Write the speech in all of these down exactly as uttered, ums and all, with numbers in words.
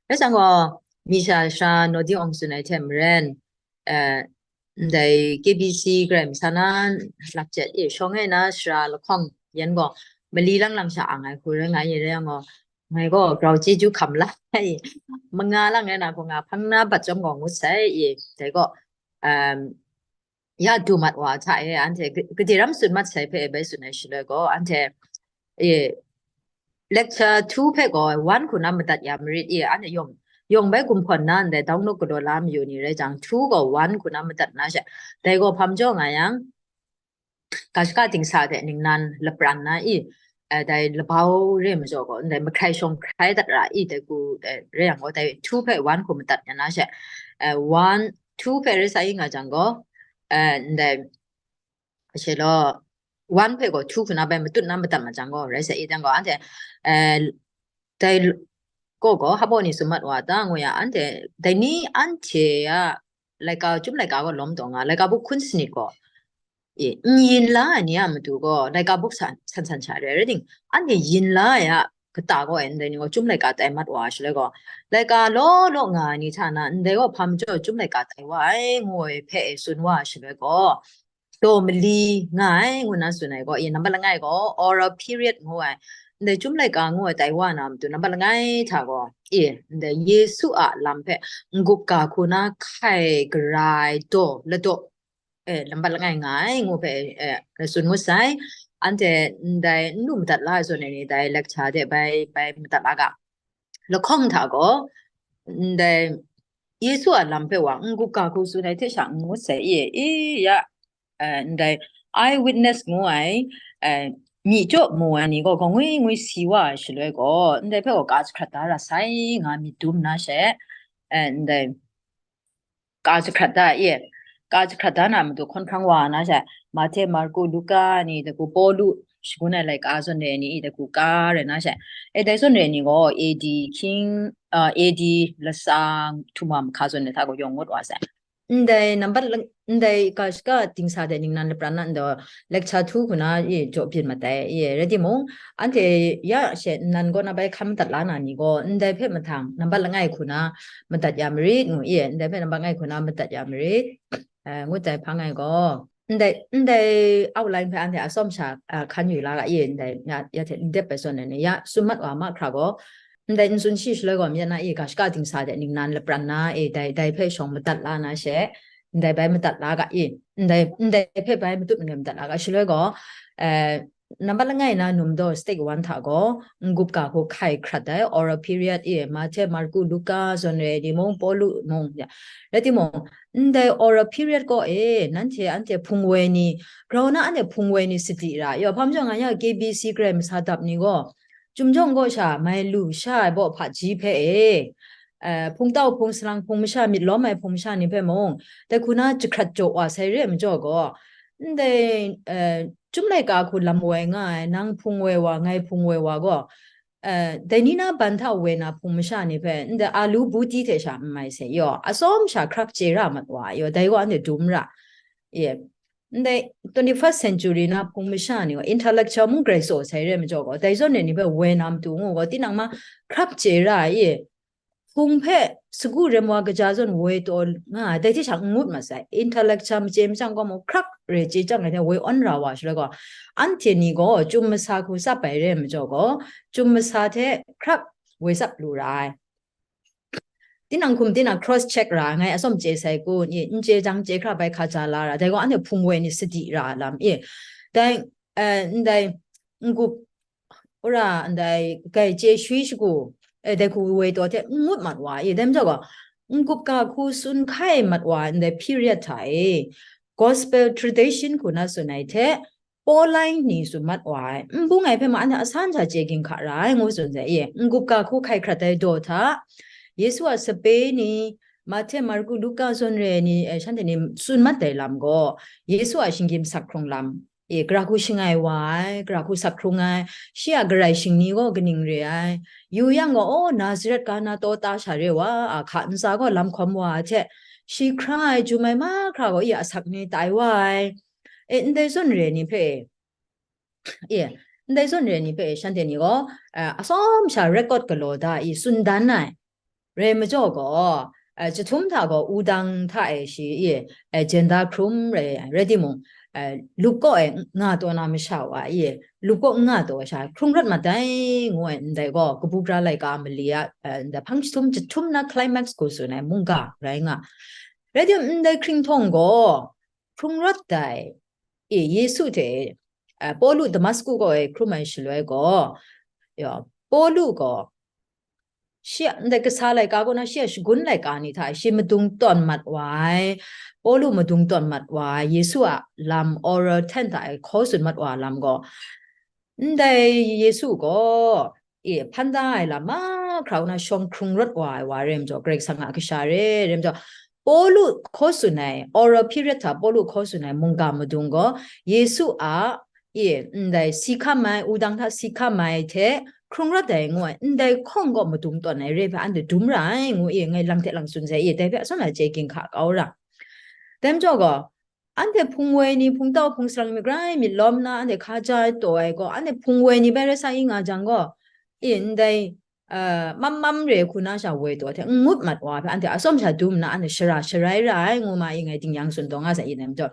Rai jang gaw, mi sha sha nawdi awng tsun ai hte maren, eh, ndai K B C Karai Masha na lakjet e shawng e na sara lahkawng yan gaw, mali lang lang sha ang ai hku rai nga ye rai yang gaw, ngai gaw grau chyeju hkam la ai, manga lang rai na gaw nga hpang na bat chyawm gaw ngut sai e, dai gaw, um, ya du mat wa hta e, anhte gade ram tsun mat sai hpe bai tsun ai shaloi gaw, anhte e, lecture two hpe gaw one hku na madat ya marit e, anhte yawng, yawng bai gumhkawn na ndai download galaw la mayu ni rai jang, two gaw one hku na madat na she, dai gaw hpa majaw nga yang, ga shaka dingsa hte ningnan lapran na i, eh, dai labau re majaw gaw, ndai mahkrai shawng hkrai dat ra i, dai ku, eh, re yang gaw, dai two hpe one hku madat ya na she, eh, one, two hpe rai sa i nga jang gaw, eh, ndai, ashe law, one hpe gaw two hku na bai matut na madat ma jang gaw, rai sa i jang gaw, anhte, eh, dai l-, gaw gaw, habo ni tsun mat wa ta, ngu ya, anhte, dai ni anhte a laika, chyum laika gaw lawm taw nga, laika buk hkun sanit gaw, e, n yin la ai ni a matu gaw, laika buk san, san, san sha re ai rai ting, anhte yin la ai a kata gaw e, ndai ni gaw chyum laika tai mat wa ai shaloi gaw, laika law law nga ai ni hta na, ndai gaw hpa majaw chyum laika tai wa ai, ngu ai hpe e tsun wa ai shaloi gaw, daw mali nga ai, ngu na tsun ai gaw, e, nambat langai gaw, oral period ngu ai, ndai chyum laika ngu ai tai wa na matu nambat langai hta gaw, e, ndai Yesu a lam hpe n-gup ga hku na hkai gara ai daw ladaw, e, nambat langai nga ai, ngu hpe, e, tsun ngut sai. Anhte ndai n lu madat la ai zawn e ni, dai lecture de bai, bai madat la ga. Lahkawng hta gaw, ndai Yesu a lam hpe wa n-gup ga hku tsun ai hte sha n ngut sai, e, e, ya, eh, ndai eye witness ngu ai, eh, myi jaw mu ai ni gaw, gaw ngwi ngwi si wa ai shaloi gaw, ndai hpe gaw ka jahkrat da ra sai nga myit dum na she, eh, ndai ka jahkrat da, e, ka jahkrat da na matu hkawn hkrang wa na she, Mahte, Marku, Luka ni, dai ku Pawlu shagun ai laika zawn re ai ni, dai ku ka rai na she, e, dai zawn re ai ni gaw A D hkying, uh, A D latsa htum wa mahka zawn re hta gaw yawng ngut wa sai. Ndai nambat lang, ndai ga shaka dingsa de ningnan lapran na ndaw, lecture two hku na, e, jaw byin mat ai, e, rai timung, anhte ya she nnan kaw na bai hkan madat la na ni gaw, ndai hpe mahtang, nambat langai hku na madat ya marit, ngu, e, ndai hpe nambat langai hku na madat ya marit, eh, ngut ai hpang ai gaw, ndai, ndai outline hpe anhte atsawm sha, ah, hkan yu la ga, e, ndai, ya, ya hte n dep ai zawn ai ni, ya, tsun mat wa mahkra gaw, ndai n tsun shi shaloi gaw, myit na, e, ga shaka dingsa de ningnan lapran na, e, dai, dai hpe shawng madat la na she, ndai bai madat la ga, e, ndai, ndai hpe bai matut manoi madat la ga, shaloi gaw, eh, nambat langai na num daw stake one hta gaw, n-gup ga hku hkai hkrat ai oral period, e, Mahte, Marku, Luka zawn re ai ni mung, Pawlu mung, ya. Rai timung, ndai oral period gaw, e, nanhte anhte hpung woi ni, grau na anhte hpung woi ni sadi ra, yaw, hpa majaw nga ya K B C Karai Masha dap ni gaw, Chyum jawng kaw sha mai lu sha ai baw hpaji hpe e, eh, hpungtau hpung salang hpung masha myit lawm ai hpung masha ni hpe mung, dai hku na jahkrat jaw wa sai re ai majaw gaw, ndai, eh, chyum laika hku lam woi nga ai, nang hpung woi wa, ngai hpung woi wa gaw, eh, dai ni na ban hta woi na hpung masha ni hpe, ndai alu buti hte sha n mai sai yaw, atsawm sha hkrak chye ra mat wa yaw, dai gaw anhte dum ra, e, ndai twenty-first century na hpung masha ni gaw intellectual mung grai tsaw sai re ai majaw gaw, dai zawn re ni hpe woi na matu ngu gaw, tinang ma hkrap chye ra ai, e, hpung hpe sagu rem wa kaja zawn woi taw nga ai, dai hte sha n ngut mat sai, intellectual machye machyang gaw mung hkrap re chye chyang ai hte woi awn ra wa shaloi gaw, anhte ni gaw chyum masa hku tsap ai re ai majaw gaw, chyum masa hte hkrap woi tsap lu ra ai. Tinang hkum tinang cross check ra, ngai atsawm chye sai kun, i, n chye jang chye hkra bai hkaja la ra, dai gaw anhte hpung woi ni sadi ra lam, i, dai, eh, ndai, n-gup, ora ndai, grai chye shui shagu, eh, dai hku woi taw hte n ngut mat wa, i, dai majaw gaw, n-gup ga hku tsun hkai mat wa ndai period hta e, gospel tradition hku na tsun ai hte, Pauline ni tsun mat wa ai, n bung ai hpe ma anhte asan sha chye ginhka ra ai, ngu tsun sai, e, n-gup ga hku hkai hkrat ai daw hta, Yesu a sape ni, Mahte, Marku, Luka zawn re ai ni, e, shanhte ni tsun mat ai lam gaw, Yesu a shinggyim sak hkrung lam, e, gara hku shangai wa ai, gara hku sak hkrung ai, shi a garai shingni gaw kaning re ai, yu yang gaw, aw, Nazaret ga na taw ta sha re wa, a hka ntsa gaw lam hkawm wa ai hte, shi hkra ai, jum ai mahkra gaw, e, asak ni tai wa ai, e, ndai zawn re ai ni hpe, e, ndai zawn re ai ni hpe shanhte ni gaw, eh, atsawm sha record galaw da i tsun dan ai. Rai majaw gaw, eh, chyahtum hta gaw wudang hta e shi, i, eh, jenda hkrum rai, rai timung, eh, lup kaw e nga taw na masha wa, i, lup kaw n nga taw sha hkrung rawt mat ai, ngu ai, ndai gaw kabu gara laika mali a, eh, ndai hpang chyahtum, chyahtum na climax hku tsun ai mungga rai nga. Rai timung, ndai hkringhtawng gaw hkrung rawt dai, e, Yesu hte, eh, Pawlu Damasku kaw e hkrum ai shaloi gaw, ya, Pawlu gaw, shi a ndai kasa laika kaw na, shi a shagun laika ni hta shi madung tawn mat wa ai, Pawlu madung tawn mat wa ai, Yesu a lam oral ten hta e hkaw tsun mat wa ai lam gaw, ndai Yesu gaw, e, hpan da ai lam mahkra kaw na shawng hkrung rawt wa ai wa rai majaw, Karai Kasang a kasha re, rai majaw, Pawlu hkaw tsun ai, oral period hta Pawlu hkaw tsun ai mungga madung gaw, Yesu a, e, ndai si hkam ai, wudang hta si hkam ai hte hkrung rawt ai ngu ai, ndai hkawng gaw madung tawn ai re hpe anhte dum ra ai ngu, e, ngai lang hte lang tsun sai, e, dai hpe atsawm ai chye ginhka kau ra. Dai majaw gaw, anhte hpung woi ni, hpung tau hpung sarang myit grai myit lawm na, anhte hkaja ai taw ai gaw, anhte hpung woi ni bai rai sa i nga jang gaw, e, ndai, uh, mam mam re hku na sha woi taw hte n ngut mat wa hpe, anhte atsawm sha dum nna, anhte shara sharai ra ai, ngu ma i ngai dingyang tsun taw nga sai, i dai majaw.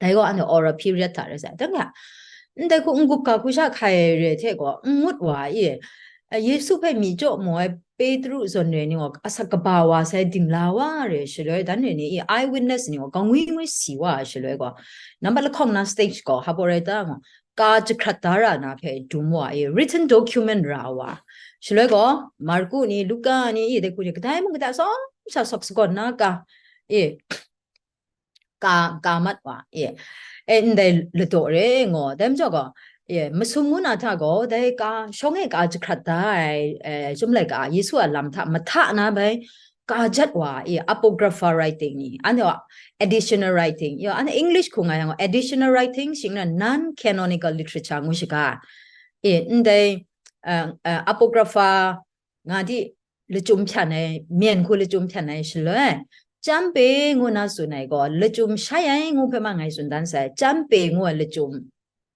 Dai gaw anhte oral period hta rai sai. Dang ya, ndai hku n-gup ga hku sha hkai ai re hte gaw, n ngut wa i, eh, Yesu hpe myi jaw mu ai Petru zawn re ni gaw, asak kaba wa sai dingla wa re shaloi, dan re ni i, eye witness ni gaw, kangwi ngwi si wa ai shaloi gaw, nambat lahkawng na stage gaw, hpa rai ta gaw, ka jahkrat da ra na hpe dum wa i, written document ra wa. Shaloi gaw, Marku ni, Luka ni, i, dai hku ni, kadai mung kadai atsawm sha sawk sagawn na ka, i, ka, ka mat wa, e, e, ndai ladaw re ngaw, dai majaw gaw, e, masum ngu na hta gaw, dai ka, shawng e ka jahkrat da ai, e, chyum laika, Yesu a lam hta mahta na bai, ka jat wa, e, apocrypha writing ni, anhte gaw additional writing, yo, anhte English hku nga yang gaw, additional writing, shing na non-canonical literature ngu shaga, e, ndai, uh, uh, apocrypha nga di lachyum hpyan ai, myen hku lachyum hpyan ai shaloi, chyampe ngu na tsun ai gaw, lachyum shai ai ngu hpe ma ngai tsun dan sai, chyampe ngu ai lachyum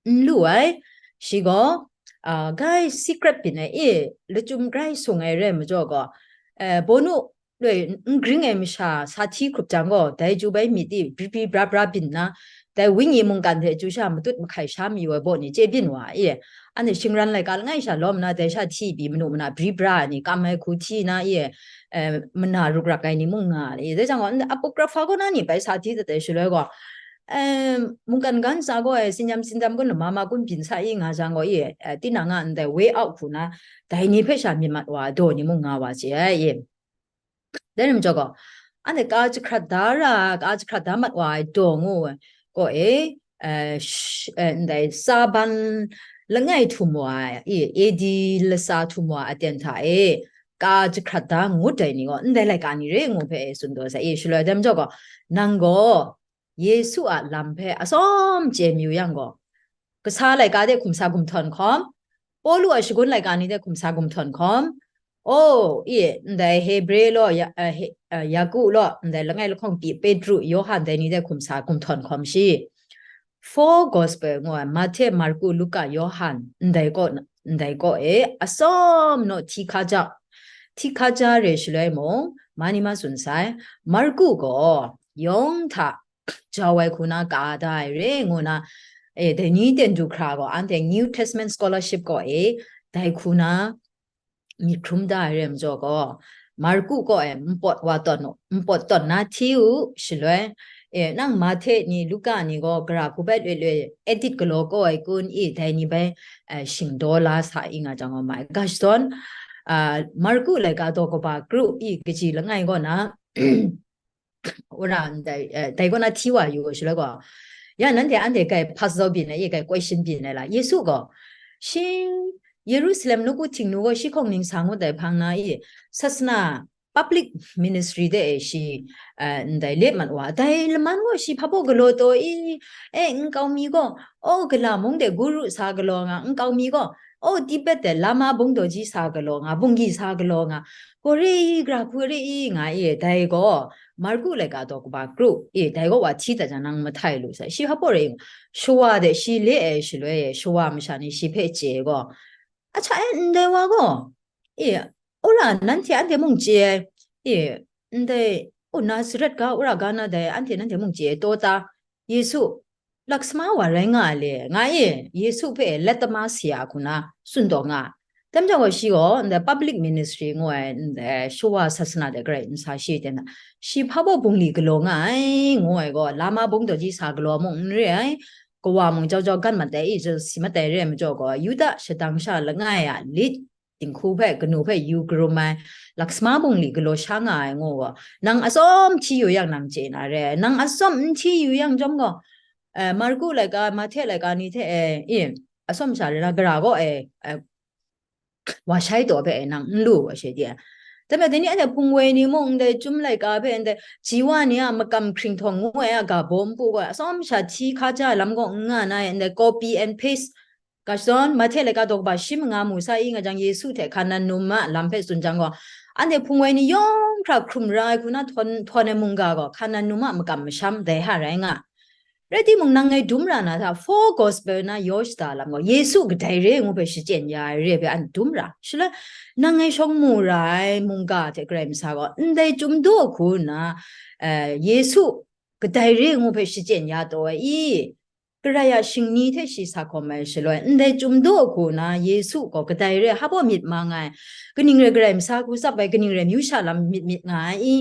n lu ai, shi gaw, ah, grai secret byin ai, e, lachyum grai sung ai rai majaw gaw, eh, bawnu loi n gring ai masha sa hti hkrup jang gaw, dai chyu bai myit di bri bri bra bra byin nna, dai wenyi mungkan hte chyu sha matut mahkai sha mayu ai baw ni chye byin wa e. Anhte shingran laika langai sha lawm nna, dai sha hti pyi manu mana bri bra ai ni, kam ai hku hti na e, eh, mana ruk rak ai ni mung nga ai. Dai jang gaw, apocrypha kaw na ni bai sa hti dat ai shaloi gaw, eh, mungkan ga ntsa gaw e, sinyam sindam kun lama ma kun byin sa i nga jang gaw e, eh, tinang a ndai way out hku na, dai ni hpe sha myit mat wa ai daw ni mung nga wa chye ai e. Dai rai majaw gaw, anhte ka jahkrat da ra, ka jahkrat da mat wa ai daw ngu ai, kaw e, eh, sh-, eh, ndai Saban langai htum wa ai, i, A D lasa htum wa aten hta e, ka jahkrat da ngut ai ni gaw, ndai laika ni re ngu hpe e tsun taw sai, e, shaloi dai majaw gaw, nang gaw Yesu a lam hpe atsawm chye mayu yang gaw, kasa laika de hkum sa gumhtawn hkawm, Pawlu a shagun laika ni de hkum sa gumhtawn hkawm, o, i, ndai Hebre law, Ya-, eh, He-, eh, Yaku law, ndai langai lahkawng pyi Petru, Yawhan dai ni de hkum sa gumhtawn hkawm shi. Four Gospel ngu ai, Mahte, Marku, Luka, Yawhan, ndai kaw, ndai kaw e, atsawm naw hti hkaja, hti hkaja re shaloi mung, ma ni ma tsun sai, Marku gaw yawng hta jau ai hku na ka da ai re ngu na, e, dai ni ten du hkra gaw, anhte New Testament scholarship kaw e, dai hku na myit hkrum da ai re majaw gaw, Marku kaw e npawt wa tawn u, npawt tawn na hti u, shaloi, e, nang Mahte ni, Luka ni gaw gara hku bai loi loi edit galaw kaw ai kun i, dai ni bai, eh, shingdaw la sa i nga jang gaw ma ai. Ga shadawn, ah, Marku laika daw kaba kru i kaji langai kaw na, wora ndai, eh, dai kaw na hti wa yu shaloi gaw, ya nanhte anhte grai puzzle byin ai, i grai question byin ai la, Yesu gaw, shi Yerusalem nawku Htingnu gaw shi hkawng ning sa ngut ai hpang na i, sasana public ministry de e shi, eh, ndai let mat wa, dai laman gaw shi hpa baw galaw taw i, e, nkau mi gaw, o, gala mung de guru sa galaw nga, nkau mi gaw, o, Tibet de lama bungdaw ji sa galaw nga, bunggi sa galaw nga, gaw re i, gara hku re i, nga i, dai gaw, Marku laika daw kaba kru, e, dai gaw wa hti dat jang nang mahtai lu sai. Shi hpa baw rai i, shawa de shi le ai shaloi e, shawa masha ni shi hpe chye gaw, a hta e, ndai wa gaw, e, Ora nanhte anhte mung chye ai, e, ndai, o, Nazaret ga, ora ga na dai, anhte nanhte mung chye ai, taw ta, Yesu, laksama wa rai nga ai le, nga e, Yesu hpe let tama siya hku na tsun taw nga ai. Dai majaw gaw shi gaw, ndai public ministry ngu ai, ndai shawa sasana de garai n sa shi ten na, shi hpa baw bungli galaw nga ai, ngu ai gaw, lama bung daw ji sa galaw mung n re ai, kawa mung jau jau gan matai i, jau si matai re ai majaw gaw, Yuda shadang sha langai a lit, dinghku hpe, kanu hpe yu karum ai, laksama bungli galaw sha nga ai ngu gaw, nang atsawm hti yu yang nang chye na re ai, nang atsawm n hti yu yang chyawm gaw, eh, Marku laika, Mahte laika ni hte e, i, atsawm sha re na gara gaw e, eh, wa shai taw hpe e nang n lu wa she di ai. Dai majaw, dai ni anhte hpung woi ni mung, ndai chyum laika hpe, ndai ji wa ni a makam hkringhtawng ngu ai a ga baw npu gaw, atsawm sha hti hka ja ai lam gaw n nga na e, ndai copy and paste, ga shadawn, Mahte laika daw kaba shi manga mu sa i nga jang, Yesu hte hkan nan num a lam hpe tsun jang gaw, anhte hpung woi ni yawng hkra hkrum ra ai hku na htawn, htawn ai mungga gaw, hkan nan num a makam masham dai ha rai nga. Rai timung, nang ngai dum ra na hta, four gospel na yaw shada lam gaw, Yesu kadai re ngu hpe shachyen ya ai re hpe an dum ra. Shaloi, nang ngai shawng mu ra ai mungga hte Karai Masa gaw, ndai chyum daw hku nna, eh, Yesu kadai re ngu hpe shachyen ya taw ai i, Karai a shingni hte shi sa hkawm ai shaloi, ndai chyum daw hku nna Yesu gaw kadai re, hpa baw myit mang ai, kaning re Karai Masa hku tsap ai, kaning re myu sha lam myit myit nga ai i,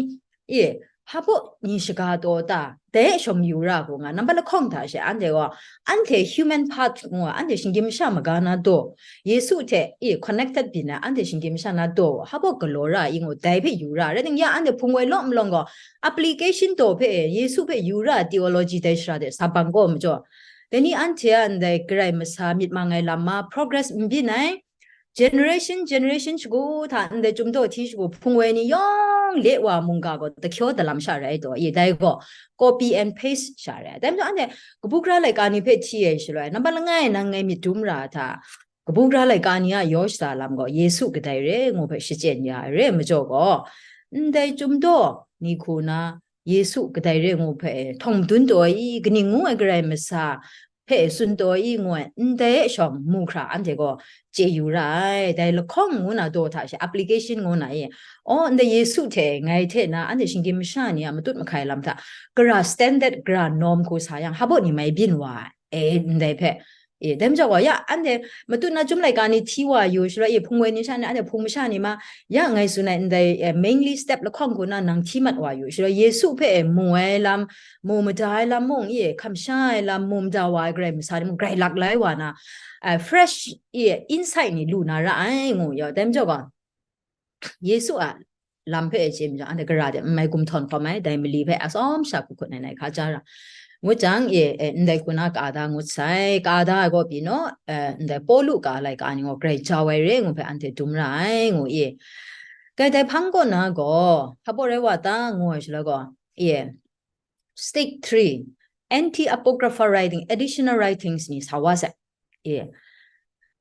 e, hpa baw ni shaga taw ta, dai e shawng yu ra hku nga, nambat lahkawng hta she anhte gaw, anhte human part ngu ai, anhte shinggyim masha maga na daw, Yesu hte, e, connected byin ai, anhte shinggyim masha na daw, hpa baw galaw ra i ngu, dai hpe yu ra, rai timung, ya anhte hpung woi law malawng gaw, application daw hpe, Yesu hpe yu ra theology dai shara de sa bang kaw majaw, dai ni anhte a ndai Karai Masa myit mang ai lam ma progress n byin ai, generation, generation shagu hta ndai chyum daw hti shagu hpung woi ni yawng le wa mungga gaw dahkyaw dalam sha rai taw, i dai gaw copy and paste sha rai. Dai majaw anhte kabu gara laika ni hpe hti ai shaloi, nambat langai nang ngai myit dum ra hta, kabu gara laika ni a yaw shada lam gaw Yesu kadai re ngu hpe shachyen ya ai re ai majaw gaw, ndai chyum daw ni hku na Yesu kadai re ngu hpe htawng madun taw ai i, kaning ngu ai Karai Masa hpe tsun taw ai i ngu ai, ndai e shawng mu hkra anhte gaw chye yu ra ai. Dai lahkawng ngu na daw hta she, application ngu na i, aw, ndai Yesu hte ngai hte na anhte shinggyim masha ni a matut mahkai lam hta, gara standard, gara norm hku sa yang, hpa baw ni mai byin wa ai, e, ndai hpe, e, dai majaw gaw, ya, anhte matut na chyum laika ni hti wa yu shaloi, e, hpung woi ni sha ni, anhte hpung masha ni ma, ya, ngai tsun ai ndai, e, mainly step lahkawng hku na nang hti mat wa yu shaloi, Yesu hpe, e, mu ai lam, mu mada ai lam mung, e, hkam sha ai lam, mu mada wa ai Karai Masa ni mung, grai lak lai wa na, e, fresh, e, insight ni lu na ra ai, ngu yaw, dai majaw gaw, Yesu a lam hpe e chye majaw, anhte gara de n mai gumhtawn hkawm ai, dai mali hpe atsawm sha hku hkut nai nai hka ja ra. Ngut jang, e, e, ndai hku na ka da ngut sai, ka da ai gaw pyi naw, e, ndai Pawlu ka laika ni gaw grai jau ai re ngu hpe anhte dum ra ai, ngu i. Kai dai hpang kaw na gaw, hpa baw rai wa ta, ngu ai shaloi gaw, e, Stage three, Anti-Apocryphal Writing, Additional Writings ni sa wa sai. E.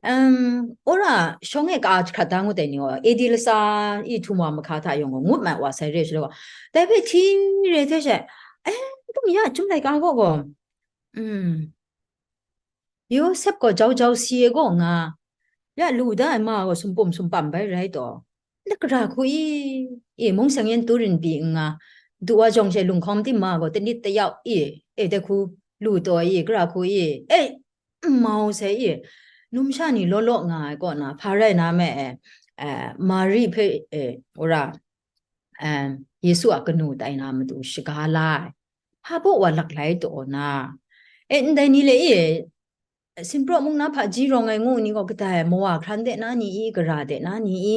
Um, ora shawng e ka jahkrat da ngut ai ni gaw, A D lasa i htum wa mahka hta yawng gaw ngut mat wa sai re shaloi gaw, dai hpe hti re hte she, e, tum ya, Chyum Laika gaw gaw, um, Yosep gaw jau jau si ai gaw nga, ya lu da ai ma gaw sumpum sumpam bai rai taw, na gara hku i, e, mung seng yan tu rin pyi n nga, du wa jawng she lunghkawm tim ma gaw tanit tayau i, e, dai hku lu taw i, gara hku i, e, n mau sai i, numsha ni law law nga ai kaw na, hpa rai na me, e, e, Mari hpe, e, ora, e, Yesu a kanu tai na matu shaga la ai, hpa baw wa lak lai taw na, e, ndai ni le i, Sinpraw mung na hpaji rawng ai ngu ni gaw kadai, mawa hkran de na ni i, gara de na ni i,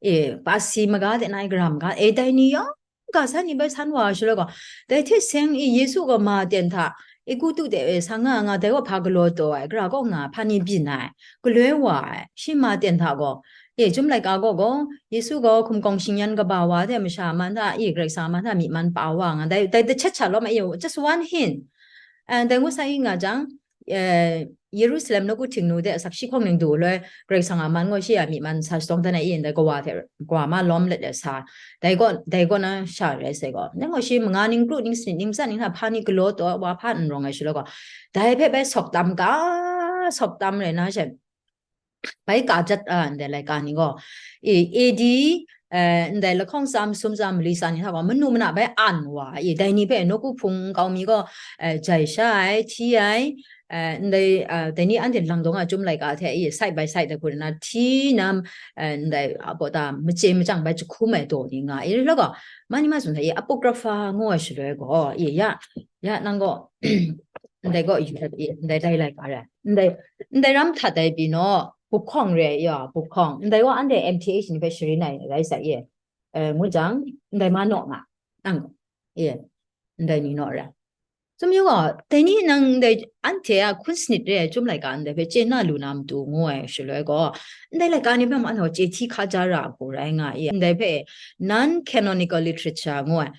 e, pasi maga de na i, gara maga, e, dai ni yawng ga san ni bai san wa shaloi gaw, dai hte seng i, Yesu gaw ma ten hta, Egutu de e sa nga nga, dai gaw hpa galaw taw ai, gara kaw nga, hpa ni byin ai, galoi wa ai, shi ma ten hta gaw, e, Chyum Laika gaw gaw, Yesu gaw hkum kawng shingyan kaba wa hte masha man hta, e, Karai Kasang a man hta myi man pa wa nga, dai, dai dachat sha lawm ai, e, just one hint. And dai ngu sa i nga jang, e, Yerusalem nawku Htingnu de asak shi hkawng ning du loi, Karai Kasang a man gaw shi a myi man sa shadawng dan ai i ndai kawa hte kawa ma lawm let let sa, dai gaw, dai gaw na sha rai sai gaw, dai gaw shi manga ning kru ning sanit ning matsat ning hta hpa ni galaw taw wa hpa n rawng ai shaloi gaw, dai hpe bai sawk tam ga, sawk tam rai na she, bai ka jat a, ndai laika ni gaw, e, A D, eh, ndai lahkawng tsam, sum tsam, mali tsa ni hta gaw, manu mana bai an wa, e, dai ni hpe nawku hpung nkau mi gaw, eh, jai sha ai, hti ai, eh, ndai, eh, dai ni anhte lang dawng a chyum laika hte, e, side by side dai hku na, hti nam, eh, ndai, a, bawta, mace machyang bai jahkum ai daw ni nga, e, rai gaw, ma ni ma tsun hta, e, Apocrypha ngu ai shaloi gaw, e, ya, ya, nang gaw, ndai gaw, yu dat, e, ndai dai laika rai, ndai, ndai ram htat ai pyi naw, bukhawng re ai, ya, bukhawng, ndai gaw anhte M T H ni hpe sharin ai rai sa, e, eh, ngu jang, ndai ma naw nga, nang, e, ndai ni naw rai. Tsun yu gaw, dai ni nang ndai anhte a hkun sanit re ai chyum laika ndai hpe chye na lu na matu ngu ai shaloi gaw, ndai laika ni hpe mung anhte chye hti hkaja ra ai hku rai nga i, ndai hpe non-canonical literature ngu ai,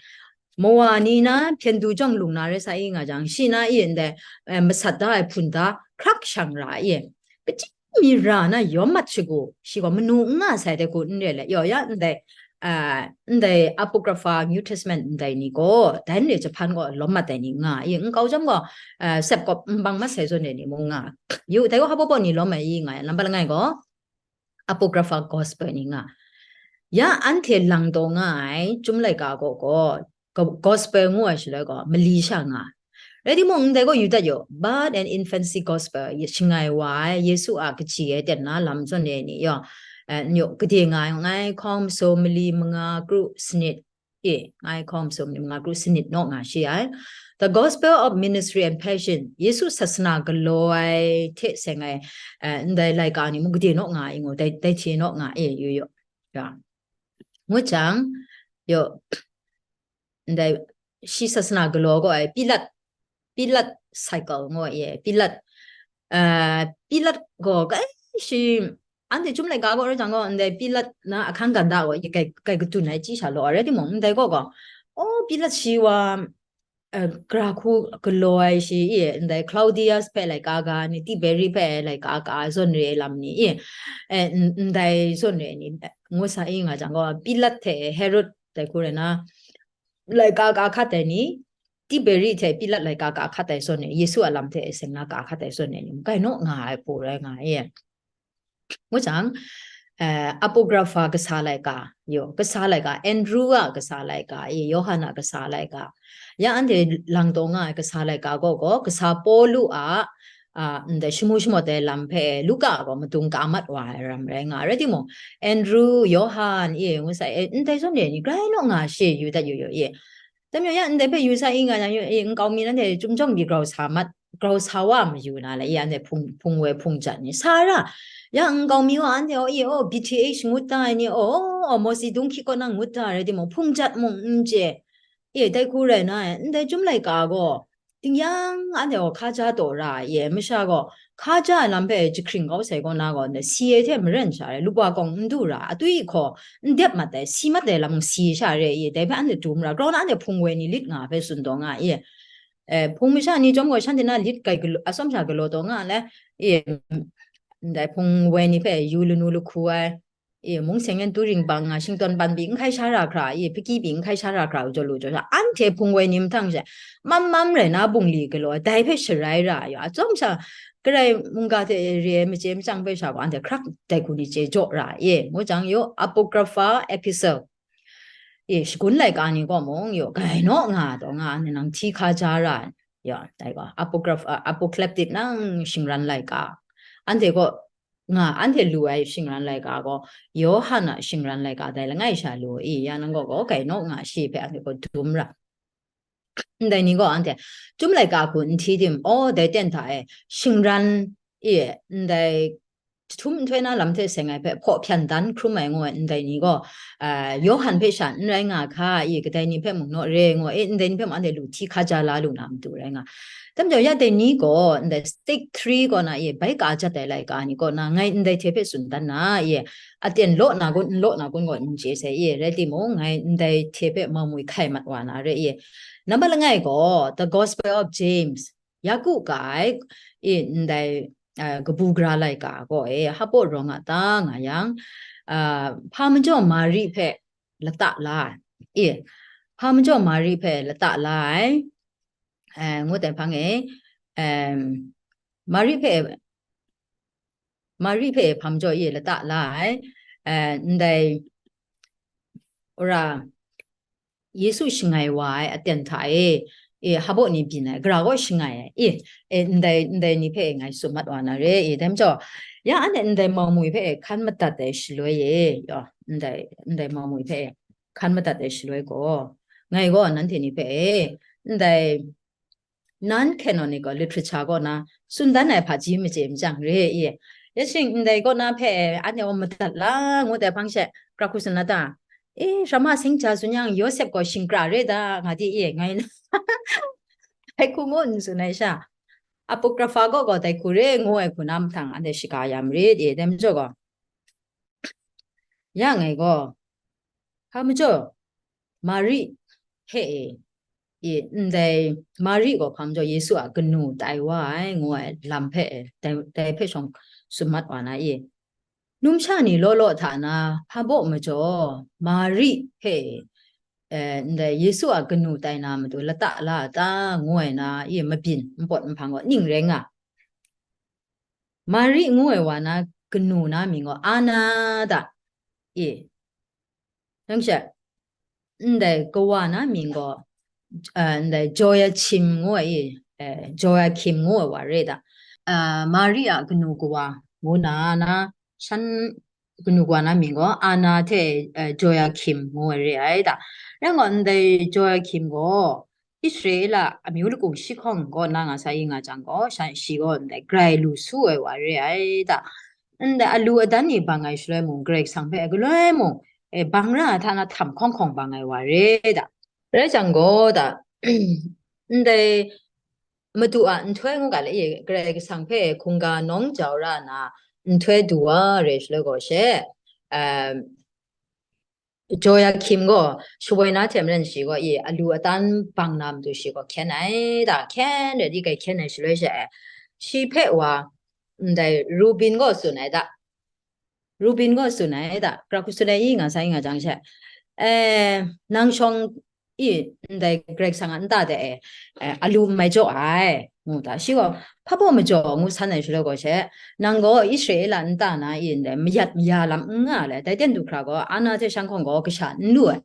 mawa ni na hpyen du jawng lung na rai sa i nga jang, shi na i ndai, eh, masat da ai hpun da hkrak shang ra i, kachyi mi ra na yawm mat shagu, shi gaw manu n nga sai dai hku n re let, yaw ya ndai, a, ndai Apocrypha New Testament ndai ni gaw, dai n re jahpan gaw lawm mat ai ni nga i, nkau jam gaw, a, sep kawp n bang mat sai zawn re ni mung nga. Yu, dai gaw hpa baw ni lawm ai i nga, lam pa langai gaw, Apocrypha Gospel ni nga. Ya anhte lang taw nga ai, chyum laika gaw gaw, Go-, Gospel ngu ai shaloi gaw, mali sha nga ai. Rai timung, ndai gaw yu dat yaw, Birth and Infancy Gospel, ye-, shangai wa ai, Yesu a kaji ai ten na lam zawn re ni yaw, eh, n yaw, gade nga ai, ngai hkawm so mali manga kru sanit, e, ngai hkawm so mali manga kru sanit naw nga shi ai. The Gospel of Ministry and Passion, Yesu sasana galaw ai hte seng ai, eh, ndai laika ni mung gade naw nga ai ngu, dai, dai hte naw nga e, yu yaw. Ya. Ngu jang, yaw, ndai shi sasana galaw gaw ai, Pilat, Pilat cycle ngu ai e, Pilat, eh, Pilat gaw kai shi, anhte chyum laika gaw rai jang gaw, ndai Pilat na ahkang ganda gaw, kai, kai katun ai chyi sha law, rai timung, ndai gaw gaw, oh, Pilat shi wa, eh, gara hku galaw ai shi i, ndai Claudius hpe laika ga ni, Tiberi hpe laika ga zawn re ai lam ni i, eh, n-, ndai zawn re ai ni, ngu sa i nga jang gaw, Pilat hte Herod dai hku rai na, laika ga hkat ai ni, Tiberi hte Pilat laika ga hkat ai zawn re, Yesu a lam hte seng na ga hkat ai zawn re ni, kai naw nga ai hku rai nga i. Ngu jang, eh, Apocrypha kasa laika, yaw, kasa laika, Andrew a kasa laika, e, Yawhan a kasa laika, ya anhte lang taw nga ai kasa laika gaw gaw, kasa Pawlu a, a, ndai shamu shamawt ai lam hpe Luka gaw madung ka mat wa ai ram rai nga ai. Rai timung, Andrew, Yawhan, e, ngu sai, e, ndai zawn re ni, grai naw nga shi yu dat yu yu, e. Dai majaw ya ndai hpe yu sa i nga yang, yu, e, nkau mi nanhte chyum jawng pyi grau sa mat, grau sa wa mayu na le, ya ndai hpung, hpung woi hpung jat ni sa ra. Ya nkau mi wa anhte, oh, e, oh, B T H ngut da ai ni, oh, oh, Mawsi dung hkyit kaw na ngut da ai rai timung, hpung jat mung n chye. E, dai hku rai na, ndai chyum laika gaw, ting yang anhte gaw hkaja taw ra ai, e, masha gaw, hkaja ai lam hpe jahkring kau sai kaw na gaw, ndai si ai hte maren sha rai, lupwa kawng n du ra, atwi hkaw n dep mat ai, si mat ai lam si sha re i, dai hpe anhte dum ra, grau na anhte hpung woi ni lit nga hpe tsun taw nga i, eh, hpung masha ni chyawm gaw shanhte na lit kai galaw, atsawm sha galaw taw nga le, i, ndai hpung woi ni hpe yu lanu lahku ai, i, mung seng yan tu ring bang nga, shingtawn pan pyi n hkai sha ra hkra, i, hpaki pyi n hkai sha ra hkra, u jaw lu jaw sha, anhte hpung woi ni mahtang she, mam mam rai na bungli galaw ai, dai hpe sharai ra ai, atsawm sha, Karai mungga hte re ai machye machyang hpe sha gaw, anhte hkrak dai hku ni chye jaw ra ai, ngu jang, yaw, Apocrypha Epistle, e, shagun laika ni gaw mung, yaw, grai naw nga taw nga, anhte nang hti hkaja ra ai, yaw, dai gaw, Apocrypha, a, Apocalyptic nang shingran laika, anhte gaw nga, anhte lu ai shingran laika gaw, Yawhan a shingran laika dai langai sha lu i, ya nang gaw, gaw grai naw nga shi hpe anhte gaw dum ra. Ndai ni gaw anhte chyum laika hku n hti tim, aw, dai ten hta e, shingran e, ndai jahtum nhtoi na lam hte seng ai hpe hpaw hpyan dan hkrum ai ngu ai ndai ni gaw, a, Yawhan hpe sha n rai nga hka, i, kadai ni hpe mung naw re ngu ai, ndai ni hpe mung anhte lu hti hkaja la lu na matu rai nga. Dai majaw, ya dai ni gaw, ndai stake three kaw na, i, bai ka jat ai laika ni kaw na, ngai ndai hte hpe tsun dan na, i, aten law na kun, n law na kun gaw n chye sai, i, rai timung, ngai ndai hte hpe mau mwi hkai mat wa na re, i. Nambat langai gaw, The Gospel of James, Yaku ka ai, i, ndai, a, kabu gara laika gaw e, hpaw rawng a ta nga yang, a, hpa majaw Mari hpe lata la ai, i, hpa majaw Mari hpe lata la ai, e, ngut ai hpang e, em, Mari hpe Mari hpe hpang jaw e lata la ai, eh, ndai, ora, Yesu shangai wa ai aten hta e, e, habo ni byin ai, gara gaw shangai ai, e, e, ndai, ndai ni hpe ngai tsun mat wa na re, e, dai majaw, ya anhte ndai mau mwi hpe hkan madat ai shaloi e, yaw, ndai, ndai mau mwi hpe hkan madat ai shaloi gaw, ngai gaw nanhte ni hpe, e, ndai, non-canonical literature kaw na tsun dan ai hpaji maje machyang re i. Ya shing ndai kaw na hpe anhte wa madat la ngut ai hpang she, kra hku tsun na ta? E, Rama sing ja tsun yang Yawsep gaw shingkra re da, nga di i, ngai na. Dai hku ngu n tsun ai sha, Apocrypha kaw gaw dai hku re ngu ai hku na mahtang anhte shaga ya marit i, dai majaw gaw, ya ngai gaw, hpa majaw, Mari hpe e, i, ndai Mari gaw hpa majaw Yesu a kanu tai wa ai, ngu ai lam hpe e, dai, dai hpe shawng tsun mat wa na i, numsha ni law law hta na, hpa baw majaw, Mari hpe e, eh, ndai Yesu a kanu tai na matu lata la a ta, ngu ai na, i, mabyin, npawt nhpang gaw ning rai nga. Mari ngu ai wa na kanu na mying gaw Ana da, e, nang she, ndai kawa na mying gaw, eh, ndai Joyachim ngu ai, eh, Joyachim ngu ai wa re da. Eh, Mari a kanu kawa ngu na, na shan kanu kawa na mying gaw Ana hte, eh, Joyachim ngu ai re ai da. Rai ngai, ndai Joyachim gaw Israela amyu laku shi hkawng kaw na nga sa i nga jang gaw, sha, shi gaw ndai grai lu su ai wa re ai da. Ndai alu adan ni bang ai shaloi mung, Karai Kasang hpe galoi mung, e, bang ra ai hta na htam hkawng hkawng bang ai wa re da. Rai jang gaw da, ndai Madu a nhtoi ngu ga le, e, Karai Kasang hpe hkungga nawng jau ra na nhtoi du wa re shaloi gaw she, um, Joyachim gaw shawoi na hte maren shi gaw, e, alu adan bang na matu shi gaw hkyen ai da, hkyen rai di, grai hkyen ai shaloi she, e, shi hpe wa, ndai Rubin gaw tsun ai da, Rubin gaw tsun ai da, kra hku tsun ai i nga sa i nga jang she, e, nang shawng i, ndai Karai Kasang a nta de e, e, alu n mai jaw ai, ngu da. Shi gaw, hpa baw majaw, ngu san ai shaloi gaw she, nang gaw Israela nta na i, ndai mayat maya lam n nga le, dai ten du hkra gaw, Ana hte shan hkawng gaw kasha n lu ai,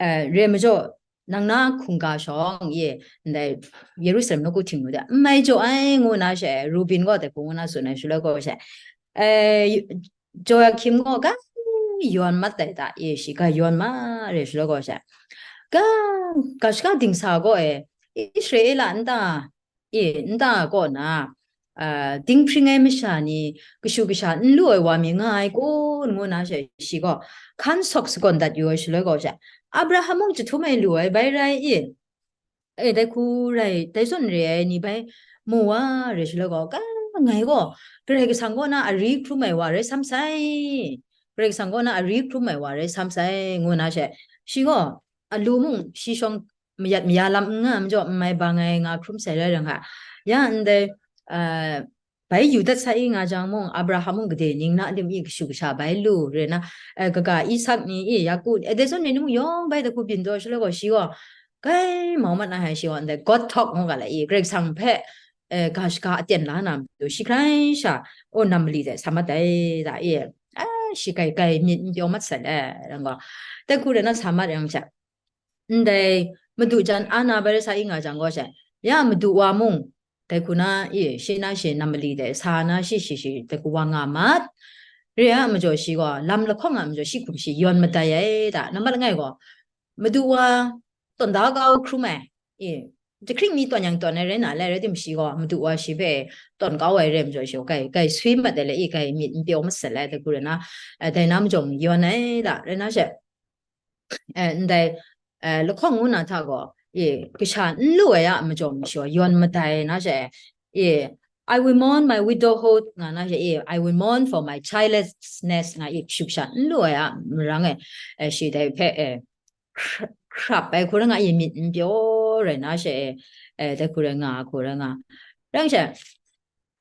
e, re majaw, nang na hkungga shawng i, ndai Yerusalem nawku htingnu de n mai jaw ai, ngu na she, Rubin gaw dai hku ngu na tsun ai shaloi gaw she, e, Joyachim gaw ga yawn mat ai da, e, shi ga yawn ma re shaloi gaw she, ga, ga shaka dingsa gaw e, Israela nta, e, nta kaw na, a, dinghpring ai masha ni kashu kasha n lu ai wa mi nga ai kun, ngu na she, shi gaw hkan sawk sagawn dat yu ai shaloi gaw she, Abraham mung jahtum e lu ai bai rai i, e, dai hku rai, dai zawn re ai ni bai mu wa re shaloi gaw, ka, ngai gaw Karai Kasang kaw na ari hkrum ai wa rai sam sai, Karai Kasang kaw na ari hkrum ai wa rai sam sai, ngu na she, shi gaw alu mung shi shawng mayat maya lam n nga majaw, n mai bang ai nga hkrum sai rai rai nga. Ya ndai, a, bai yu dat sa i nga jang mung, Abraham mung gade ning na lim i kashu kasha bai lu re na, e, kaga Isak ni i, Yaku, e, dai zawn ni mung yawng bai dai hku byin taw shaloi gaw, shi gaw, kai mau mat na hai shi gaw, ndai God talk ngu ga la i, Karai Kasang hpe, e, ga shaga aten la na matu, shi hkrai sha, o, nam mali de sa mat ai da i, a, shi kai, kai myit n pyaw mat sai le, rai gaw, dai hku re na sa mat yang she, ndai Madu jan Ana bai rai sa i nga jang gaw she, ya Madu wa mung, dai hku na, i, shi na shi nam mali de sa na shi shi shi dai hku wa nga mat. Re ai majaw shi gaw, lam lahkawng a majaw shi hkum shi yawn madai ai da, nambat langai gaw, Madu wa tawn da kau hkrum ai, i, jahkring mi tawn yang tawn ai rai na, lai rai tim shi gaw, Madu wa shi hpe tawn kau ai re majaw shi gaw, kai, kai swi mat ai le, i, kai myit n pyaw mat sai le, dai hku re na, e, dai na majaw yawn ai da, rai na she, e, ndai, e, lahkawng ngu na hta gaw, e, kasha n lu ai a majaw shi gaw yawn madai na she, e, I will mourn my widowhood, nga na she, e, I will mourn for my childlessness, nga i, kashu kasha n lu ai a marang e, e, shi dai hpe, e, hkra-, hkrap ai hku rai nga i, myit n pyaw rai na she, e, e, dai hku rai nga, hku rai nga. Rai she,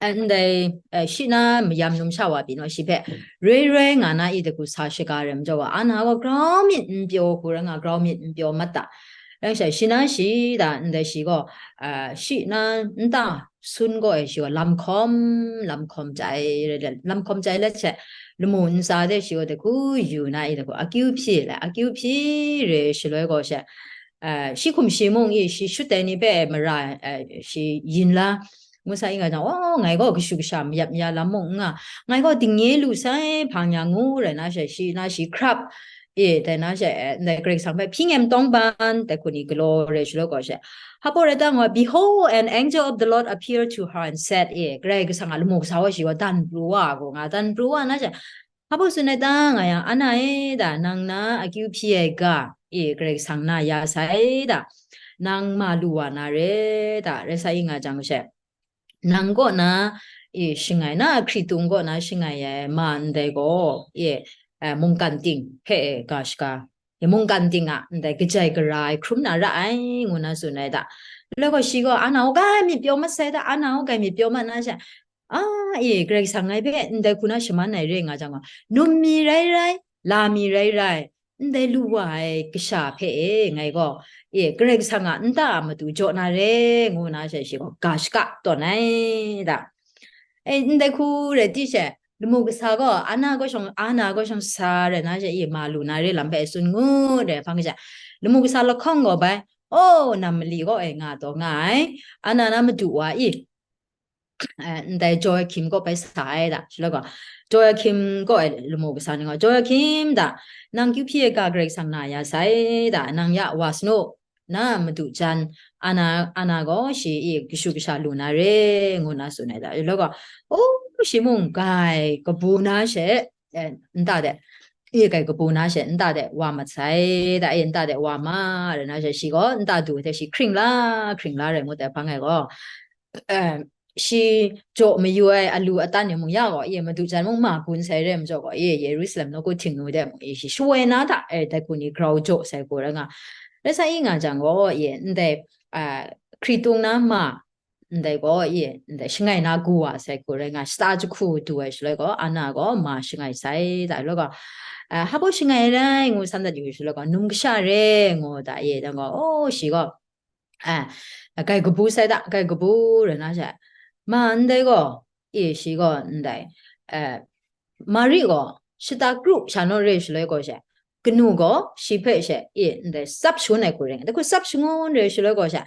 e, ndai, e, shi na mayam numsha wa pyi naw, shi hpe, roi roi nga na i, dai hku sa shaga rai majaw wa, Ana gaw grau myit n pyaw hku rai nga, grau myit n pyaw mat da. Rai sha, shi na shi da, ndai shi gaw, a, shi na nta sun gaw e shi gaw lam hkawm, lam hkawm chai, lam hkawm chai let she, lamu ntsa de shi gaw de ku yu na i de ku, akyu hpyi le, akyu hpyi re shaloi gaw she, a, shi hkum shi mung i, shi shut dai ni hpe mara, a, shi yin la, ngu sa i nga jang, oh, ngai gaw kashu kasha mayat maya lam mung n nga, ngai gaw dingnye lu sai hpang ya ngu rai na she, shi na shi hkrap, e, dai na she, e, ndai Karai Kasang hpe hpyi nyem tawng ban, dai hku ni galaw re shaloi gaw she, hpa rai ta nga, behold, an angel of the Lord appeared to her and said, e, Karai Kasang a lamu kasa wa shi wa dan pru wa, gaw nga dan pru wa na she, hpa tsun ai ta nga yang, Ana e da, nang na akyu hpyi ai ga, e, Karai Kasang na ya sai da, nang ma lu wa na re da, rai sa i nga jang she, nang kaw na, e, shangai na, hkritung kaw na shangai ai ma ndai gaw, e, e, mungkan ting hpe, e, ga shaga, e, mungkan ting a ndai kajai gara ai hkrum na ra ai, ngu na tsun ai da. Loi gaw shi gaw, Ana u gai myit pyaw mat sai da, Ana u gai myit pyaw mat na sha, a, e, Karai Kasang ngai hpe ndai hku na shaman ai re nga jang gaw, num mi rai rai, la mi rai rai, ndai lu wa ai kasha hpe e, ngai gaw, e, Karai Kasang a nta a matu jaw na re, ngu na she shi gaw ga shaka tawn ai da. E, ndai hku rai ti she, lamu kasa gaw, Ana gaw shawng, Ana gaw shawng sa rai na she, e, ma lu na re lam hpe tsun ngu re hpang she, lamu kasa lahkawng gaw bai, o, nam mali gaw e nga taw nga ai, Ana na madu wa i, eh, ndai Joakim kaw bai sa ai da, shaloi gaw, Joakim kaw e lamu kasa ni gaw, Joakim da, nang kyu hpyi ai ga Karai Kasang na ya sai da, nang ya wa sanu, na madu jan, Ana, Ana gaw shi i kashu kasha lu na re, ngu na tsun ai da, shaloi gaw, o, shi mung gai kabu na she, eh, nta de, e, gai kabu na she, nta de wa mat sai da, e, nta de wa ma, re na she, shi gaw nta du hte shi hkring la, hkring la rai ngut ai hpang e gaw, eh, shi jaw mayu ai alu atan ni mung ya gaw, e, madu jan mung ma gun sai re majaw gaw, e, Yerusalem nawku Htingnu de mung, e, shi shawoi na hta, e, dai hku ni grau jaw sai gaw rai nga. Rai sa i nga jang gaw, e, ndai, a, hkritung na ma, ndai gaw, e, ndai shangai na gu wa sai gaw rai nga, shata jahku du ai shaloi gaw, Ana gaw ma shangai sai da, loi gaw, a, hpa shangai rai ngu san dat yu shaloi gaw, num kasha re ngu da, e, da gaw, o, shi gaw, a, gai kabu sai da, gai kabu rai na she, ma ndai gaw, e, shi gaw ndai, a, Mari gaw shata kru sha naw re shaloi gaw she, kanu gaw shi hpe she, e, ndai tsap shangun ai hku ring, dai hku tsap shangun re shaloi gaw she,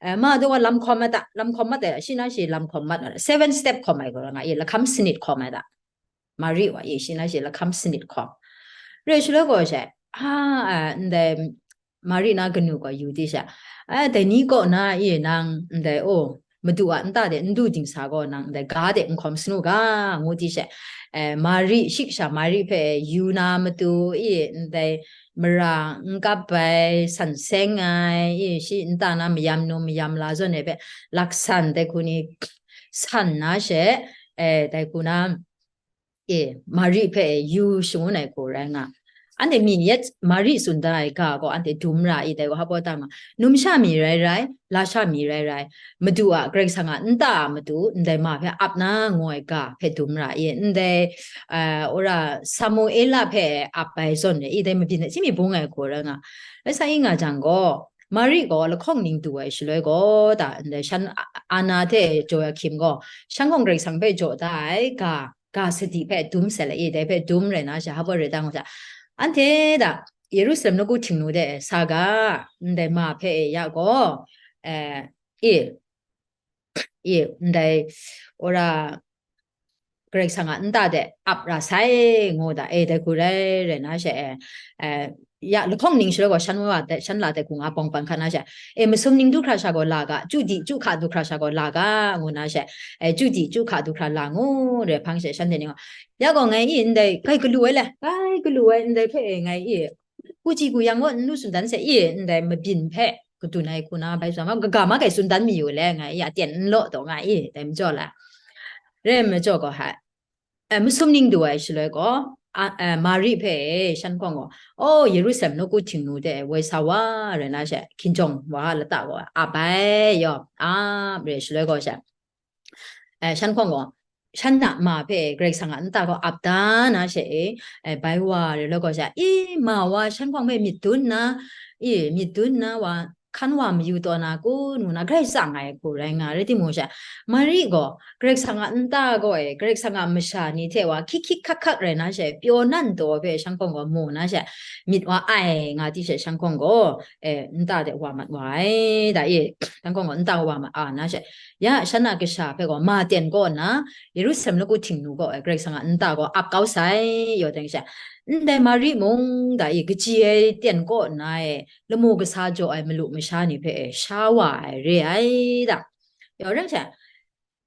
e, ma daw wa lam hkawm mat da, lam hkawm mat ai, shi na shi lam hkawm mat, seven step hkawm ai gaw nga, e, lahkam sanit hkawm ai da. Mari wa, e, shi na shi lahkam sanit hkawm. Re shaloi gaw she, a, a, ndai, Mari na kanu gaw yu di she, a, dai ni kaw na, e, nang ndai, o, madu a nta de n du dingsa gaw nang ndai ga de n hkawm sanu ga, ngu di she, e, Mari, shi kasha Mari hpe yu na matu, e, ndai mara n kap ai, san seng ai, e, shi nta na mayam num mayam la zawn ai hpe laksan dai hku ni san na she, e, dai hku na, e, Mari hpe yu shangun ai hku rai nga. Anhte mi yet Mari tsun da ai ga gaw anhte dum ra i, dai gaw hpa baw ta nga, numsha mi rai rai, lasha mi rai rai, Madu a, Karai Kasang a nta a matu ndai ma hpe ap na ngu ai ga hpe dum ra i, ndai, a, ora Samuela hpe ap ai zawn re i, dai mabyin e hti mi bung ai hku rai nga. Rai sa i nga jang gaw, Mari gaw lahkawng ning du ai shaloi gaw, da, ndai shan a-, Ana hte Joyakim gaw, shan hkawng Karai Kasang hpe jaw da ai ga, ga sadi hpe dum sai la i, dai hpe dum rai na, shi hpa rai ta ngu sha, anhte da Yerusalem nawku Htingnu de sa ga, ndai ma hpe ya gaw, eh, e, e, ndai, ora, Karai Kasang a nta de ap ra sai, ngu da, e, dai hku rai, rai na she, e, e, ya, lahkawng ning shaloi gaw, shan wa de, shan la de hku nga pawng pan hkan na she, e, masum ning du hkra sha gaw la ga, chyu di chyu hka du hkra sha gaw la ga, ngu na she, e, chyu di chyu hka du hkra la ngu, re hpang she, shanhte ni gaw, ya gaw ngai i ndai, kai galu ai le, kai galu ai ndai hpe e ngai i, ku ji ku yang gaw n lu tsun dan se i, ndai mabyin hpe, kadun ai hku na bai tsun ma, kaga ma kai tsun dan mi yu le, ngai i, aten n law taw nga i, dai majaw la, re majaw gaw hai, e, masum ning du ai shaloi gaw, a, e, Mari hpe e, shan hkawng gaw, o, Yerusalem nawku Htingnu de woi sa wa, rai na she, hkinjawng wa lata gaw, ap ai yaw, a, re shaloi gaw she, e, shan hkawng gaw, shan a ma hpe Karai Kasang a nta gaw ap da na she e, e, bai wa re loi gaw she, i, ma wa shan hkawng hpe myit dun na, i, myit dun na wa, hkan wa mayu taw na kun ngu na grai tsang ai hku rai nga, rai timung she, Mari gaw Karai Kasang a nta gaw e, Karai Kasang a masha ni hte wa hkyik hkyik hkak hkak rai na she, pyaw nan taw hpe shanghkawng gaw mu na she, myit wa ai nga ti she shanghkawng gaw, e, nta de wa mat wa ai, da e, shanghkawng gaw nta wa ma a na she, ya shan a kasha hpe gaw ma ten kaw nna, Yerusalem lagu Htingnu gaw e, Karai Kasang a nta gaw ap kau sai, yaw teng she, ndai Mari mung da e, kaji ai ten kaw nna e, lamu kasa jaw ai malu masha ni hpe e, sha wa ai re ai da. Yaw rai she,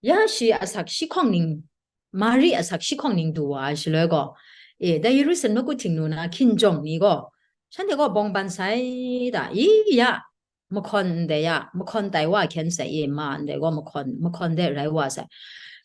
ya shi asak shi hkawng ning, Mari asak shi hkawng ning du wa ai shaloi gaw, e, dai Yerusalem lagu Htingnu na hkinjawng ni gaw, shanhte gaw bawng ban sai da, i ya, mahkawn ndai ya, mahkawn tai wa hkyen sai, e, ma ndai gaw mahkawn, mahkawn de rai wa sai.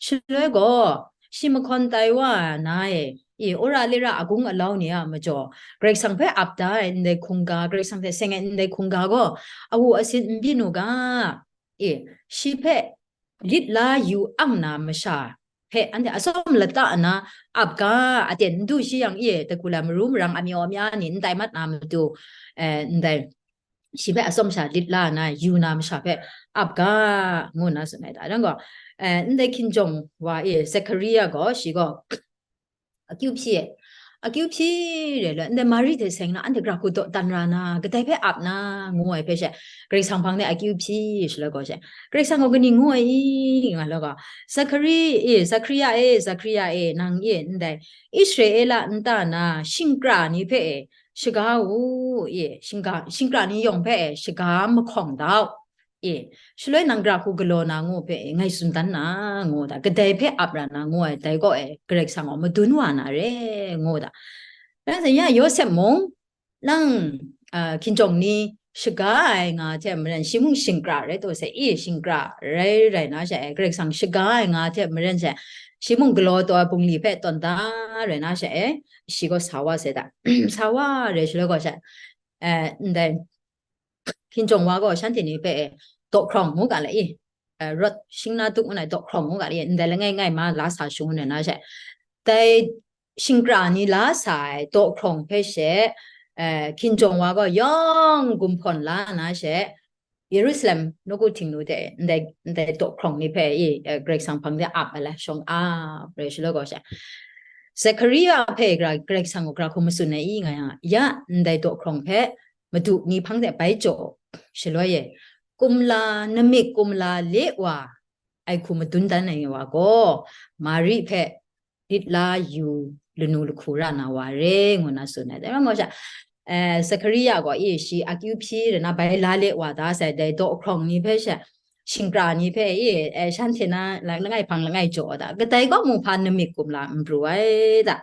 Shaloi gaw, shi mahkawn tai wa na e, e, ora lira agung alau ni a majaw, Karai Kasang hpe ap da ai ndai hkungga, Karai Kasang hte seng ai ndai hkungga gaw, awu asin n byin u ga, e, shi hpe lit la yu ang na masha hpe anhte atsawm lata nna ap ga, aten n du shi yang, e, taku la maru marang amyaw amya ni n tai mat na matu, e, ndai shi hpe atsawm sha lit la nna yu na masha hpe ap ga, ngu nna tsun ai da. Nang gaw, e, ndai hkinjawng wa e, Zakaria gaw, shi gaw, akyu hpyi e, akyu hpyi re le, ndai Mari hte seng na, anhte gara hku daw dan ra na, kadai hpe ap na, ngu ai hpe she, Karai Kasang hpang de akyu hpyi shaloi gaw she, Karai Kasang gaw kaning ngu ai i, nga law gaw, Zakari, e, Zakaria e, Zakaria e, nang e, ndai Israela nta na shingkra ni hpe e, shaga u, e, shingga, shingkra ni yawng hpe e, shaga mahkawng da u. E, shaloi nang gara hku galaw na ngu hpe, e, ngai tsun dan na, ngu da, kadai hpe ap ra na ngu ai, dai gaw e, Karai Kasang gaw madun wa na re, ngu da. Rai sa, ya Yawsep mung, nang, a, hkinjawng ni shaga ai nga hte maren, shi mung shingkra rai taw sai, e, shingkra rai rai na sha e, Karai Kasang shaga ai nga hte maren sha, shi mung galaw taw ai bungli hpe tawn da rai na sha e, shi gaw sa wa sai da. Sa wa re shaloi gaw sha, e, ndai, hkinjawng wa gaw shanhte ni hpe e, daw hkrawng ngu ga le i, e, rawt shing na tuk ngu na daw hkrawng ngu ga le i, ndai langai ngai ma la sa shung nna na she, dai shingkra ni la sa ai daw hkrawng hpe she, e, hkinjawng wa gaw yawng gumhpawn la na she, Yerusalem nawku Htingnu de ndai, ndai daw hkrawng ni hpe i, e, Karai Kasang hpang de ap ai la shawng a, re shaloi gaw she, Zakaria hpe gara, Karai Kasang gaw gara hku matsun ai i nga yang, ya ndai daw hkrawng hpe Madu ni hpang de bai jaw shaloi e, kumla, namik kumla le wa ai hku madun dan ai wa gaw, Mari hpe lit la yu lanu lahku ra na wa re, ngu na tsun ai. Dai rai ngu sha, e, Zakaria gaw, e, shi akyu hpyi re na bai la le wa da sai, dai daw hkrawng ni hpe she, shingkra ni hpe, e, e, shanhte na la-, langai hpang langai jaw da, kadai gaw mu hpa namik kumla n pru ai da.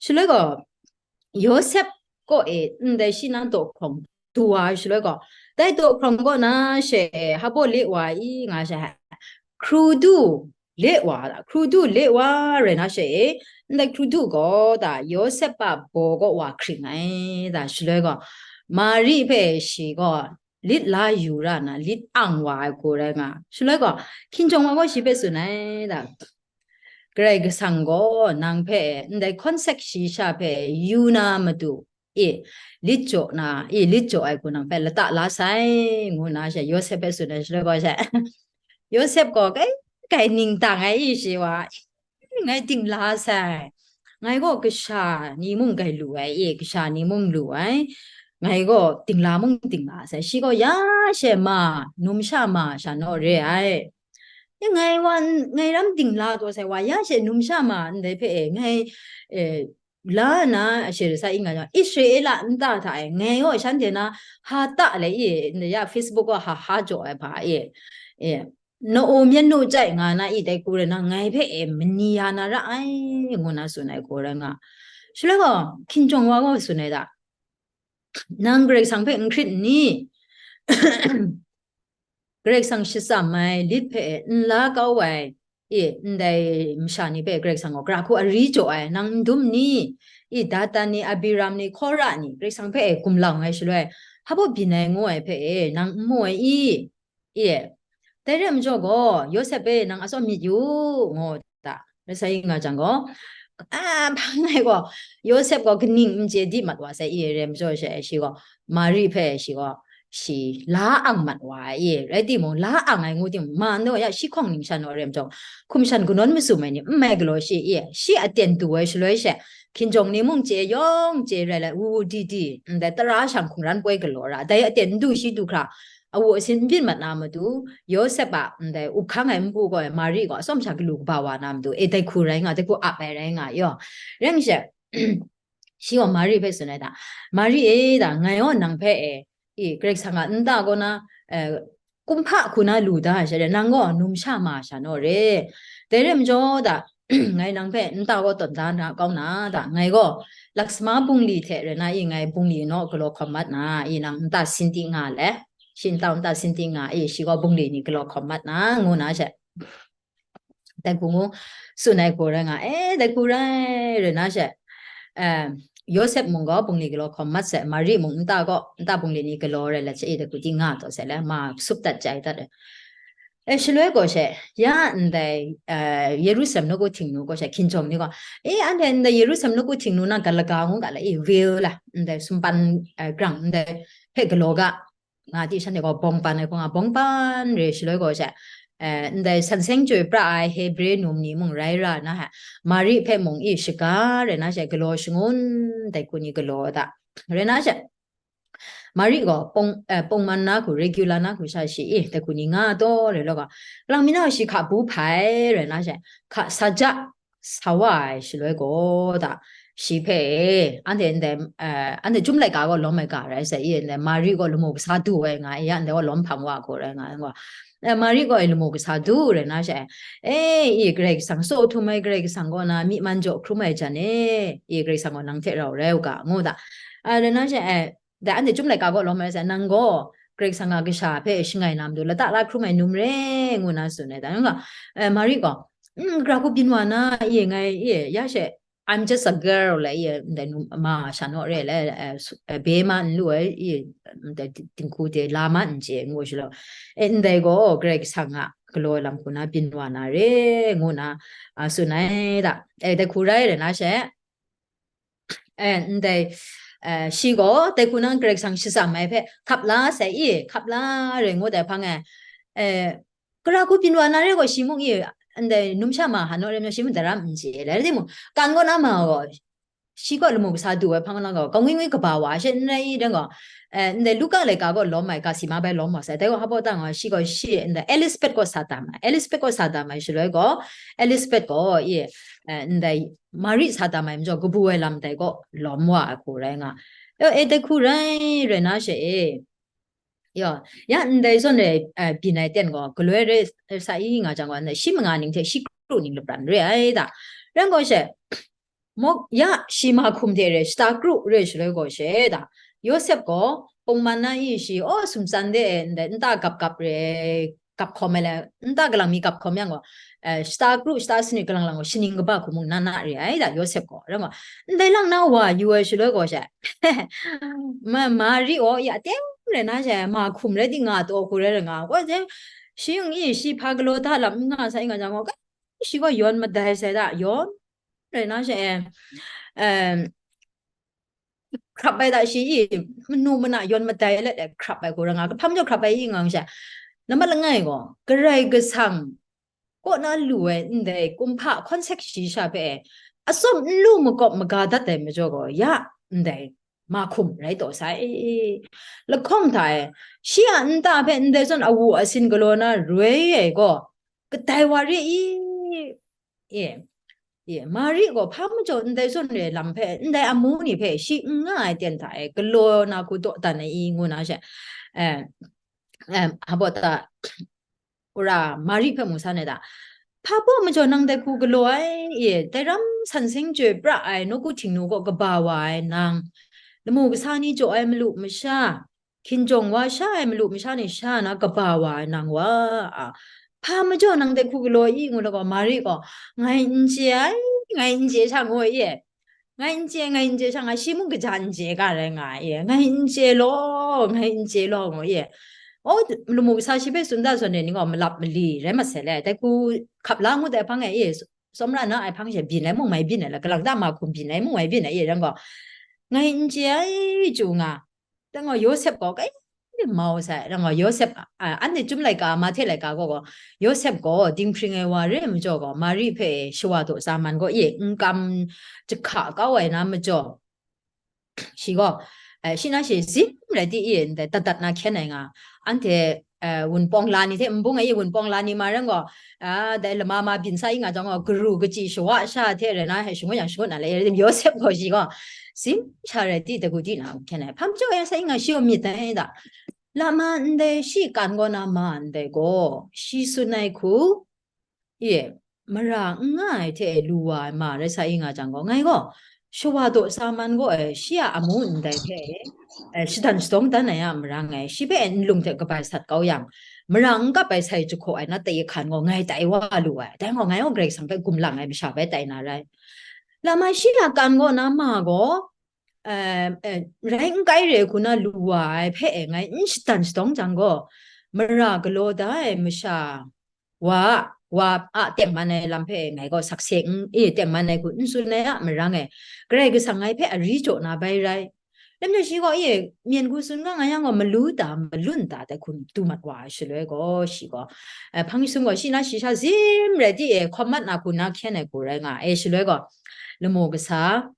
Shaloi gaw, Yawsep kaw e ndai shi na daw hkrawng du wa ai shaloi gaw, dai daw hkrawng kaw na she hpa baw le wa i nga sha, hkru du le wa da, hkru du le wa rai na she e, ndai hkru du gaw da Yawsep a baw kaw wa hkring ai da, shaloi gaw, Mari hpe shi gaw lit la yu ra na, lit ang wa ai hku rai nga, shaloi gaw, hkinjawng wa gaw shi hpe tsun ai da, Karai Kasang gaw nang hpe ndai hkawn sek shayi sha hpe yu na matu, e, lit jaw na, e, lit jaw ai hku nang hpe lata la sai, ngu na she Yawsep hpe tsun ai shaloi gaw she, Yawsep gaw kai, kai ning tang ai i shi wa, e, ngai dingla sai, ngai gaw kasha ni mung grai lu ai, e, kasha ni mung lu ai, ngai gaw dingla mung dingla sai, shi gaw ya she ma, numsha ma sha naw re ai. Ya ngai wa, ngai ram dingla taw sai wa, ya she numsha ma ndai hpe e, ngai, e, la na ashe rasa i nga jang, Israela nta hta e, ngai gaw shanhte na ha ta le i, ndai ya Facebook gaw ha ha jaw ai hpa e, e, na-o myen nu chyai nga na i dai hku rai na, ngai hpe e mani ya na ra ai, ngu na tsun ai hku rai nga. Shaloi gaw, hkinjawng wa gaw tsun ai da, nang Karai Kasang hpe n hkrit n ni? Karai Kasang shatsam ai lit hpe n la kau ai, e, ndai masha ni hpe Karai Kasang gaw gara hku ari jaw ai, nang n dum ni? E, Datan ni, Abiram ni, Hkora ni, Karai Kasang hpe e gumlang ai shaloi, hpa baw byin ai ngu ai hpe e, nang n mu ai i? E, dai re ai majaw gaw, Yawsep e nang atsawm myit yu, ngu da. Rai sa i nga jang gaw, a, hpang ai gaw, Yawsep gaw kaning n chye di mat wa sai i re ai majaw she, shi gaw, Mari hpe shi gaw, shi la ang mat wa ai, rai timung, la ang ai ngu timung, ma naw ya, shi hkawng ning sha naw rem jawng, hkum shan kanawn masum ai ni, n mai galaw shi, i, shi aten du ai shaloi she, hkinjawng ni mung chye yawng chye rai lai, wu wu di di, ndai tara shang hkungran poi galaw ra, dai aten n du shi du hkra, awu asin n byin mat na matu, Yawsep a, ndai up hkang ai npu gaw, Mari gaw, atsawm sha galu kaba wa na matu, e, dai hku rai nga, dai hku ap ai rai nga, yaw. Rai nme she, shi gaw Mari hpe tsun ai da, Mari e da, ngai gaw nang hpe e, i, Karai Kasang a nta kaw na, eh, kumhpa hku na lu da ai sha re, nang gaw numsha ma sha naw re. Dai rai majaw da, ngai nang hpe nta kaw tawn da na kau na da, ngai gaw laksama bungli hte rai na i, ngai bungli naw galaw hkawm mat na i, nang nta sinti nga le, shi nta nta sinti nga i, shi gaw bungli ni galaw hkawm mat na, ngu na she. Dai hku ngu tsun ai hku rai nga, e, dai hku rai, rai na she, eh, Yawsep mung gaw bungli galaw hkawm mat se, Mari mung nta gaw, nta bungli ni galaw rai let she, e, dai hku di nga taw se le, ma sup dat chye ai dat ai. E, shaloi gaw she, ya ndai, eh, Yerusalem nawku Htingnu gaw she, hkinjawng ni gaw, e, anhte ndai Yerusalem nawku Htingnu na ga laga ngu ga la, e, veil la, ndai sumpan, eh, grang, ndai hpe galaw ga, nga di shanhte gaw bawng pan ai hku nga, bawng pan re shaloi gaw she, eh, ndai san seng chyoi pra ai Hebre num ni mung rai ra na hte, Mari hpe mung i shaga rai na she, galaw shangun dai hku ni galaw da. Rai na she, Mari gaw pawng, eh, pawngman na hku, regular na hku sha shi i, dai hku ni nga taw re law ga, kalang mi na shi hka bu hpai rai na she, hka sa ja, sa wa ai shaloi gaw da, shi hpe, anhte ndai, eh, anhte chyum laika gaw lawm ai ga rai sai, i ndai Mari gaw lamu kasa du ai nga, i ya ndai gaw lawm hpang wa hku rai nga ai gaw, eh, Mari gaw i lamu kasa du rai na she, e, i Karai Kasang, tsaw htum ai Karai Kasang kaw na myi man jaw hkrum ai jan e, i Karai Kasang gaw nang hte rau rai u ga, ngu da. A, rai na she, eh, dai anhte chyum laika gaw lawm ai sai, nang gaw Karai Kasang a kasha hpe shangai na matu lata la hkrum ai num re, ngu na tsun ai da. Nang gaw, eh, Mari gaw, "Mm, gara hku byin wa na, i ngai, i, ya she, I'm just a girl," le, i, ndai num, ma sha naw re, le, eh, su-, eh, be ma n lu ai, i, ndai di-, dinghku de la ma n chye, ngu shi law, eh, ndai gaw Karai Kasang a galaw ai lam hku na byin wa na re, ngu na, ah, tsun ai da. Eh, dai hku rai re na she, eh, ndai, eh, shi gaw dai hku nang Karai Kasang shatsam ai hpe hkap la sai i, hkap la re ngu dai hpang e, eh, gara hku byin wa na re gaw, shi mung i, ndai numsha ma hanu re, shi mung daram n chye, rai timung, kan kaw na ma gaw, shi gaw lamu kasa du ai hpang na gaw, kangwi ngwi kaba wa she n rai i, dang gaw, eh, ndai Luka laika gaw lawm ai, ga si ma bai lawm wa sai, dai gaw hpa baw tang gaw, shi gaw shi, ndai Elisabet kaw sa tam ai, Elisabet kaw sa tam ai shaloi gaw, Elisabet gaw, i, eh, ndai Mari sa tam ai majaw, kabu ai lam dai gaw lawm wa ai hku rai nga. E, e, dai hku rai, rai na she e. Ya, ya ndai zawn e, eh, byin ai ten gaw, galoi re sa i nga jang gaw, ndai shi manga ning hte shi kru ning lapran re ai da. Rai gaw she, mawk ya shi ma hkum hte re, shata kru re shaloi gaw she da. Yawsep gaw, pawngman na i shi, aw, sumtsan de e, ndai nta gap gap re, gap hkawm ai le, nta kalang mi gap hkawm yang gaw, eh, shata kru, shata sanit kalang lang gaw, shaning kaba hku mung na na re ai da, Yawsep gaw. Rai gaw, ndai lang na wa yu ai shaloi gaw she, ma, Mari gaw, ya, teng re na she, ma hkum rai di nga taw hku rai rai nga, gaw je, shi yung i, shi hpa galaw da lam n nga sai nga jang gaw, shi gaw yawn madai sai da, yawn rai na she, em, hkrap ai da shi i, manu mana yawn madai let e hkrap ai hku rai nga, kahpang jaw hkrap ai i nga she, nambat langai gaw, Karai Kasang kaw na lu ai ndai kumhpa hkawn sek shayi sha hpe, atsawm n lu makawp maga dat ai majaw gaw, ya ndai ma hkum rai taw sai. Lahkawng hta e, shi a nta hpe ndai zawn awu asin galaw na roi ai gaw, kadai wa re i? E, e, Mari gaw hpa majaw ndai zawn re lam hpe, ndai amu ni hpe shi n nga ai ten hta e galaw na hku dawdan ai i, ngu na she, e, e, hpa baw ta, Ura Mari hpe mu san ai da. Hpa baw majaw nang dai hku galaw ai, e, dai ram san seng chyoi pra ai nawku Htingnu kaw kaba wa ai nang, lamu kasa ni jaw ai malu masha, hkinjawng wa sha ai malu masha ni sha na kaba wa ai nang wa, a, hpa majaw nang dai hku galaw i, ngu law gaw, Mari gaw, ngai n chye ai, ngai n chye sha ngu ai, e, ngai n chye, ngai n chye sha, ngai shi mung kaja n chye ga rai nga ai, e, ngai n chye law, ngai n chye law, ngu ai, e. O, lamu kasa shi hpe tsun da zawn e, ni gaw malap mali rai ma sai le, dai hku hkap la ngut ai hpang e, e, tsawmra na ai hpang she byin ai mung mai byin ai la, kalang ta ma hkum byin ai mung mai byin ai, e, rai gaw, ngai n chye ai chyu nga. Dang gaw Yawsep gaw kai mau sai, rang wa Yosep, a, anhte Chyum laika, Mahte laika gaw, gaw, Yosep gaw dinghpring ai wa re ai majaw gaw, Mari hpe shawa daw sa man gaw, ye, n kam jahka kau ai na majaw, shi gaw, eh, shi na shi zim rai di, i, ndai dat dat na hkyen ai nga, anhte, eh, wunpawng la ni hte nbung ai, i, wunpawng la ni ma ran gaw, a, dai lama ma byin sa i nga jang gaw, garu kachyi shawa sha hte rai na, he shangun yang shangun na le, Yosep gaw shi gaw, zim sha rai di, dagu di na hkyen ai. Hpa majaw ya sa i nga, shi gaw myit ai da. Lama ndai shi kan gaw na ma ndai gaw, shi tsun ai hku, ye, mara n nga ai hte lu wa ai ma rai sa i nga jang gaw, ngai gaw, shawa daw sa man gaw, eh, shi a amu ndai hpe, eh, shadan shadawng dan ai a marang e, shi hpe nlung hte kabai sat kau yang, mara n kap ai sai jahkaw ai na tai hkan gaw, ngai tai wa lu ai. Dai gaw, ngai gaw Karai Kasang hpe gumlang ai masha bai tai na rai. Lama shi a kan gaw na ma gaw, eh, eh, rai n kai re hku na lu wa ai hpe e, ngai n shadan shadawng jang gaw, mara galaw da ai masha, wa, wa a tengman ai lam hpe ngai gaw sakse n, e, tengman ai hku n tsun ai a marang e, Karai Kasang ngai hpe ari jaw na bai rai. Lam na shi gaw, e, myen hku tsun nga nga yang gaw, malu ta, malun ta dai hku du mat wa ai shaloi gaw, shi gaw, eh, hpang sum gaw, shi na shi sha zim rai di, e, hkawm mat na hku na hkyen ai hku rai nga, e, shaloi gaw, lamu kasa,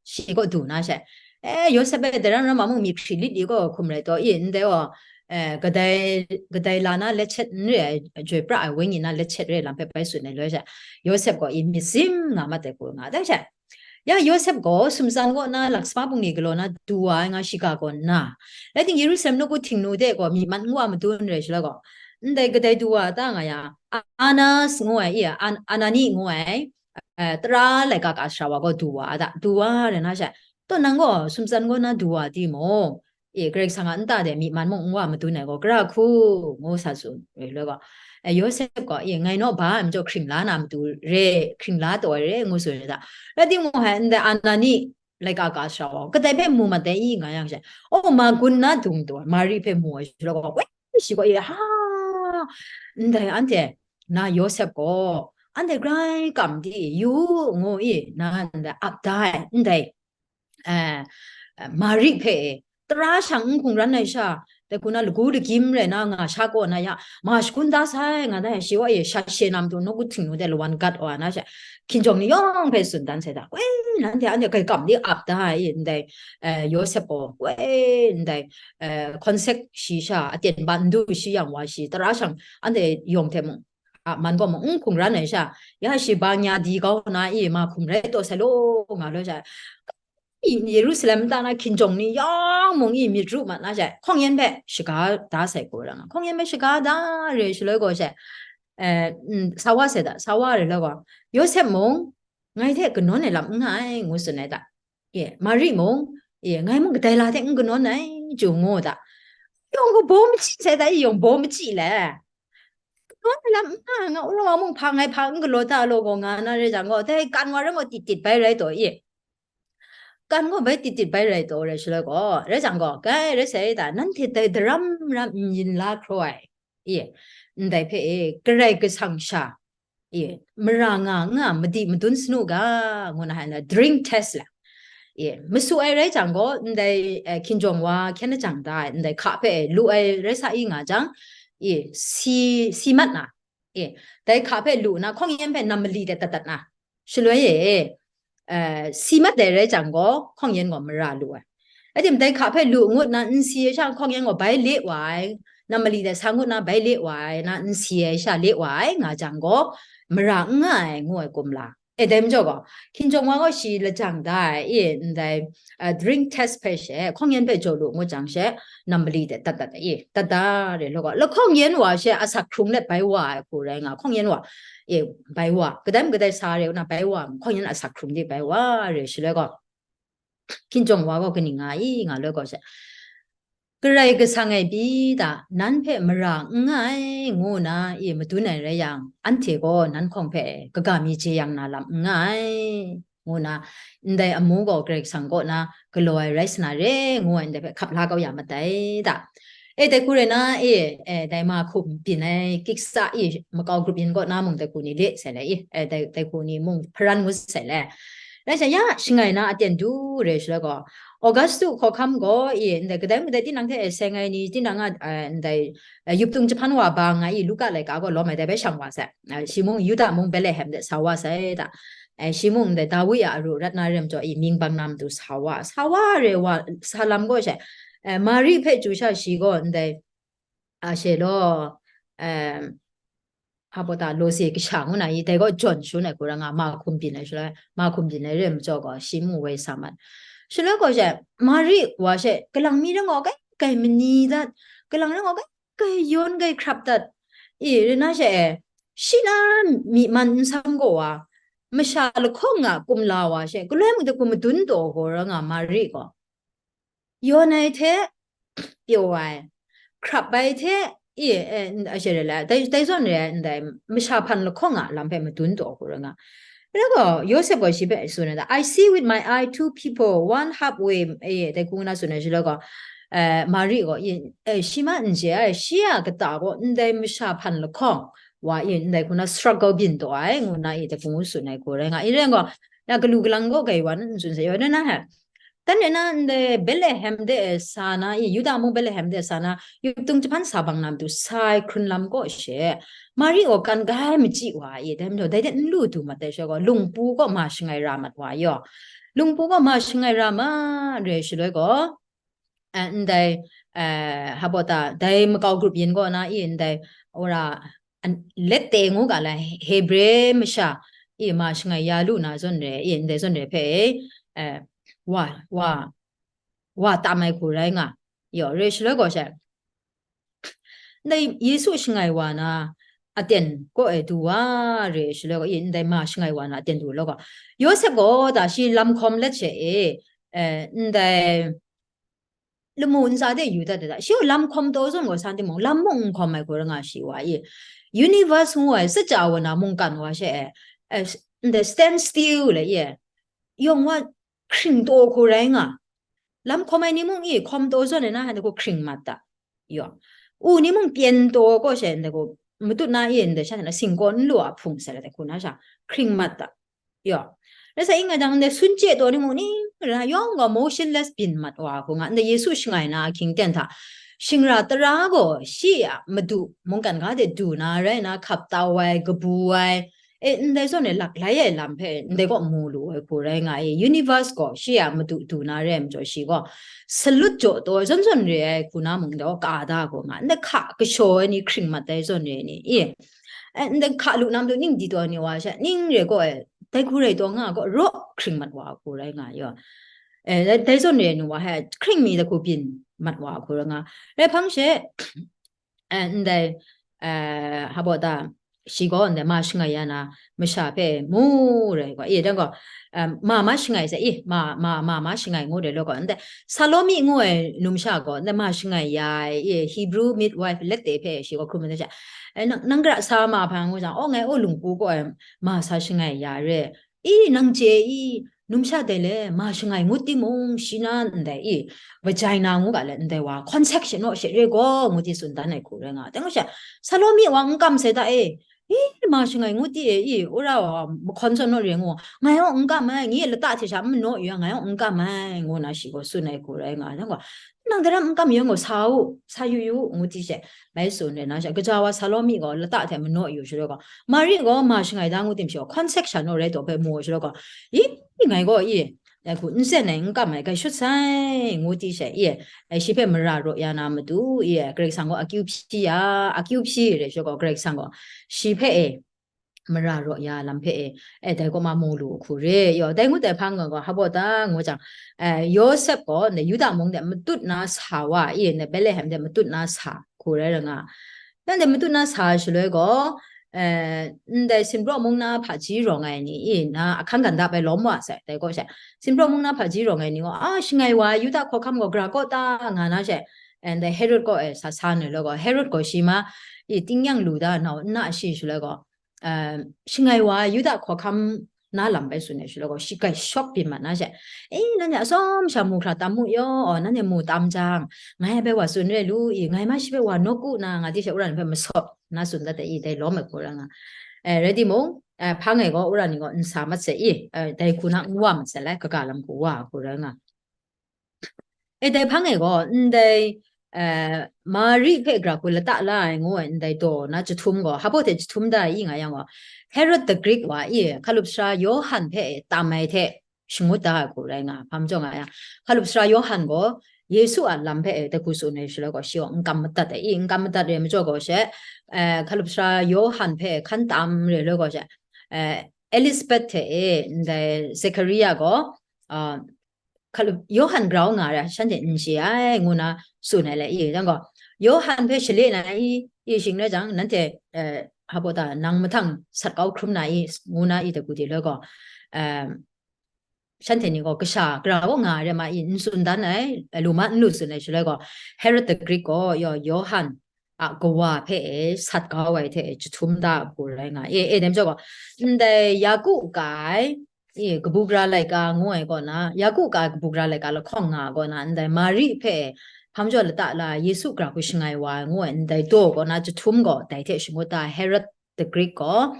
shi gaw du na she, eh, Yosep e dai ram ram a mung, myi hpri lit li gaw hkum rai taw, i, ndai gaw, eh, kadai, kadai la na let chet n re ai, joi pra ai wenyi na let chet re lam hpe bai tsun ai loi she, Yosep gaw i myit sim nga mat ai hku nga dai she, ya Yosep gaw sumtsan kaw na laksama bungli galaw na du wa ai nga shiga gaw nna, rai ting, Yerusalem nawku Htingnu de gaw myi man n wa madun re shaloi gaw, ndai kadai du wa ta nga ya, Anas ngu ai, i, An-, Anani ngu ai, eh, tara laika ka sara wa gaw du wa a da, du wa re na she, taw nang gaw sumtsan kaw na du wa timung, e, Karai Kasang a nta de myi man mung n wa madun ai gaw, gara hku ngu sa tsun ai loi gaw, eh, Yosep gaw, e, ngai naw ba ai majaw hkring la na matu re, hkring la taw ai re, ngu tsun ai da. Rai timung, hai ndai Anani laika ka sara wa, kadai hpe mu mat dai i, nga yang she, o, magun na dung taw ai, Mari hpe mu ai shaloi gaw, woi, shi gaw, e, ha, ndai anhte na Yosep gaw, anhte grai kam di, yu u, ngu i, na ndai ap da ai, ndai, eh, Mari hpe e, tara shang n hkungran ai sha, dai hku na lagu lagyim rai na nga sha kaw na ya, ma shagun da sai, nga dai, shi wa e, sha she na matu nawku Htingnu de lawan gat wa na she, hkinjawng ni yawng hpe tsun dan sai da, woi, nanhte anhte hkai kam di ap da ai, ndai, eh, Yosep gaw, woi, ndai, eh, concept shi sha, aten ba n du shi yang wa shi, tara shang anhte yawng hte mung, a man gaw mung n hkungran ai sha, ya shi ba nya di kau na i, ma hkum rai taw sai law, nga law sha, i, Yerusalem nta na hkinjawng ni yawng mung i myit ru mat na she, hkawng yen hpe shaga da sai gaw ra nga, hkawng yen hpe shaga da re shaloi gaw she, eh, mm, sa wa sai da, sa wa re loi gaw, Yosep mung, ngai hte kanawn ai lam n nga ai, ngu tsun ai da. E, Mari mung, e, ngai mung kadai la hte n kanawn ai, chyu ngu da. Yawng gaw baw machyi sai da, yawng baw machyi le. Kanawn ai lam n nga, nga, wora wa mung hpa ngai hpa n galaw ta law gaw, nga na rai jang gaw, dai kan wa rai gaw, tit tit bai rai taw, e. Kan gaw bai tit tit bai rai taw, rai shaloi gaw, rai jang gaw, kai, rai sai da, nanhte dai daram ram n yin la hkraw ai, e, ndai hpe, e, Karai Kasang sha, e, mara nga nga, madi madun sanu ga, ngu na hai na, drink test la. E, masu ai rai jang gaw, ndai, eh, hkinjawng wa hkyen lajang da ai, ndai hka hpe lu ai rai sa i nga jang, e, si, si mat na, e, dai hka hpe lu na, hkawng yen hpe nam mali de dat dat na, shaloi e, eh, si mat dai rai jang gaw, hkawng yen gaw mara lu ai. Atim dai hka hpe lu ngut na n si ai sha, hkawng yen gaw bai le wa ai, nam mali de sa ngut na bai le wa ai, na n si ai sha le wa ai, nga jang gaw, mara n nga ai, ngu ai kumla. E, dai majaw gaw, hkinjawng wa gaw shi lajang da ai, e, ndai, a, drink test hpe she, hkawng yen hpe jaw lu ngut jang she, nam mali de dat dat ai, e, dat da re law gaw, lahkawng yen wa she asak hkrung let bai wa ai hku rai nga, hkawng yen wa, e, bai wa, kadai ma kadai sa re u na bai wa, hkawng yen asak hkrung de bai wa re shaloi gaw, hkinjawng wa gaw kaning nga i, nga loi gaw she, Karai Kasang e pyi ta, nan hpe mara n nga ai, ngu na, e, madun ai rai yang, anhte gaw nan hkawng hpe kaga mi jeyang na lam n nga ai, ngu na, ndai amu gaw Karai Kasang kaw na galaw ai rai sa na re, ngu ai ndai hpe hkap la kau ya mat ai da. E, dai hku rai na, e, e, dai ma hkum byin ai kiksa, e, makau grup yin kaw na mung dai hku ni le sai le, e, e, dai, dai hku ni mung hparan ngut sai le. Rai sha ya, shangai na aten du re shaloi gaw, Augustu hkawhkam gaw, i, ndai kadai mung dai tinang hte e seng ai ni, tinang a, eh, ndai, eh, yup tung jahpan wa ba nga i, Luka laika gaw lawm ai dai bai shang wa sai. Eh, shi mung Yuda mung Betlehem de sa wa sai da. Eh, shi mung ndai Dawi a aru rat na rem jaw i, mying bang na matu sa wa, sa wa re wa, sa lam gaw she, eh, Mari hpe chyu sha shi gaw ndai, a, she law, em, hpa ta lawse kasha ngu na i, dai gaw jawn shangun ai hku ra nga, ma hkum byin ai shaloi, ma hkum byin ai re majaw gaw, shi mung woi sa mat. Shaloi gaw she, Mari wa she, kalang mi rai gaw kai kai mani dat, kalang rai gaw kai kai yawn kai hkrap dat, i, rai na she e, shi na myi man n sam gaw wa, masha lahkawng a kumla wa she, galoi mung de hku madun taw gaw ra nga Mari gaw. Yawn ai hte pyaw ai, hkrap ai hte, i, eh, n-, a, she re la, dai, dai zawn re ai ndai, masha hpan lahkawng a lam hpe madun taw hku rai nga. Rai gaw, Yawsep gaw shi hpe tsun ai, "I see with my eye two people, one halfway," eh, dai hku na tsun ai shaloi gaw, eh, Mari gaw, i, eh, shi ma n chye ai, shi a kata gaw ndai masha hpan lahkawng wa, i, ndai hku na struggle byin taw ai, ngu na, i, dai hku ngu tsun ai hku rai nga. I rai gaw, ya galu galang gaw gai wa na n tsun sai, yaw na na he. Dan re na ndai Betlehem de sa na i, Yuda mung Betlehem de sa na, yup tung jahpan sa bang na matu sa ai hkrun lam kaw she, Mari gaw kan gai machyi wa i, dai majaw dai de n lu du mat ai shaloi gaw, lungpu kaw ma shangai ra mat wa yaw. Lungpu kaw ma shangai ra ma re shaloi gaw, eh, ndai, eh, hpa ta, dai makau grup yin kaw na i, ndai, ora, an-, lette ngu ga lai, Hebre masha i ma shangai ya lu na zawn re, i ndai zawn re hpe, eh, wa, wa, wa tam ai hku rai nga. Yaw, re shaloi gaw she, ndai Yesu shangai wa na aten kaw e du wa re shaloi gaw, i ndai ma shangai wa na aten du law gaw, Yawsep gaw da shi lam hkawm let she e, eh, ndai lamu ntsa de yu dat dat, shi lam hkawm taw zawn gaw, san timung, lam mung n hkawm ai hku ra nga shi wa i, universe ngu ai, saja wa na mungkan wa she e, eh, ndai stand still le i, yawng wa hkring taw hku rai nga. Lam hkawm ai ni mung i, hkawm taw zawn e na, hkring mat da. Yaw. U ni mung pyen taw kaw she, ndai gaw, matut na i, ndai sha na singkaw n lu a hpung sai la, dai hku na sha, hkring mat da. Yaw. Rai sa, i nga jang, ndai sun chye taw ni mung ning, rai na yawng gaw motionless byin mat wa hku nga, ndai Yesu shangai na ahkying ten hta, shingra tara gaw shi a madu mungkan ga de du na rai na, hkap tau ai, kabu ai, e, ndai zawn e lak lai ai lam hpe ndai kaw mu lu ai hku rai nga i, universe gaw shi a madu du na rai majaw, shi gaw salut jaw taw ai zawn zawn re ai hku na mung, ndai gaw ka da gaw nga, ndai hka kashaw ai ni hkring mat ai zawn re ai ni i, eh, ndai hka lu na matu ning di taw ai ni wa sha, ning re gaw, eh, dai hku rai taw nga gaw, raw hkring mat wa hku rai nga yaw. Eh, dai, dai zawn re ai ni wa he, hkring mi dai hku byin mat wa hku rai nga. Rai hpang she, eh, ndai, eh, hpa ta, shi gaw ndai ma shangai ya na masha hpe mu rai gaw, i, dang gaw, um, ma ma shangai sai, i, ma, ma, ma ma shangai ngu rai law gaw, ndai Salomi ngu ai numsha gaw, ndai ma shangai ya ai, i, Hebrew midwife lette hpe shi gaw hkrum ai sha, eh, nang, nang gara sa ma hpa ngu jang, aw, ngai aw lungpu gaw ai ma sa shangai ya re, i, nang chye i, numsha dai le ma shangai ngut timung, shi na ndai, i, vagina ngu ga le ndai wa, conception naw she re gaw, ngu di tsun dan ai hku rai nga. Dang sha, Salomi wa n kam sai da e, i, ma shangai ngut di e, i, wora wa, mahkawn zawn naw re ngu, ngai aw n kam ai, ngi lata hte sha n manaw yu ai, ngai aw n kam ai, ngu na shi gaw tsun ai hku rai nga. Dang gaw, nang dai ram n kam yang gaw, sa u, sa yu yu, ngu di she, bai tsun re na sha, kaja wa Salomi gaw lata hte manaw yu shaloi gaw, Mari gaw ma shangai da ngu tim shi gaw, conception naw rai taw hpe mu shaloi gaw, i, ngai gaw, i, dai hku n sen ai, n kam ai, grai shut sai, ngu di she, i, e, shi hpe mara raw ya na matu, i, Karai Kasang gaw akyu hpyi ya, akyu hpyi re shaloi gaw, Karai Kasang gaw shi hpe, e, mara raw ya lam hpe, e, e, dai kaw ma mu lu hku re, yaw, dai ngut ai hpang gaw, hpa ta ngu jang, e, Yawsep gaw, ndai Yuda mung de matut na sa wa, i, ndai Betlehem de matut na sa hku rai ra nga. Nang de matut na sa shaloi gaw, eh, ndai Sinpraw mung na hpaji rawng ai ni i, na ahkang ganda bai lawm wa sai, dai gaw she, Sinpraw mung na hpaji rawng ai ni gaw, a, shangai wa Yuda hkawhkam gaw gara kaw ta, nga na she, and dai Herod kaw e sa sa nai law gaw, Herod gaw shi ma i, tingnyang lu da nau n na shi shaloi gaw, eh, shangai wa Yuda hkawhkam na lam bai tsun ai shaloi gaw, shi grai shawk byin mat na she, e, nanhte atsawm sha mu hkra tam mu yaw, nanhte mu tam jang, ngai bai wa tsun re lu i, ngai ma shi bai wa nawku na, nga di she wora ni hpe masawp na tsun dat ai i, dai lawm ai hku rai nga. Eh, rai timung, eh, hpang e gaw wora ni gaw n sa mat sai i, eh, dai hku na n wa mat sai lai, kaga lam hku wa hku rai nga. E dai hpang e gaw, ndai, eh, Mari hpe gara hku lata la ai ngu ai ndai daw na jahtum gaw, hpa baw hte jahtum da ai i nga yang gaw, Herod the Greek wa i, hkalup sara Yawhan hpe tam ai hte shangut da ai hku rai nga, hpa majaw nga yang, hkalup sara Yawhan gaw Yesu a lam hpe e dai hku tsun ai shaloi gaw, shi gaw n kam madat ai i, n kam madat re ai majaw gaw she, eh, hkalup sara Yawhan hpe hkan tam re ai gaw she, eh, Elizabeth hte e ndai Zekaria gaw, ah, hkalup Yawhan grau nga ra, shanhte n chye ai, ngu na tsun ai le i, yang gaw, Yawhan hpe shale na i, i shing rai jang, nanhte, eh, hpa baw ta, nang mahtang sat kau hkrum na i, ngu na i dai hku di loi gaw, eh, shanhte ni gaw kasha gara kaw nga ai re ma i, n tsun dan ai, lu ma n lu tsun ai shaloi gaw, Herod the Greek gaw, yaw, Yawhan a kawa hpe e sat kau ai hte e jahtum da ai hku rai nga. E, e, dai majaw gaw, ndai Yaku ka ai, e, kabu gara laika ngu ai kaw na, Yaku ka ai kabu gara laika lahkawng nga ai kaw na, ndai Mari hpe e hpa majaw lata la Yesu gara hku shangai wa ai ngu ai, ndai daw kaw na jahtum gaw dai hte shangut da ai. Herod the Greek gaw,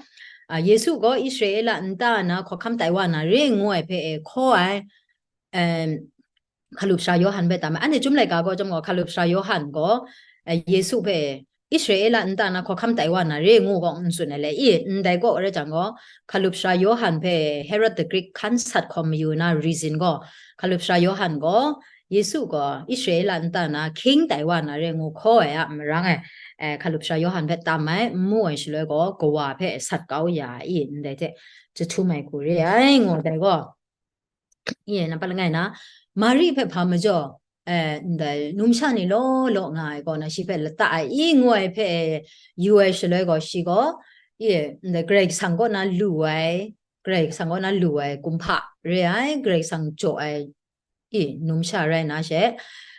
a, Yesu gaw Israela nta na hkawhkam tai wa na re ngu ai hpe e hkaw ai, em, hkalup sara Yawhan hpe tam ai. Anhte Chyum laika gaw chyawm gaw, hkalup sara Yawhan gaw, eh, Yesu hpe Israela nta na hkawhkam tai wa na re ngu gaw n tsun ai le i, ndai kaw rai jang gaw, hkalup sara Yawhan hpe Herod the Greek hkan sat hkawm mayu na reason gaw, hkalup sara Yawhan gaw, Yesu gaw Israela nta na king tai wa na re ngu hkaw ai a marang e, eh, hkalup sara Yawhan hpe tam ai, n mu ai shaloi gaw, kawa hpe sat kau ya ai i, ndai hte jahtum ai hku re ai, ngu ai dai gaw, i, nampat langai na, Mari hpe hpa majaw, eh, ndai numsha ni law law nga ai kaw na, shi hpe lata ai i, ngu ai hpe yu ai shaloi gaw, shi gaw, i, ndai Karai Kasang kaw na lu ai, Karai Kasang kaw na lu ai kumhpa re ai, Karai Kasang jaw ai, i, numsha rai na she,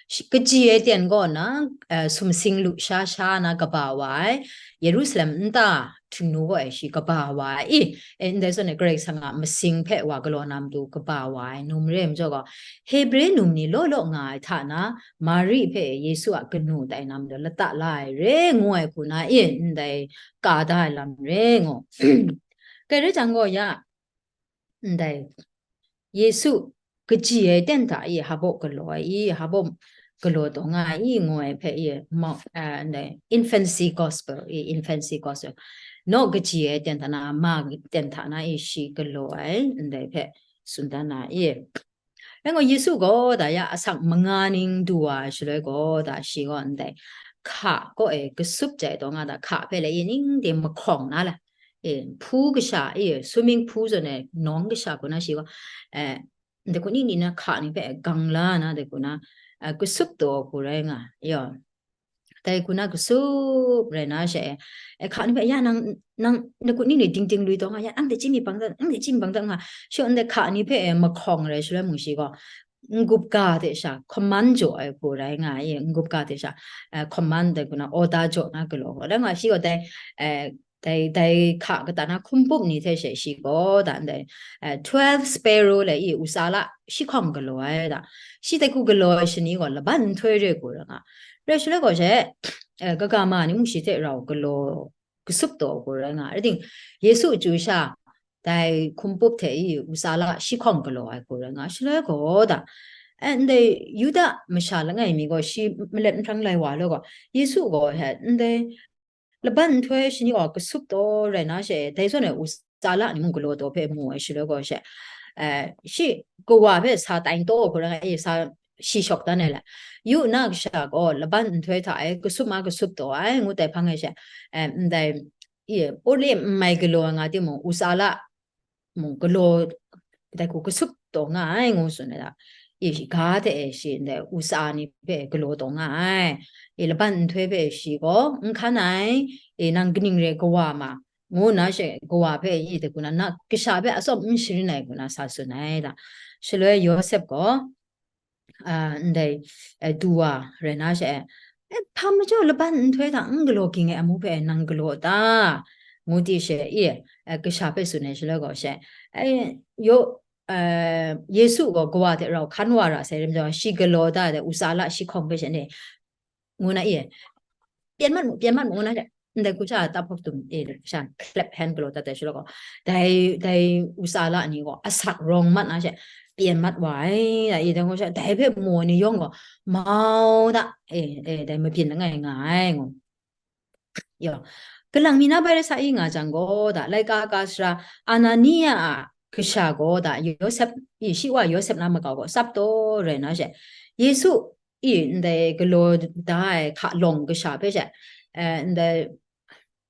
shi, kaji ai ten kaw na, eh, sumsing lusha sha na kaba wa ai, Yerusalem nta htingnu kaw e shi kaba wa ai, i, e, ndai zawn e Karai Kasang a masing hpe wa galaw na matu kaba wa ai num re ai majaw gaw, Hebre num ni law law nga ai hta na, Mari hpe Yesu a kanu tai na matu lata la ai re ngu ai hku na, i, ndai ka da ai lam re ngu. Kai rai jang gaw ya, ndai Yesu kaji ai ten hta i, hpa baw galaw ai i, hpa baw galaw taw nga ai i, ngu ai hpe i, ma, ah, ndai infancy gospel i, infancy gospel. Naw kaji ai ten hta na, ma ten hta na i, shi galaw ai, ndai hpe tsun dan na i. Rai ngu, Yesu gaw da ya asak manga ning du wa ai shaloi gaw, da shi gaw ndai hka kaw e kasup jai taw nga, da hka hpe le i ning de mahkawng na la, e, hpu kasha, e, swimming pool zawn e nawng kasha hku na shi gaw, e, ndai hku ning ni na hka ni hpe gang la na, dai hku na, e, kasup taw hku rai nga, yaw. Dai hku na kasup rai na she, e, hka ni hpe, ya, nang, nang, ndai hku ning ni ding ding lui taw nga, ya, nang de chyi mi bang dat, nang de chyi mi bang dat nga, shi gaw ndai hka ni hpe, e, mahkawng rai shaloi mung shi gaw, n-gup ga hte sha command jaw ai hku rai nga i, n-gup ga hte sha, eh, command dai hku na order jaw na galaw gaw, dai nga shi gaw dai, eh, dai, dai hka kata na hkum pup ni hte she shi gaw da ndai, eh, twelve sparrow le i, usala shi hkawng galaw ai da, shi dai hku galaw ai shani gaw laban nhtoi re hku rai nga. Rai shaloi gaw she, eh, kaga ma ni mung shi hte rau galaw kasup taw hku rai nga. Rai ting, Yesu chyu sha, dai hkum pup hte i, usala shi hkawng galaw ai hku rai nga, shaloi gaw da, eh, ndai Yuda masha langai mi gaw shi malet nhprang lai wa law gaw, Yesu gaw he ndai laban nhtoi shani gaw kasup taw rai na she, dai zawn e usala ni mung galaw taw hpe mu ai shaloi gaw she, eh, shi kawa hpe sa tai taw hku rai nga, e, sa shi shawk dan ai le, yu na kasha gaw laban nhtoi hta e kasup ma kasup taw ai ngu tai hpang e she, eh, ndai, i, ole n mai galaw ai nga timung, usala mung galaw, dai hku kasup taw nga ai ngu tsun ai da. I, ga hte e shi ndai usa ni hpe galaw taw nga ai. I, laban nhtoi hpe shi gaw n hkan ai, i, nang kaning re kawa ma, ngu nna she kawa hpe i dai hku na, na kasha hpe atsawm n sharin ai hku na sa tsun ai da. Shaloi Yawsep gaw, a, ndai, e, du wa rai na she, e, hpa majaw laban nhtoi hta n galaw ging ai amu hpe nang galaw ta? Ngu di she, i, e, kasha hpe tsun ai shaloi gaw she, e, yaw, e, Yesu gaw kawa hte rau hkan wa ra sai rim jaw, shi galaw da de, usala shi hkawng hpe she ne, ngu na, i, pyen mat mu, pyen mat mu, ngu na she, ndai hku sha taphawk tum e, sha clap hand galaw dat ai shaloi gaw, dai, dai usala ni gaw asak rawng mat na she, pyen mat wa ai, a, i dai gaw sha, dai hpe mu ai ni yawng gaw, mau da, e, e, dai mabyin langai nga ai, ngu. Yaw, kalang mi na bai rai sa i nga jang gaw, da, laika ka sara Anania a kasha gaw, da, Yawsep, i, shi wa Yawsep na makau gaw, tsap taw rai na she, Yesu, i, ndai galaw da ai hka lawng kasha hpe she, eh, ndai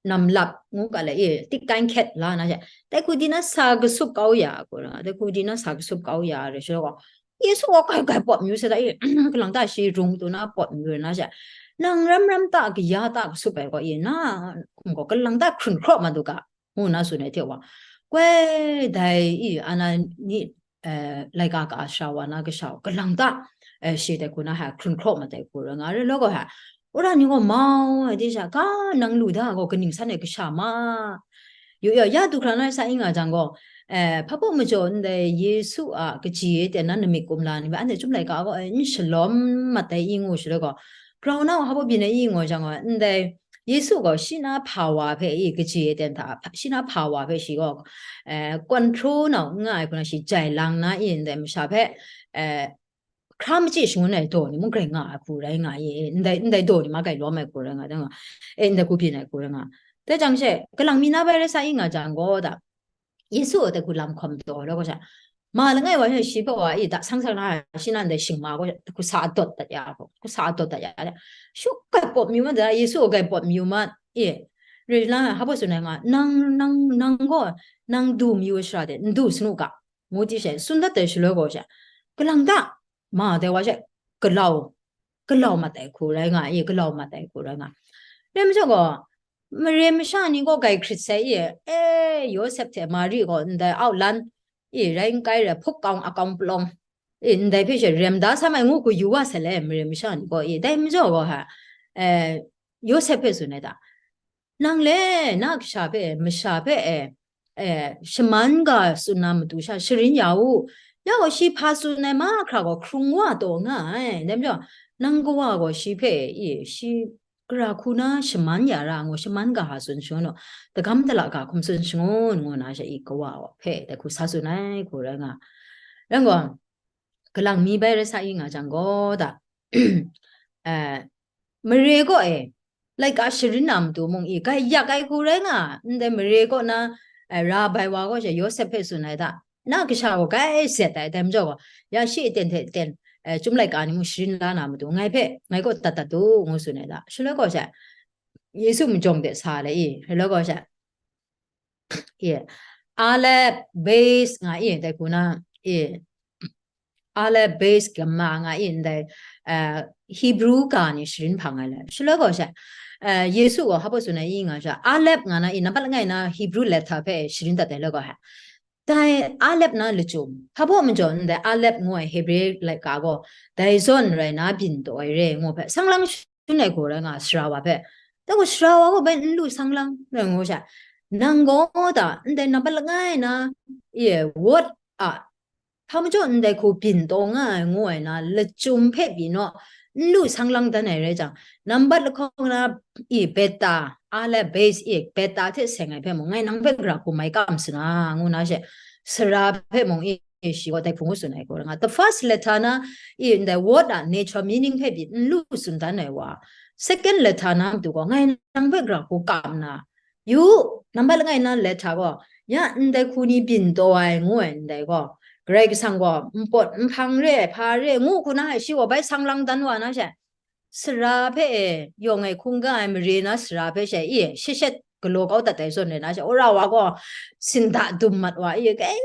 namlap ngu ga le, i, tik kan hkyet la na she, dai hku di na sa kasup kau ya, ku ra, dai hku di na sa kasup kau ya, re shi gaw, Yesu gaw grai grai pawt mayu sai da, i, kalang ta shi rung tu na pawt mayu na she, nang ram ram ta kaya ta kasup ai gaw, i, na hkum gaw kalang ta hkrun hkraw mat u ga, ngu na tsun ai hte wa, koi dai, i, Anani, eh, laika ka sara wa na kasha gaw, kalang ta, eh, shi dai hku na hka hkrun hkraw mat ai hku rai nga, re law gaw hka, wora ni gaw mau ai de sha, ga nang lu da gaw kaning san ai kasha ma? Yu, ya, ya du hkra na sa i nga jang gaw, eh, hpa baw majaw ndai Yesu a kaji e ten na namik kumla ni hpe anhte chyum laika gaw, eh, n shalawm mat ai i ngu shaloi gaw, grau na wa hpa baw byin ai i ngu jang gaw, ndai Yesu gaw shi na hpa wa hpe i kaji e ten hta, shi na hpa wa hpe shi gaw, eh, control na n nga ai hku na shi jai lang na i ndai masha hpe, eh, hkra machyi shangun ai daw ni mung grai nga ai hku rai nga i, ndai, ndai daw ni ma grai lawm ai hku rai nga, dai nga, e, ndai hku byin ai hku rai nga. Dai jang she, kalang mi na bai rai sa i nga jang gaw da, Yesu a dai hku lam hkawm taw ai law gaw sha, ma langai wa sha, shi hpe wa i da sang sang na, shi na ndai shingma gaw, hku sa dawt dat ya hku, hku sa dawt dat ya, shu grai pawt mayu ma da, Yesu a grai pawt mayu ma, e, rai la, hpa baw tsun ai nga, nang, nang, nang gaw, nang du mayu ai shara de, n du sanu ga, ngu di she, tsun dat ai shaloi gaw she, kalang ta, ma dai wa she, galau, galau mat ai hku rai nga i, galau mat ai hku rai nga. Rai majaw gaw, mare masha ni gaw grai hkrit sai i, e, Yawsep hte Mari gaw ndai au lan, i, rai n kai rai, hpuk kaung akawng palawng, i, ndai hpe she rem da sa mai ngu hku yu wa sai le, mare masha ni gaw, i, dai majaw gaw hka, e, Yawsep hpe tsun ai da, nang le na kasha hpe, masha hpe, e, e, shaman ga tsun na matu sha sharin ya u. Ya gaw, shi hpa tsun ai mahkra gaw hkrung wa taw nga ai. Dai majaw, nang kawa gaw shi hpe, i, shi gara hku na shaman ya ra ngu, shaman ga hka tsun shangun u, dagam dala ga hkum tsun shangun ngu na sha, i, kawa hpe dai hku sa tsun ai hku rai nga. Rai gaw, kalang mi bai rai sa i nga jang gaw da, eh, mare gaw e, laika sharin na matu mung i, grai yak ai hku rai nga, ndai mare kaw na, eh, ra bai wa gaw she Yawsep hpe tsun ai da, na kasha gaw grai zet ai, dai majaw gaw, ya shi aten hte ten, eh, chyum laika ni mung sharin la na matu, ngai hpe, ngai kaw dat dat u, ngu tsun ai da. Shaloi gaw she, Yesu majawng de sa le i, shaloi gaw she, i, Alep, Bes nga i, dai hku na, i, Alep, Bes, Gamma nga i ndai, eh, Hebrew ga ni sharin hpang ai le. Shaloi gaw she, eh, Yesu gaw hpa baw tsun ai i nga sha, Alep nga na i nambat langai na Hebrew letter hpe sharin dat ai le gaw he. Dai Alep na lachyum, hpa baw majaw ndai Alep ngu ai Hebrew laika gaw, dai zawn rai na byin taw ai re ngu hpe, sang lang shun ai gaw rai nga sara wa hpe. Dai gaw sara wa gaw bai n lu sang lang rai ngu sha, nang gaw da ndai nambat langai na, i, word a, hpa majaw ndai hku byin taw nga ai ngu ai na, lachyum hpe pyi naw, n lu sang lang dan ai rai jang, nambat lahkawng na, i, beta, Alep, Bes, i, beta hte seng ai hpe mung, ngai nang hpe gara hku mai kam sa na, ngu na she, sara hpe mung, i, shi gaw dai hku ngu tsun ai gaw rai nga. The first letter na, i, ndai word a nature meaning hpe pyi n lu tsun dan ai wa, second letter na matu gaw, ngai nang hpe gara hku kam na, yu, nambat langai na letter gaw, ya ndai hku ni byin taw ai ngu ai ndai gaw, Karai Kasang gaw npawt nhpang re ai hpa re ai ngu hku na, shi gaw bai sang lang dan wa na she, sara hpe e, yawng e hkungga ai mare na sara hpe she, i, shet shet galaw kau dat ai zawn re na she, wora wa gaw, sinda dum mat wa, i, kai,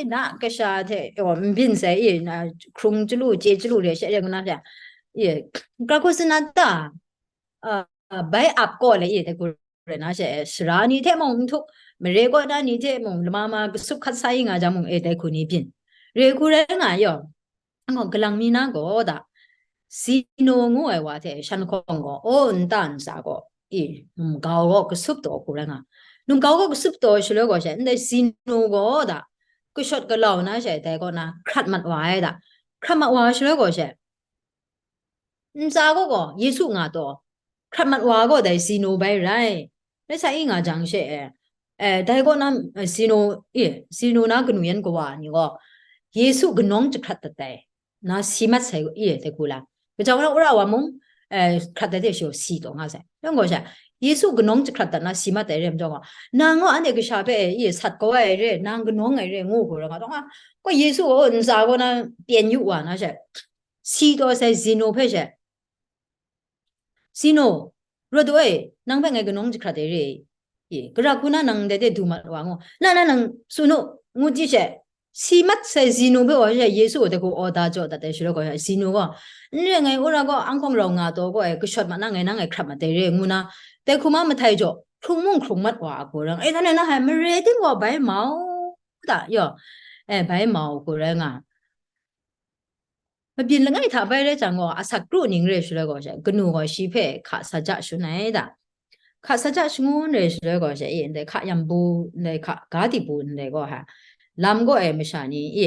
na kasha hte, yaw, n byin sai, i, na, hkrung chyalu, chye chyalu re she, re ngu na she, i, gara hku tsun na ta, a, a, bai ap gaw le, i, dai hku rai na she, sara ni hte mung n htup, mare kaw na ni hte mung lama ma kasup hkat sa i nga jang mung, e, dai hku ni byin. Re hku rai nga yaw, angaw galang mi na gaw da, Zeno ngu ai wa hte shan hkawng gaw, o, nta ntsa gaw, i, numgau gaw kasup taw hku rai nga. Numgau gaw kasup taw shaloi gaw she, ndai Zeno gaw da, kashawt galau na she, dai kaw na hkrat mat wa ai da. Hkrat mat wa shaloi gaw she, ntsa gaw gaw Yesu nga taw, hkrat mat wa gaw dai Zeno bai rai. Rai sa i nga jang she e, eh, dai kaw na, eh, Zeno, e, Zeno na kanu yan kawa ni gaw, Yesu kanawng jahkrat dat ai, na si mat sai, i, dai hku la. Kaja wa, wora wa mung, eh, hkrat ai hte shi gaw si taw nga sai. Yawng gaw sha, Yesu kanawng jahkrat dat na si mat ai re majaw gaw, nang gaw anhte kasha hpe, i, sat kau ai re, nang kanawng ai re, ngu hku rai nga taw nga. Gaw Yesu gaw ntsa kaw na pyen yu wa na she, si taw sai Zinu hpe she, Zinu, rawt u ai, nang hpe ngai kanawng jahkrat ai re i, i, gara hku na nang ndai de du mat wa ngu, na na nang tsun u, ngu di she, si mat sai Zinu hpe wa she Yesu gaw dai hku order jaw dat ai shaloi gaw, Zinu gaw, n re, ngai wora gaw anghkawng rau nga taw gaw ai, kashawt mat na ngai nang ngai hkrat mat ai re, ngu na, dai hku ma mahtai jaw, hkrung mung hkrung mat wa a hku rai nga, e, dan e na hai mare ting gaw bai mau da, yaw, e, bai mau hku rai nga. Mabyin langai hta bai rai jang gaw, asak kru ning re shaloi gaw she, kanu gaw shi hpe hka sa ja shangun ai da. Hka sa ja shangun re shaloi gaw she, i, ndai hka yam bu, ndai hka ga di bu, ndai gaw ha, lam gaw ai masha ni, i,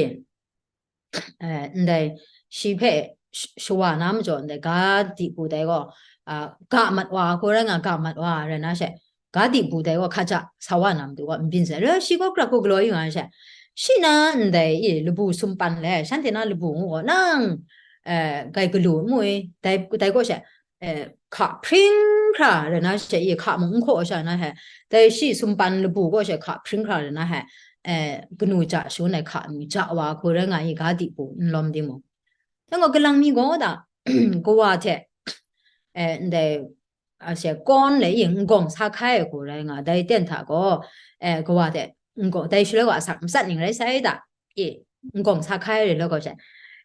eh, ndai shi hpe sh-, shawa na majaw, ndai ga di bu dai gaw, a, ga mat wa, hku rai nga, ga mat wa, rai na she, ga di bu dai gaw hkaja sa wa na matu gaw n byin sai. Rai shi gaw krak hku galaw yu nga she, shi na ndai, i, labu sumpan le, shanhte na labu ngu gaw, nang, eh, gai galu n mu i, dai, dai gaw she, eh, hka hpring hkra rai na she, i, hka mung n hkaw sha na he, dai shi sumpan labu gaw she hka hpring hkra rai na he, eh, kanu ja shangun ai hka mi ja wa hku rai nga i, ga di bu n lawm di mu. Dai gaw, galang mi gaw da, kawa hte, eh, ndai, a, she, kawn le i, n-gawng sa hkai ai hku rai nga, dai ten hta gaw, eh, kawa hte, n-gawng, dai shaloi gaw asak matsat ning rai sai da, i, n-gawng sa hkai ai re law gaw she,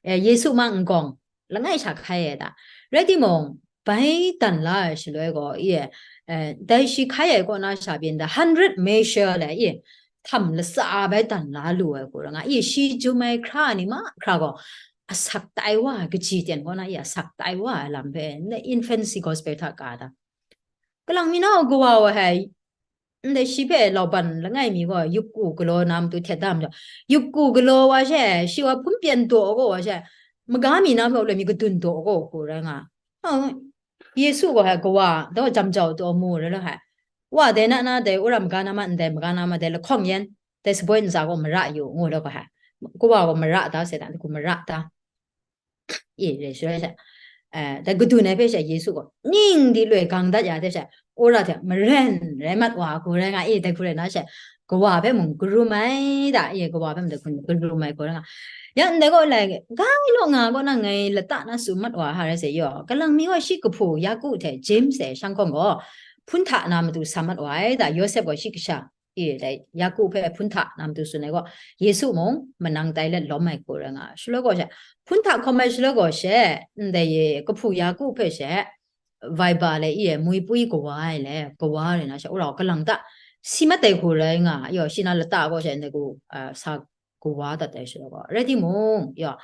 eh, Yesu ma n-gawng langai sha hkai ai da, rai timung, bai dan la ai shaloi gaw, i, eh, dai shi hkai ai kaw na sha byin da, hundred measure le, i, htam latsa bai dan la lu ai hku rai nga, i, shi jum ai hkra ni mahkra gaw, asak tai wa ai, kaji ten kaw na, i, asak tai wa ai lam hpe, ndai infancy gospel hta ka da. Kalang mi na gaw kawa wa hai, ndai shi hpe lauban langai mi gaw, yup ku galaw na matu htet da majaw, yup ku galaw wa she, shi wa hpun pyen daw gaw wa she, maga mi na hpe loi mi kadun daw gaw hku rai nga. Oh, Yesu gaw hai kawa, daw jam jau taw mu rai law hai. Wa dai na na dai wora maga na ma, ndai maga na ma, dai lahkawng yan, dai saboi ntsa gaw mara yu, ngu law gaw hai. Kawa gaw mara da sai da, dai hku mara da. I, re shaloi she, eh, dai kadun ai hpe she Yesu gaw ning di loi gang dat ya hte she, wora hte maren rai mat wa hku rai nga i, dai hku rai na she, kawa hpe mung karum ai da, i, kawa hpe mung dai hku karum ai hku rai nga. Ya ndai gaw lai, gai law nga gaw na ngai lata na tsun mat wa ha rai se yaw, kalang mi gaw shi kahpu Yaku hte James e shanghkawng gaw, hpun hta na matu sa mat wa ai da, Yawsep gaw shi kasha, i, dai Yaku hpe hpun hta na matu tsun ai gaw, Yesu mung manang tai let lawm ai hku rai nga. Shaloi gaw she, hpun hta hkawm ai shaloi gaw she, ndai kahpu Yaku hpe she, Viber le, i, muipui kawa ai le, kawa rai na she, wora gaw kalang ta si mat ai hku rai nga, yaw, shi na lata gaw she, ndai hku, a, sa kawa dat ai shaloi gaw, rai timung, yaw,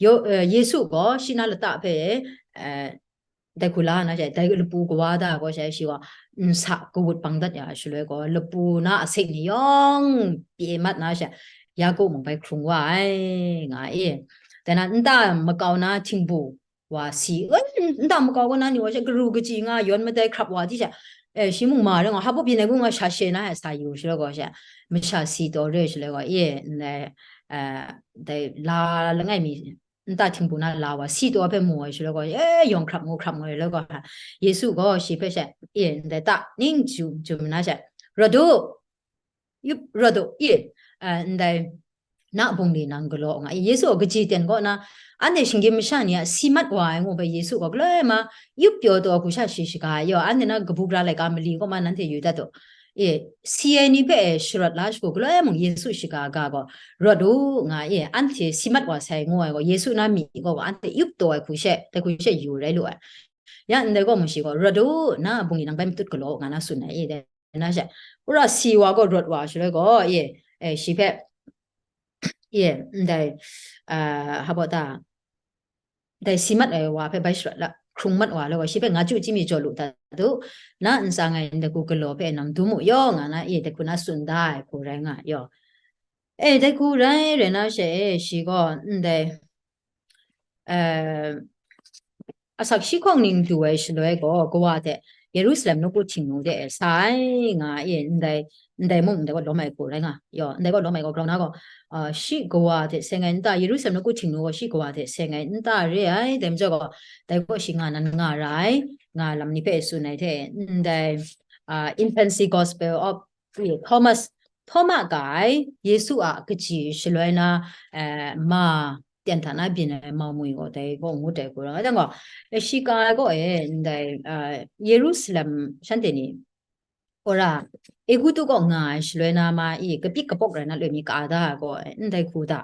yaw, eh, Yesu gaw shi na lata hpe, eh, dai hku la na she, dai lapu kawa da gaw she, shi gaw nsa kawut bang dat ya shaloi gaw, lapu na asing ni yawng pye mat na she, Yaku mung bai hkrung wa ai, nga i. Dai na nta makau na htingbu wa si, e, nta makau kaw na ni wa she, karu kaji nga yawn madai hkrap wa di she, e, shi mung ma rai nga, hpa byin ai hku nga sha she na he sa yu shaloi gaw she, masha si taw re shaloi gaw, e, ndai, e, dai la langai mi, nta htingbu na la wa, si taw hpe mu ai shaloi gaw, e, yawng hkrap ngu hkrap ngu ai shaloi gaw, Yesu gaw shi hpe she, e, ndai ta ning jum jum na she, rawt u, yup rawt u, i, a, ndai, na bungli nang galaw nga, i, Yesu gaw kaji ten kaw na, anhte shinggyim masha ni a si mat wa ai ngu hpe Yesu gaw galoi ma, yup pyaw taw hku sha shi shaga ai, yaw, anhte na kabu gara laika mali kaw ma nanhte yu dat u, i, si ai ni hpe e sharawt la shagu galoi mung Yesu shaga ga gaw rawt u nga, i, anhte si mat wa sai ngu ai gaw, Yesu na myi gaw, gaw anhte yup taw ai hku she, dai hku she yu rai lu ai. Ya ndai gaw mung shi gaw, rawt u, na bungli nang bai matut galaw nga na tsun ai, i, dai na she, wora si wa gaw rawt wa shaloi gaw, e, e, shi hpe, e, ndai, a, hpa ta, dai si mat ai wa hpe bai sharawt la, hkrung mat wa law gaw, shi hpe nga chyu chyim mi jaw lu dat u, na ntsa ngai ndai hku galaw hpe nang dum u yaw, nga na, e, dai hku na tsun da ai hku rai nga yaw. E, dai hku rai, rai na she, e, shi gaw ndai, e, asak shi hkawng ning du ai shaloi gaw, kawa hte Yerusalem nawku Htingnu de sa ai nga e, ndai, ndai mung ndai gaw lawm ai hku rai nga, yaw, ndai gaw lawm ai gaw, grau na gaw, ah, shi kawa hte seng ai nta, Yerusalem nawku Htingnu gaw shi kawa hte seng ai nta re ai, dai majaw gaw, dai gaw shi nga nan nga ra ai, nga lam ni hpe tsun ai hte, ndai, ah, Infancy Gospel of Thomas, Thomas ga ai Yesu a kaji shaloi na, eh, ma, teng hta na byin ai mau mwi gaw dai gaw ngut ai hku rai nga, dang gaw, eh, shi ka ai gaw, eh, ndai, ah, Yerusalem shanhte ni, ora, Egutu gaw nga ai shaloi na ma e, kapyik kapawk rai na loi mi ka da ai gaw, eh, ndai hku da.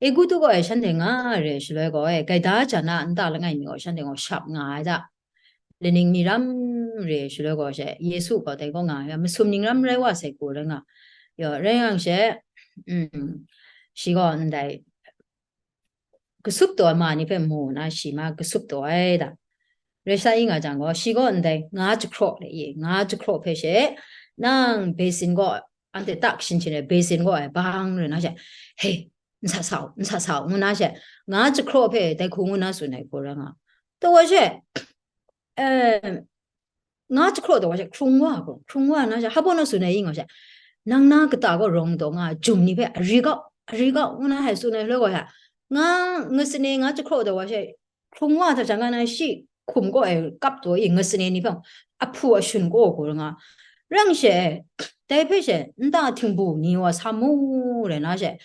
Egutu gaw, eh, shanhte nga re shaloi gaw, eh, gaida jan a nta langai mi gaw shanhte gaw shap nga ai da. Laning mi ram re shaloi gaw she, Yesu gaw dai gaw nga ai, masum ning ram rai wa sai hku rai nga. Yaw, rai yang she, mm, shi gaw ndai, kasup taw ai ma ni hpe mu na, shi ma kasup taw ai da. Rai sa i nga jang gaw, shi gaw ndai nga jahkraw le i, nga jahkraw hpe she, nang basin gaw, anhte tak shin shin ai basin gaw ai bang rai na she, "Hei, n sa sa u, n sa sa u," ngu na she, nga jahkraw hpe dai hku ngu na tsun ai hku rai nga. Taw wa she, eh, nga jahkraw taw wa she, hkrung wa gaw, hkrung wa na she, hpa baw na tsun ai i nga she, nang na kata gaw rawng taw nga, jum ni hpe ari kau, ari kau, ngu na hai tsun ai hkra gaw she, nga, nga sane nga jahkraw taw wa she, hkrung wa hta jang ga na shi hkum gaw ai kap taw i, nga sane ni hpe ahpu ashun gaw gaw nga, rang she, dai hpe she, nta htingbu ni wa sa mu rai na she,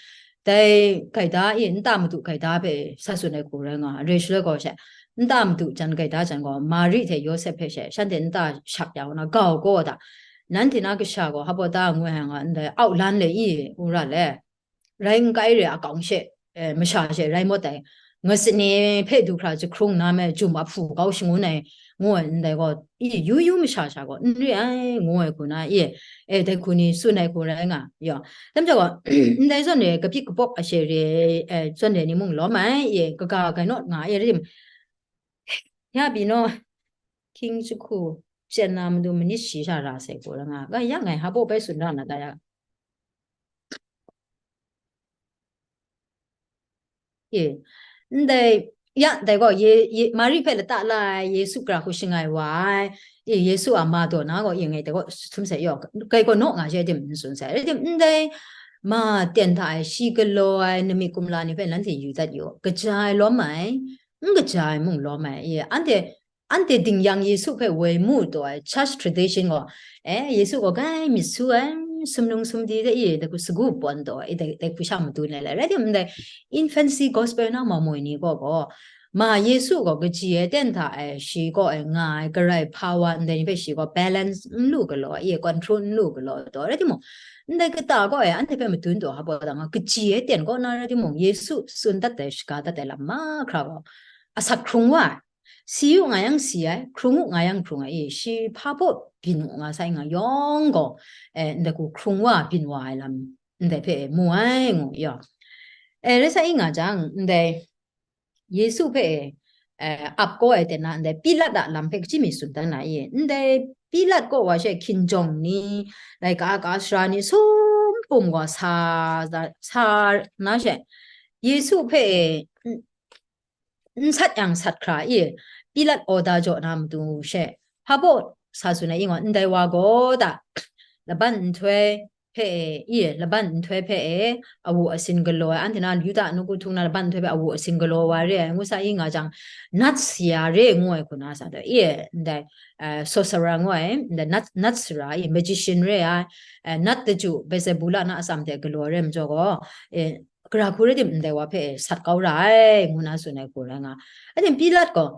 dai gaida e, nta madu gaida hpe sa tsun ai hku rai nga, re shaloi gaw she, nta madu jan gaida jan gaw, Mari hte Yawsep hpe she, shanhte nta shap ya wa na, gau gaw da, nanhte na kasha gaw hpa baw ta ngu ai nga, ndai autlan le i, wora le, rai n kai re a kau she, eh, masha she rai mawt ai, nga sane hpe du hkra jahkrung na me jum ahpu kau shangun ai, ngu ai ndai gaw, i, yu yu masha sha gaw n re ai, ngu ai hku na, i, e, dai hku ni tsun ai hku rai nga, yaw. Dai majaw gaw, ndai zawn e kapyik kapawk a she re, e, zawn e ni mung lawm ai, i, kaga gai naw nga ai, rai tim, ya pyi naw, hkying jahku, chyen na matu manit shi sha ra sai hku rai nga, ga ya ngai hpa baw bai tsun ra na ta ya. E, ndai, ya, dai gaw, Ye-, Ye-, Mari hpe lata la ai, Yesu gara hku shangai wa ai, e, Yesu a ma daw na gaw, e, ngai dai gaw, htum sai yaw, kai gaw naw nga she tim n tsun sai, rai tim, ndai, ma teng hta e, shi galaw ai, nami kumla ni hpe nanhte yu dat yu, kaja ai lawm ai, n kaja ai mung lawm ai, e, anhte, anhte ding yang Yesu hpe woi mu taw ai church tradition gaw, eh, Yesu gaw grai myit su ai, sumnung sumdi de, i, dai hku sagu pawn taw ai, dai, dai hku sha madun ai lai, rai tim ndai, infancy gospel na mamoi ni gaw gaw, ma Yesu gaw kaji ai teng hta e, shi gaw e nga ai, garai hpa wa ndai ni hpe shi gaw balance n lu galaw, i, control n lu galaw taw, rai timung, ndai kata gaw e, anhte hpe madun taw hpa baw da nga, kaji ai teng kaw na rai timung, Yesu tsun dat ai, shaga dat ai lam mahkra gaw, asak hkrung wa ai, si u nga yang si ai, hkrung u nga yang hkrung ai, i, shi hpa baw byin u nga sai nga yawng gaw, eh, ndai hku hkrung wa byin wa ai lam, ndai hpe mu ai ngu yaw. Eh, rai sa i nga jang, ndai Yesu hpe, eh, ap kau ai teng na, ndai Pilat a lam hpe kaji mi tsun dan na i, ndai Pilat kaw wa she hkinjawng ni, laika a ka sara ni sum pum gaw sa, sa, sa na she, Yesu hpe, n-, n sat yang sat hkra i, Pilat order jaw na matu she, hpa baw sa tsun ai i ngaw, ndai wa gaw da, laban nhtoi hpe e, i, laban nhtoi hpe e, awu asin galaw ai, anhte na Yuda nawku htung na laban nhtoi hpe awu asin galaw wa re ai, ngu sa i nga jang, nat sara re ngu ai hku na sa taw, i, ndai, eh, sorcerer ngu ai, ndai nat, nat sara, i, magician re ai, eh, nat daju Beelzebula na atsam hte galaw re majaw gaw, eh, gara hku rai tim ndai wa hpe sat kau ra ai, ngu na tsun ai hku rai nga. Aten Pilat gaw,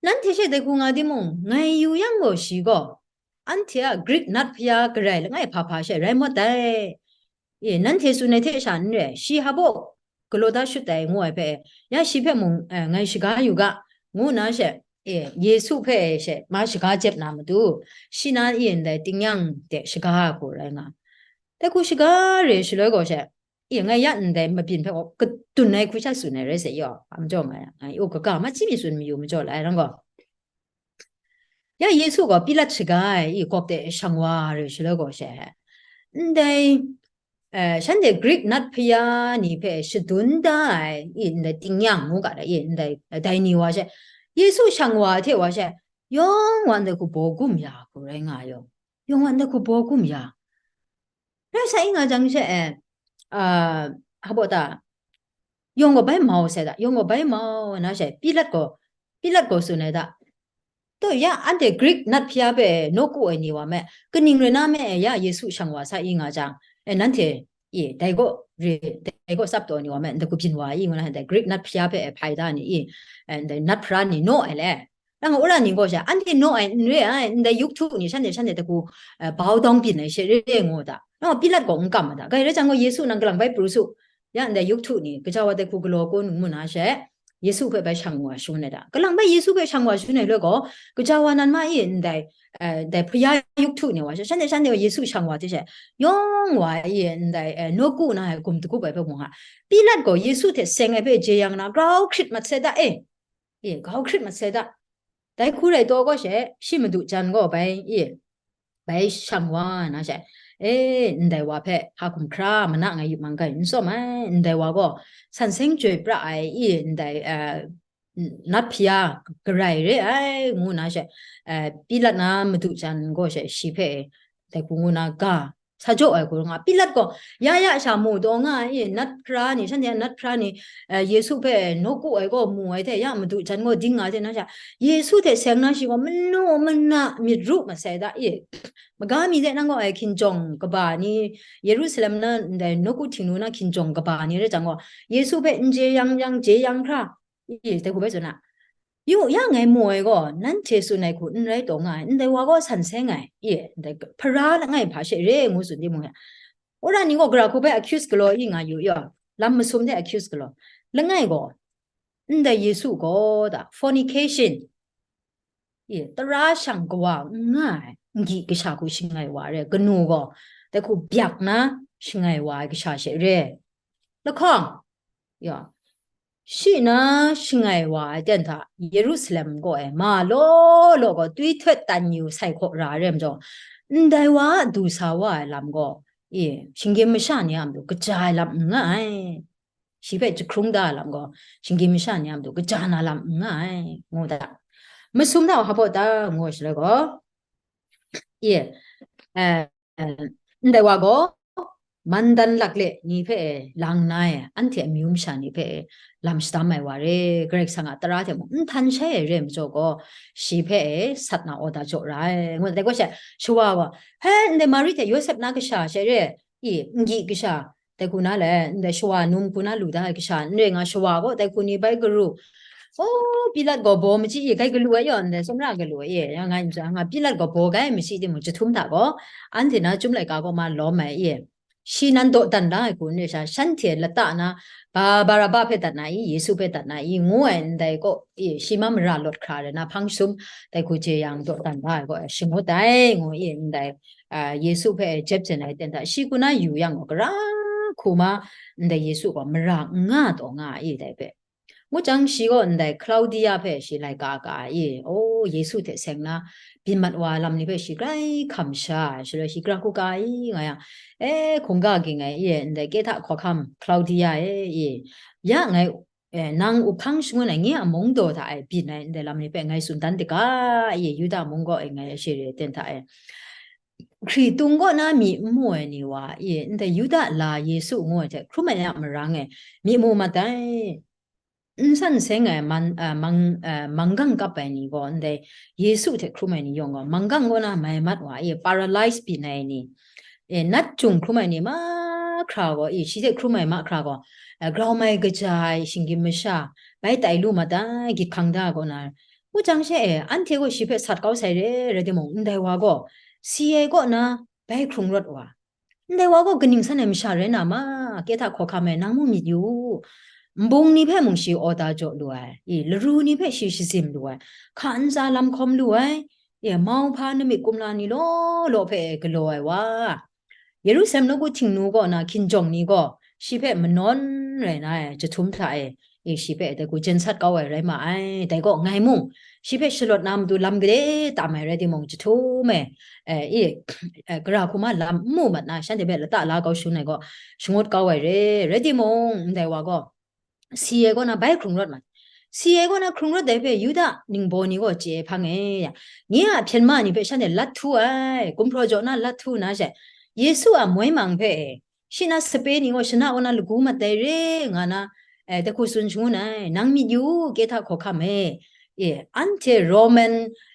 nanhte she dai hku nga timung, ngai yu yang gaw shi gaw, anhte a Grik nat hpaya garai langai hpa hpa she rai mawt dai. E, nanhte tsun ai hte sha n re, shi hpa baw galaw da shut dai, ngu ai hpe, ya shi hpe mung, eh, ngai shaga yu ga, ngu na she, e, Yesu hpe she ma shaga jep na matu, shi na e ndai tingnyang de shaga ai hku rai nga. Dai hku shaga re shaloi gaw she, e, ngai ya ndai mabyin hpe gaw kadun ai hku sha tsun ai rai se yaw, a majaw nga ya, ngai u kaga ma chyi mi tsun mayu majaw la ai rang gaw. Ya Yesu gaw Pilat shaga ai, i, gawp de shang wa re shaloi gaw she, ndai, eh, shanhte Grik nat hpaya ni hpe shadun da ai, i, ndai tingnyang ngu ga da, i, ndai, dai ni wa she, Yesu shang wa hte wa she, yawng wa ndai hku baw gum ya hku rai nga ai yawng, yawng wa ndai hku baw gum ya. Rai sa i nga jang she, eh, ah, habo ta, yawng gaw bai mau sai da, yawng gaw bai mau na she, Pilat gaw, Pilat gaw tsun ai da. To ya, anhte Grik nat hpya hpe nawku ai ni wa me, kaning rai na me, ya Yesu shang wa sa i nga jang, eh, nanhte, i, dai gaw re, dai gaw tsap taw ni wa me, ndai hku byin wa i, ngu na, dai Grik nat hpya hpe hpai da ni i, eh, ndai nat hpra ni naw ai le. Nang wora ni gaw sha, anhte naw ai n re ai, ndai yuk htu ni shanhte, shanhte dai hku, eh, bau dawng byin ai she re ngu da. Nang Pilat gaw n kam ai da. Gai rai jang gaw, Yesu nang kalang bai pru su, ya ndai yuk htu ni, kaja wa dai hku galaw kun ngu na she, Yesu hpe bai shang wa shangun ai da. Kalang bai Yesu hpe shang wa shangun ai loi gaw, kaja wa nan ma i ndai, eh, ndai hpaya yuk htu ni wa she, shanhte, shanhte Yesu shang wa hte she, yawng wa i ndai, eh, nawku na ai gum dagup ai hpe mu nga. Pilat gaw Yesu hte seng ai hpe jeyang na, grau hkrit mat sai da e. E, grau hkrit mat sai da. Dai hku rai taw gaw she, shi madu jan gaw bai, e, bai shang wa na she, e, ndai wa hpe hpa hkum hkra mana ngai yup mang gai, n tsawm ai, ndai wa gaw san seng chyoi pra ai, e, ndai, eh, nat hpya garai re ai, ngu na she, eh, Pilat na madu jan gaw she, shi hpe dai hku ngu na ga sa jaw ai hku nga. Pilat gaw, ya ya sha mu taw nga ai, e, nat hpra ni, shanhte a nat hpra ni, eh, Yesu hpe nawku ai gaw mu ai hte, ya madu jan gaw ding nga ai hte, na sha, Yesu hte seng na shi gaw manu mana myit ru masai da, e, maga mi hte nang gaw ai hkinjawng kaba ni, Yerusalem na ndai nawku Htingnu na hkinjawng kaba ni rai jang gaw, Yesu hpe n jeyang yang, jeyang hkra, i, dai hku bai tsun a. Yu, ya ngai mu ai gaw, nanhte tsun ai hku n rai taw nga ai, ndai wa gaw san seng ai, i, ndai hpara langai hpa she re ngu tsun timung ya. Wora ni gaw gara hku bai accuse galaw i nga yu yaw, lam masum de accuse galaw. Langai gaw, ndai Yesu gaw da, fornication, i, tara shang kawa n nga ai, n gyi kasha hku shangai wa re, kanu gaw, dai hku byak na shangai wa ai kasha she re. Lahkawng, ya, shi na shangai wa ai ten hta Yerusalem kaw e ma law law gaw twi htawt tan yu sai hkaw ra ai re majaw, ndai wa a du sa wa ai lam gaw, e, shinggyim masha ni a matu kaja ai lam n nga ai. Shi hpe jahkrung da ai lam gaw, shinggyim masha ni a matu kaja na lam n nga ai, ngu da. Masum hta wa hpa baw ta, ngu ai shaloi gaw, e, eh, ndai wa gaw, mandan lakle ni hpe lang na e, anhte amyu masha ni hpe lam shadam ai wa re, Karai Kasang a tara hte mung n htan shai ai re ai majaw gaw, shi hpe sat na awda jaw ra ai, ngu dai gaw she, shawa gaw, he, ndai Mari hte Yawsep na kasha she re, i, n gyi kasha, dai hku na le, ndai shawa num hku na lu da ai kasha, n re nga shawa gaw, dai hku ni bai garu, o, Pilat gaw baw machyi i, gai galu ai yaw, ndai tsawmra galu ai i, ya nga, nga Pilat gaw baw gai machyi timung, jahtum hta gaw, anhte na chyum laika gaw ma lawm ai i, shi nan dawdan la ai hku n re sha, shanhte lata na, Ba-, Baraba hpe dat na i, Yesu hpe dat na i, ngu ai ndai gaw, i, shi ma mara lawt hkra re na, hpang sum, dai hku jeyang dawdan la ai gaw, shangut ai, ngu i, ndai, a, Yesu hpe jep jen ai ten hta, shi hku na yu yang gaw, gara hku ma, ndai Yesu gaw mara n nga taw nga ai i, dai hpe. Ngu jang, shi gaw ndai Klaudia hpe shi laika ka ai i, o, Yesu hte seng na byin mat wa ai lam ni hpe shi grai hkam sha ai, shaloi shi gara hku ka ai nga yang, e, hkungga ging ai i, ndai Kehta hkawhkam Klaudia e, i, ya ngai, e, nang uphang shangun ai nye a mung daw hta e byin ai ndai lam ni hpe ngai tsun dan dika, i, Yuda mung kaw e ngai a share ten hta e, hkritung kaw na myi n mu ai ni wa, i, ndai Yuda la Yesu ngu ai hte hkrum ai a marang e myi mu mat ai. N san seng ai man, a, mang, a, manggang kap ai ni gaw, ndai Yesu hte hkrum ai ni yawng gaw, manggang kaw na mai mat wa i, paralyze byin ai ni, e, nat jung hkrum ai ni mahkra gaw, i, shi hte hkrum ai mahkra gaw, a, grau mai kaja ai shinggyim masha, bai tai lu mat ai, gyit hkang da kaw na, ngu jang she, e, anhte gaw shi hpe sat kau sai re, rai timung, ndai wa gaw, si ai kaw na bai hkrung rawt wa, ndai wa gaw kaning san ai masha rai na ma, Kehta hkawhkam e, nang mung myit yu u. Nbung ni hpe mung shi awda jaw lu ai, i, laru ni hpe shi shazim lu ai, hka ntsa lam hkawm lu ai, i, mauhpa namik kumla ni law law hpe galaw ai wa. Yerusalem nawku Htingnu kaw na hkinjawng ni gaw shi hpe manawn rai na ai jahtum hta e, e, shi hpe dai hku jen sat kau ai rai ma ai. Dai gaw ngai mung, shi hpe shalawt na matu lam gade tam ai rai timung, jahtum e, e, i, e, gara hku ma lam n mu mat na, shanhte hpe lata la kau shangun ai gaw, shangut kau ai re. Rai timung, ndai wa gaw, si ai kaw na bai hkrung rawt mat. si ai kaw na hkrung rawt ai hpe Yuda ningbaw ni gaw chye ai hpang e, ya, nye a hpyen ma ni hpe shanhte lat htu ai, gumhpraw jaw na lat htu na she, Yesu a moi mang hpe e, shi na sape ni gaw shana kaw na lagu mat ai re nga na, eh, dai hku tsun shangun ai, nang myit yu u, kehta hkawhkam e, e, anhte Roman,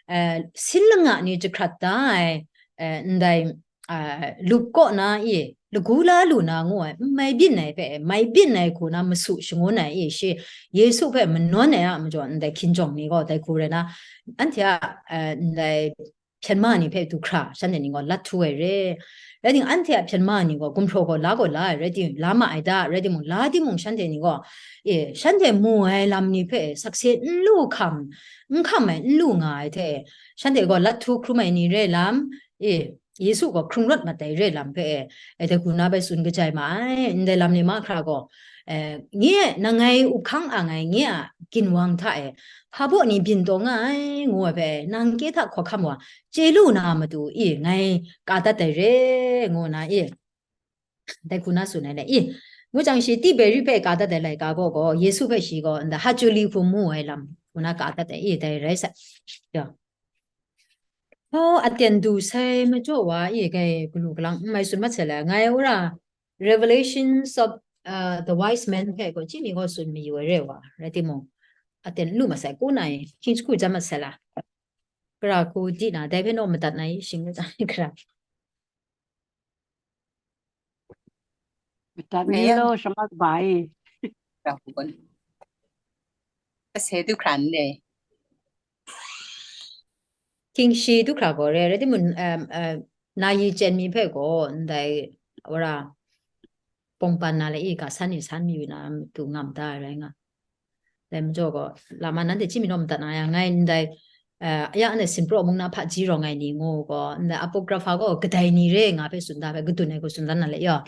eh, sin langa ni jahkrat da ai, eh, ndai, ah, lup kaw na e, lagu la lu na ngu ai, n mai byin ai hpe, mai byin ai hku na masu shangun ai e, shi Yesu hpe manawn ai a majaw, ndai hkinjawng ni gaw dai hku rai na, anhte a, eh, ndai hpyen ma ni hpe du hkra, shanhte ni gaw lat htu ai re. Rai timung, anhte a hpyen ma ni gaw gumhpraw gaw la gaw la ai, rai timung, la ma ai da, rai timung, la timung, shanhte ni gaw, e, shanhte mu ai lam ni hpe sakse n lu hkam, n hkam ai, n lu nga ai hte, shanhte gaw lat htu hkrum ai ni re lam, e, Yesu gaw hkrung rawt mat ai re lam hpe, e, dai hku na bai tsun kajai ma ai, ndai lam ni mahkra gaw, eh, nye, nang ngai up hkang ang ai, nye a ginwang hta e, hpa baw ni byin taw nga ai, ngu ai hpe, nang kehta hkawhkam wa, chye lu na matu e, ngai ka dat ai re, ngu na e, dai hku na tsun ai le, e, ngu jang shi Tiberi hpe ka dat ai laika gaw, gaw, Yesu hpe shi gaw, nda Hachuli hku mu ai lam, hku na ka dat ai, e, dai rai sa, ya. Oh, aten du sai majaw wa, e, kai galu galang n mai tsun mat sai la, ngai ora Revelations of, uh, the Wise Men hpe gaw, chyi mi gaw tsun mayu ai re wa, rai timung, aten lu mat sai, ku na e, hkying jahku jan mat sai la, gara hku di na, dai hpe naw madat na i, shing mat ai, gara. Madat ni lo, shama kaba e. Gara hku gaw. Ase du hkra n le. Hkying shi du hkra gaw re, rai timung, um, uh, na yi chyen mi hpe gaw, ndai, ora, pawng pan na le i, ga san ni san mi yu na matu ngam da ai rai nga. Dai majaw gaw, lama nanhte chyi mi naw madat na yang, ngai ndai, eh, ya, anhte Sinpraw mung na hpaji rawng ai ni ngu gaw, ndai Apocrypha gaw kadai ni re nga hpe tsun da hpe, kadun ai hku tsun dan na le yaw.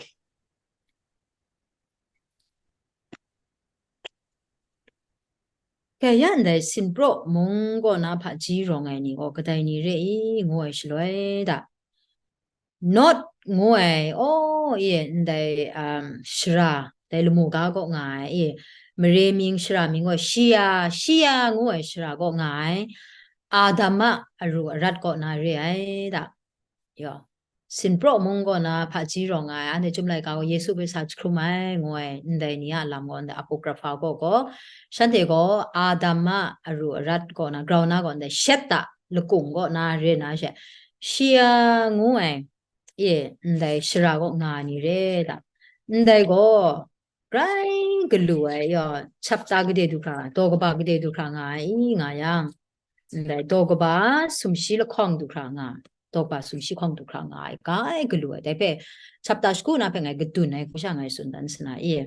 Kaya ndai Sinpraw mung kaw na hpaji rawng ai ni gaw kadai ni re i, ngu ai shaloi da. Not ngu ai, aw, e, ndai, um, shara, dai lamu ga kaw nga ai, e, mare mying shara mying gaw, Shia, Shia ngu ai shara kaw nga ai, Adam a aru arat kaw na re ai da. Yaw. Sinpraw mung kaw na hpaji rawng nga ai, anhte Chyum Laika gaw Yesu hpe sa jahkrum ai, ngu ai, ndai ni a lam gaw, ndai Apocrypha kaw gaw, shanhte gaw Adam a aru arat kaw na, grau na gaw, ndai Shet a lakung kaw na re na she, Shia ngu ai, e, ndai shara kaw nga ni re da. Ndai gaw, grai galu ai, yaw, chapta gade du hkra, daw kaba gade du hkra nga ai, i nga yang, ndai daw kaba sumshi lahkawng du hkra nga, daw kaba sumshi hkawng du hkra nga ai, grai galu ai. Dai hpe, chapta shagu na hpe ngai kadun ai, hku sha ngai tsun dan sana i.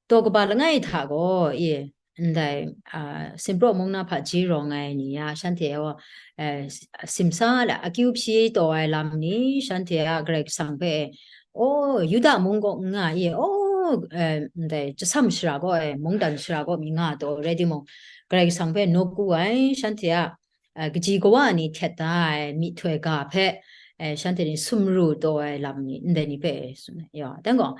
Daw kaba langai hta gaw, i, ndai, a, Sinpraw mung na hpaji rawng ai ni a, shanhte gaw, eh, simsa la, akyu hpyi taw ai lam ni, shanhte a Karai Kasang hpe, o, Yuda mung kaw n nga i, o, eh, ndai, jasam shara gaw, eh, mungdan shara gaw mi nga taw, rai timung, Karai Kasang hpe nawku ai, shanhte a, eh, kaji kawa ni htet da ai myihtoi ga hpe, eh, shanhte ni sumru taw ai lam ni, ndai ni hpe, tsun ai, ya, dan gaw,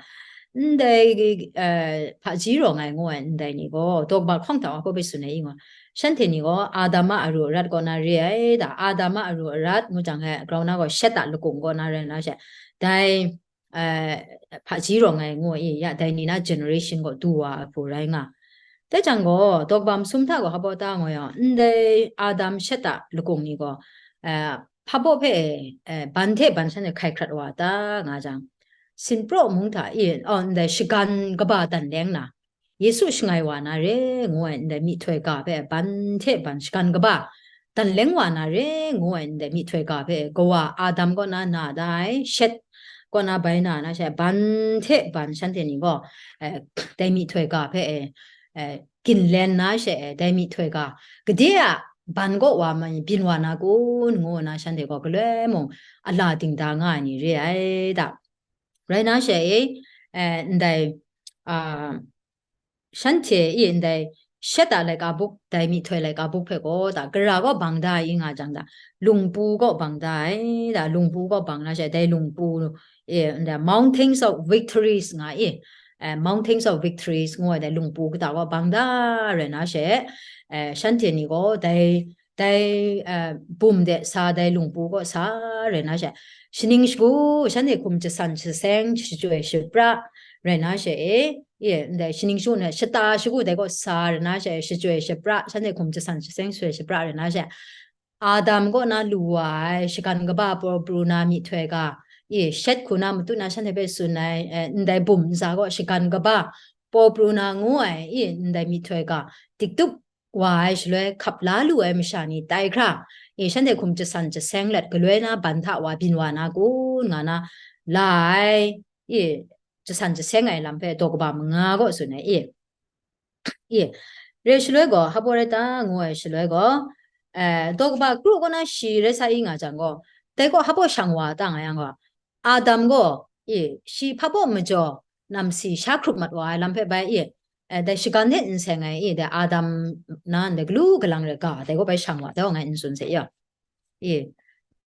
ndai, eh, hpaji rawng ai ngu ai ndai ni gaw, daw kaba hkawng hta wa hpaw hpe tsun ai i ngaw, shanhte ni gaw Adam a aru arat kaw na re ai da, Adam a aru arat ngu jang he, grau na gaw Shet a lakung kaw na re na she, dai, eh, hpaji rawng ai ngu i, ya, dai ni na generation gaw du wa ai hku rai nga. Dai jang gaw, daw kaba masum hta gaw hpa baw ta ngu yang, ndai Adam Shet a lakung ni gaw, eh, hpa baw hpe, eh, ban hte ban shanhte hkai hkrat wa ta nga jang, Sinpraw mung hta i, oh, ndai shagan kaba dan leng na, Yesu shangai wa na re ngu ai ndai myihtoi ga hpe ban hte ban shagan kaba dan leng wa na re ngu ai ndai myihtoi ga hpe kawa Adam kaw na na da ai, Shet kaw na bai na na she, ban hte ban shanhte ni gaw, eh, dai myihtoi ga hpe, eh, eh, ginlen na she, eh, dai myihtoi ga, gade a ban kaw wa ma byin wa na kun, ngu na shanhte gaw galoi mung a la dingda nga ai ni re ai da. Rai na she e, eh, ndai, ah, shanhte e ndai Shet a laika buk, dai myihtoi laika buk hpe gaw da, gara gaw bang da ai i nga jang da, lungpu gaw bang da ai da, lungpu gaw bang na she, dai lungpu, e, ndai Mountains of Victories nga e, eh, Mountains of Victories ngu ai dai lungpu kata gaw bang da rai na she, eh, shanhte ni gaw dai, dai, eh, bum de sa dai lungpu gaw sa rai na she, shaning shagu shanhte hkum jasan jaseng shachyoi shapra rai na she e, e, ndai shaning shagu na shata shagu dai gaw sa rai na she, shachyoi shapra shanhte hkum jasan jaseng shachyoi shapra rai na she, Adam kaw na lu wa ai shagan kaba paw pru na myihtoi ga, e, Shet hku na matut na shanhte hpe tsun ai, eh, ndai bum ntsa gaw shagan kaba paw pru na ngu ai, e, ndai myihtoi ga, tiktup wa ai shaloi hkap la lu ai masha ni tai hkra, e, shanhte hkum jasan jaseng let galoi na ban hta wa byin wa na kun nga na la ai, e, jasan jaseng ai lam hpe daw kaba manga gaw tsun ai, e, e, re shaloi gaw, hpa baw rai ta ngu ai shaloi gaw, eh, daw kaba kru kaw na shi rai sa i nga jang gaw, dai gaw hpa baw shang wa ta nga yang gaw, Adam gaw, e, shi hpa baw majaw, namsi sha hkrup mat wa ai lam hpe bai, e, eh, dai shagan hte n seng ai, e, dai Adam na ndai galu galang re ga, dai gaw bai shang wa, dai gaw ngai n tsun se, ya. E,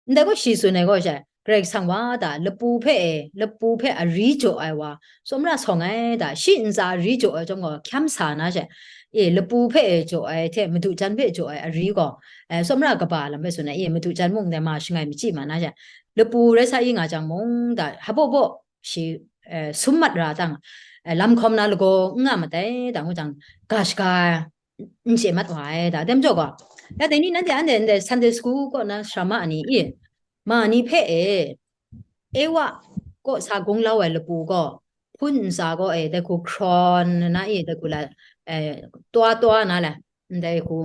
ndai gaw shi tsun ai gaw she, Karai Kasang wa da, lapu hpe e, lapu hpe ari jaw ai wa, tsawmra sawng ai da, shi ntsa ari jaw ai chyawm gaw, hkyam sa na she, e, lapu hpe e jaw ai hte, madu jan hpe jaw ai ari gaw, eh, tsawmra kaba lam hpe tsun ai, e, madu jan mung dai ma shangai machyi ma na she, lapu rai sa i nga jang mung da, hpa baw baw shi, eh, sum mat ra tang, eh, lam hkawm na lagaw n nga mat ai, da ngu jang, ga shaga n chye mat wa ai, da, dem jaw gaw, ya dai ni nanhte anhte ndai Sunday school kaw na sara ma ni, e, ma ni hpe e, Ewa kaw sa gung lau ai lapu gaw, hpun ntsa gaw e, dai hku hkrawn na, e, dai hku la, eh, twa twa na le, ndai hku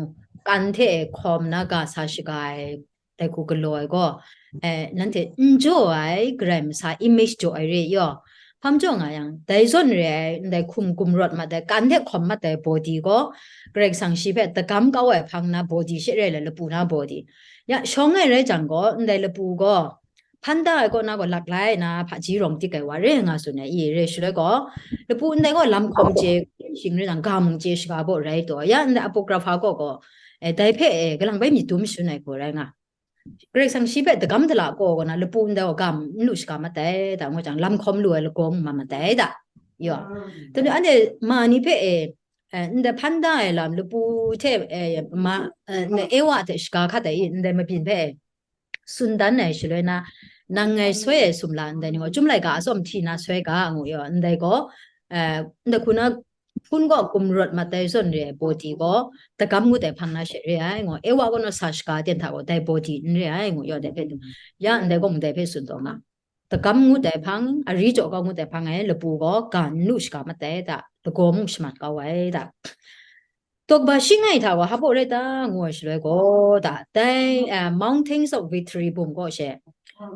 kan hte e hkawm na ga sa shaga ai, dai hku galaw ai gaw, eh, nanhte n jaw ai Karai masa image jaw ai re yaw, hpa majaw nga yang, dai zawn re ai, ndai hkum gumrawt mat ai, kan hte hkawm mat ai body gaw, Karai Kasang shi hpe dagam kau ai hpang na body she rai le, lapu na body. Ya, shawng ai rai jang gaw, ndai lapu gaw, hpan da ai kaw na gaw, lak lai na hpaji rawng dik ai wa re nga tsun ai, i re shaloi gaw, lapu ndai gaw lam hkawm chye, shing re jang, ga mung chye shaga baw rai taw, ya ndai Apocrypha kaw gaw, eh, dai hpe, eh, kalang bai myit dum shun ai hku rai nga. Karai Kasang shi hpe dagam dala kaw gaw na, lapu ndai gaw ga mung n lu shaga mat ai, da ngu jang, lam hkawm lu ai lagaw mung mat mat ai da. Ya. Dai anhte ma ni hpe, eh, eh, ndai hpan da ai lam, lapu hte, eh, ma, eh, ndai Ewa hte shaga hkat ai, i, ndai mabyin hpe, eh, tsun dan ai shaloi na, nang ngai soi ai sumla ndai ni gaw, Chyum laika a tsawm hti na soi ga, ngu yaw, ndai gaw, eh, ndai hku na, hpun gaw gumrawt mat ai zawn re ai body gaw, dagam ngut ai hpang na she re ai, ngu, Ewa gaw na sa shaga ten hta gaw, dai body n re ai, ngu yaw, dai hpe, ya, ndai gaw mung dai hpe tsun taw nga. Dagam ngut ai hpang, ari jaw kau ngut ai hpang e, lapu gaw ga n lu shaga mat ai da, lagaw mung shamat kau ai da. Daw kaba shi ngai hta wa, hpa baw rai ta, ngu ai shaloi gaw, da, dai, eh, Mountains of Victory bum gaw she,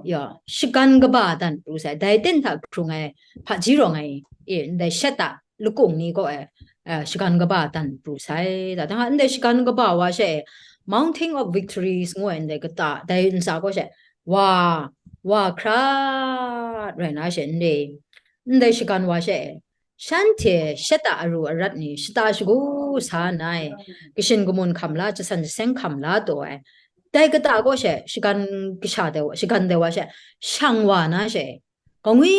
ya, shagan kaba dan pru sai, dai ten hta hkrung ai, hpaji rawng ai, e, ndai shet a lakung ni gaw e, eh, shagan kaba dan pru sai, da, dang ndai shagan kaba wa she, Mountain of Victories ngu ai ndai kata, dai ntsa gaw she, wa, wa hkrat rai na she, ndai, ndai shagan wa she, shanhte shet a aru arat ni shata shagu sa nna ai, kashin kamun hkam la, jasan jaseng hkam la taw ai, dai kata gaw she, shagan kasha dai wa, shagan dai wa she, shang wa na she, kangwi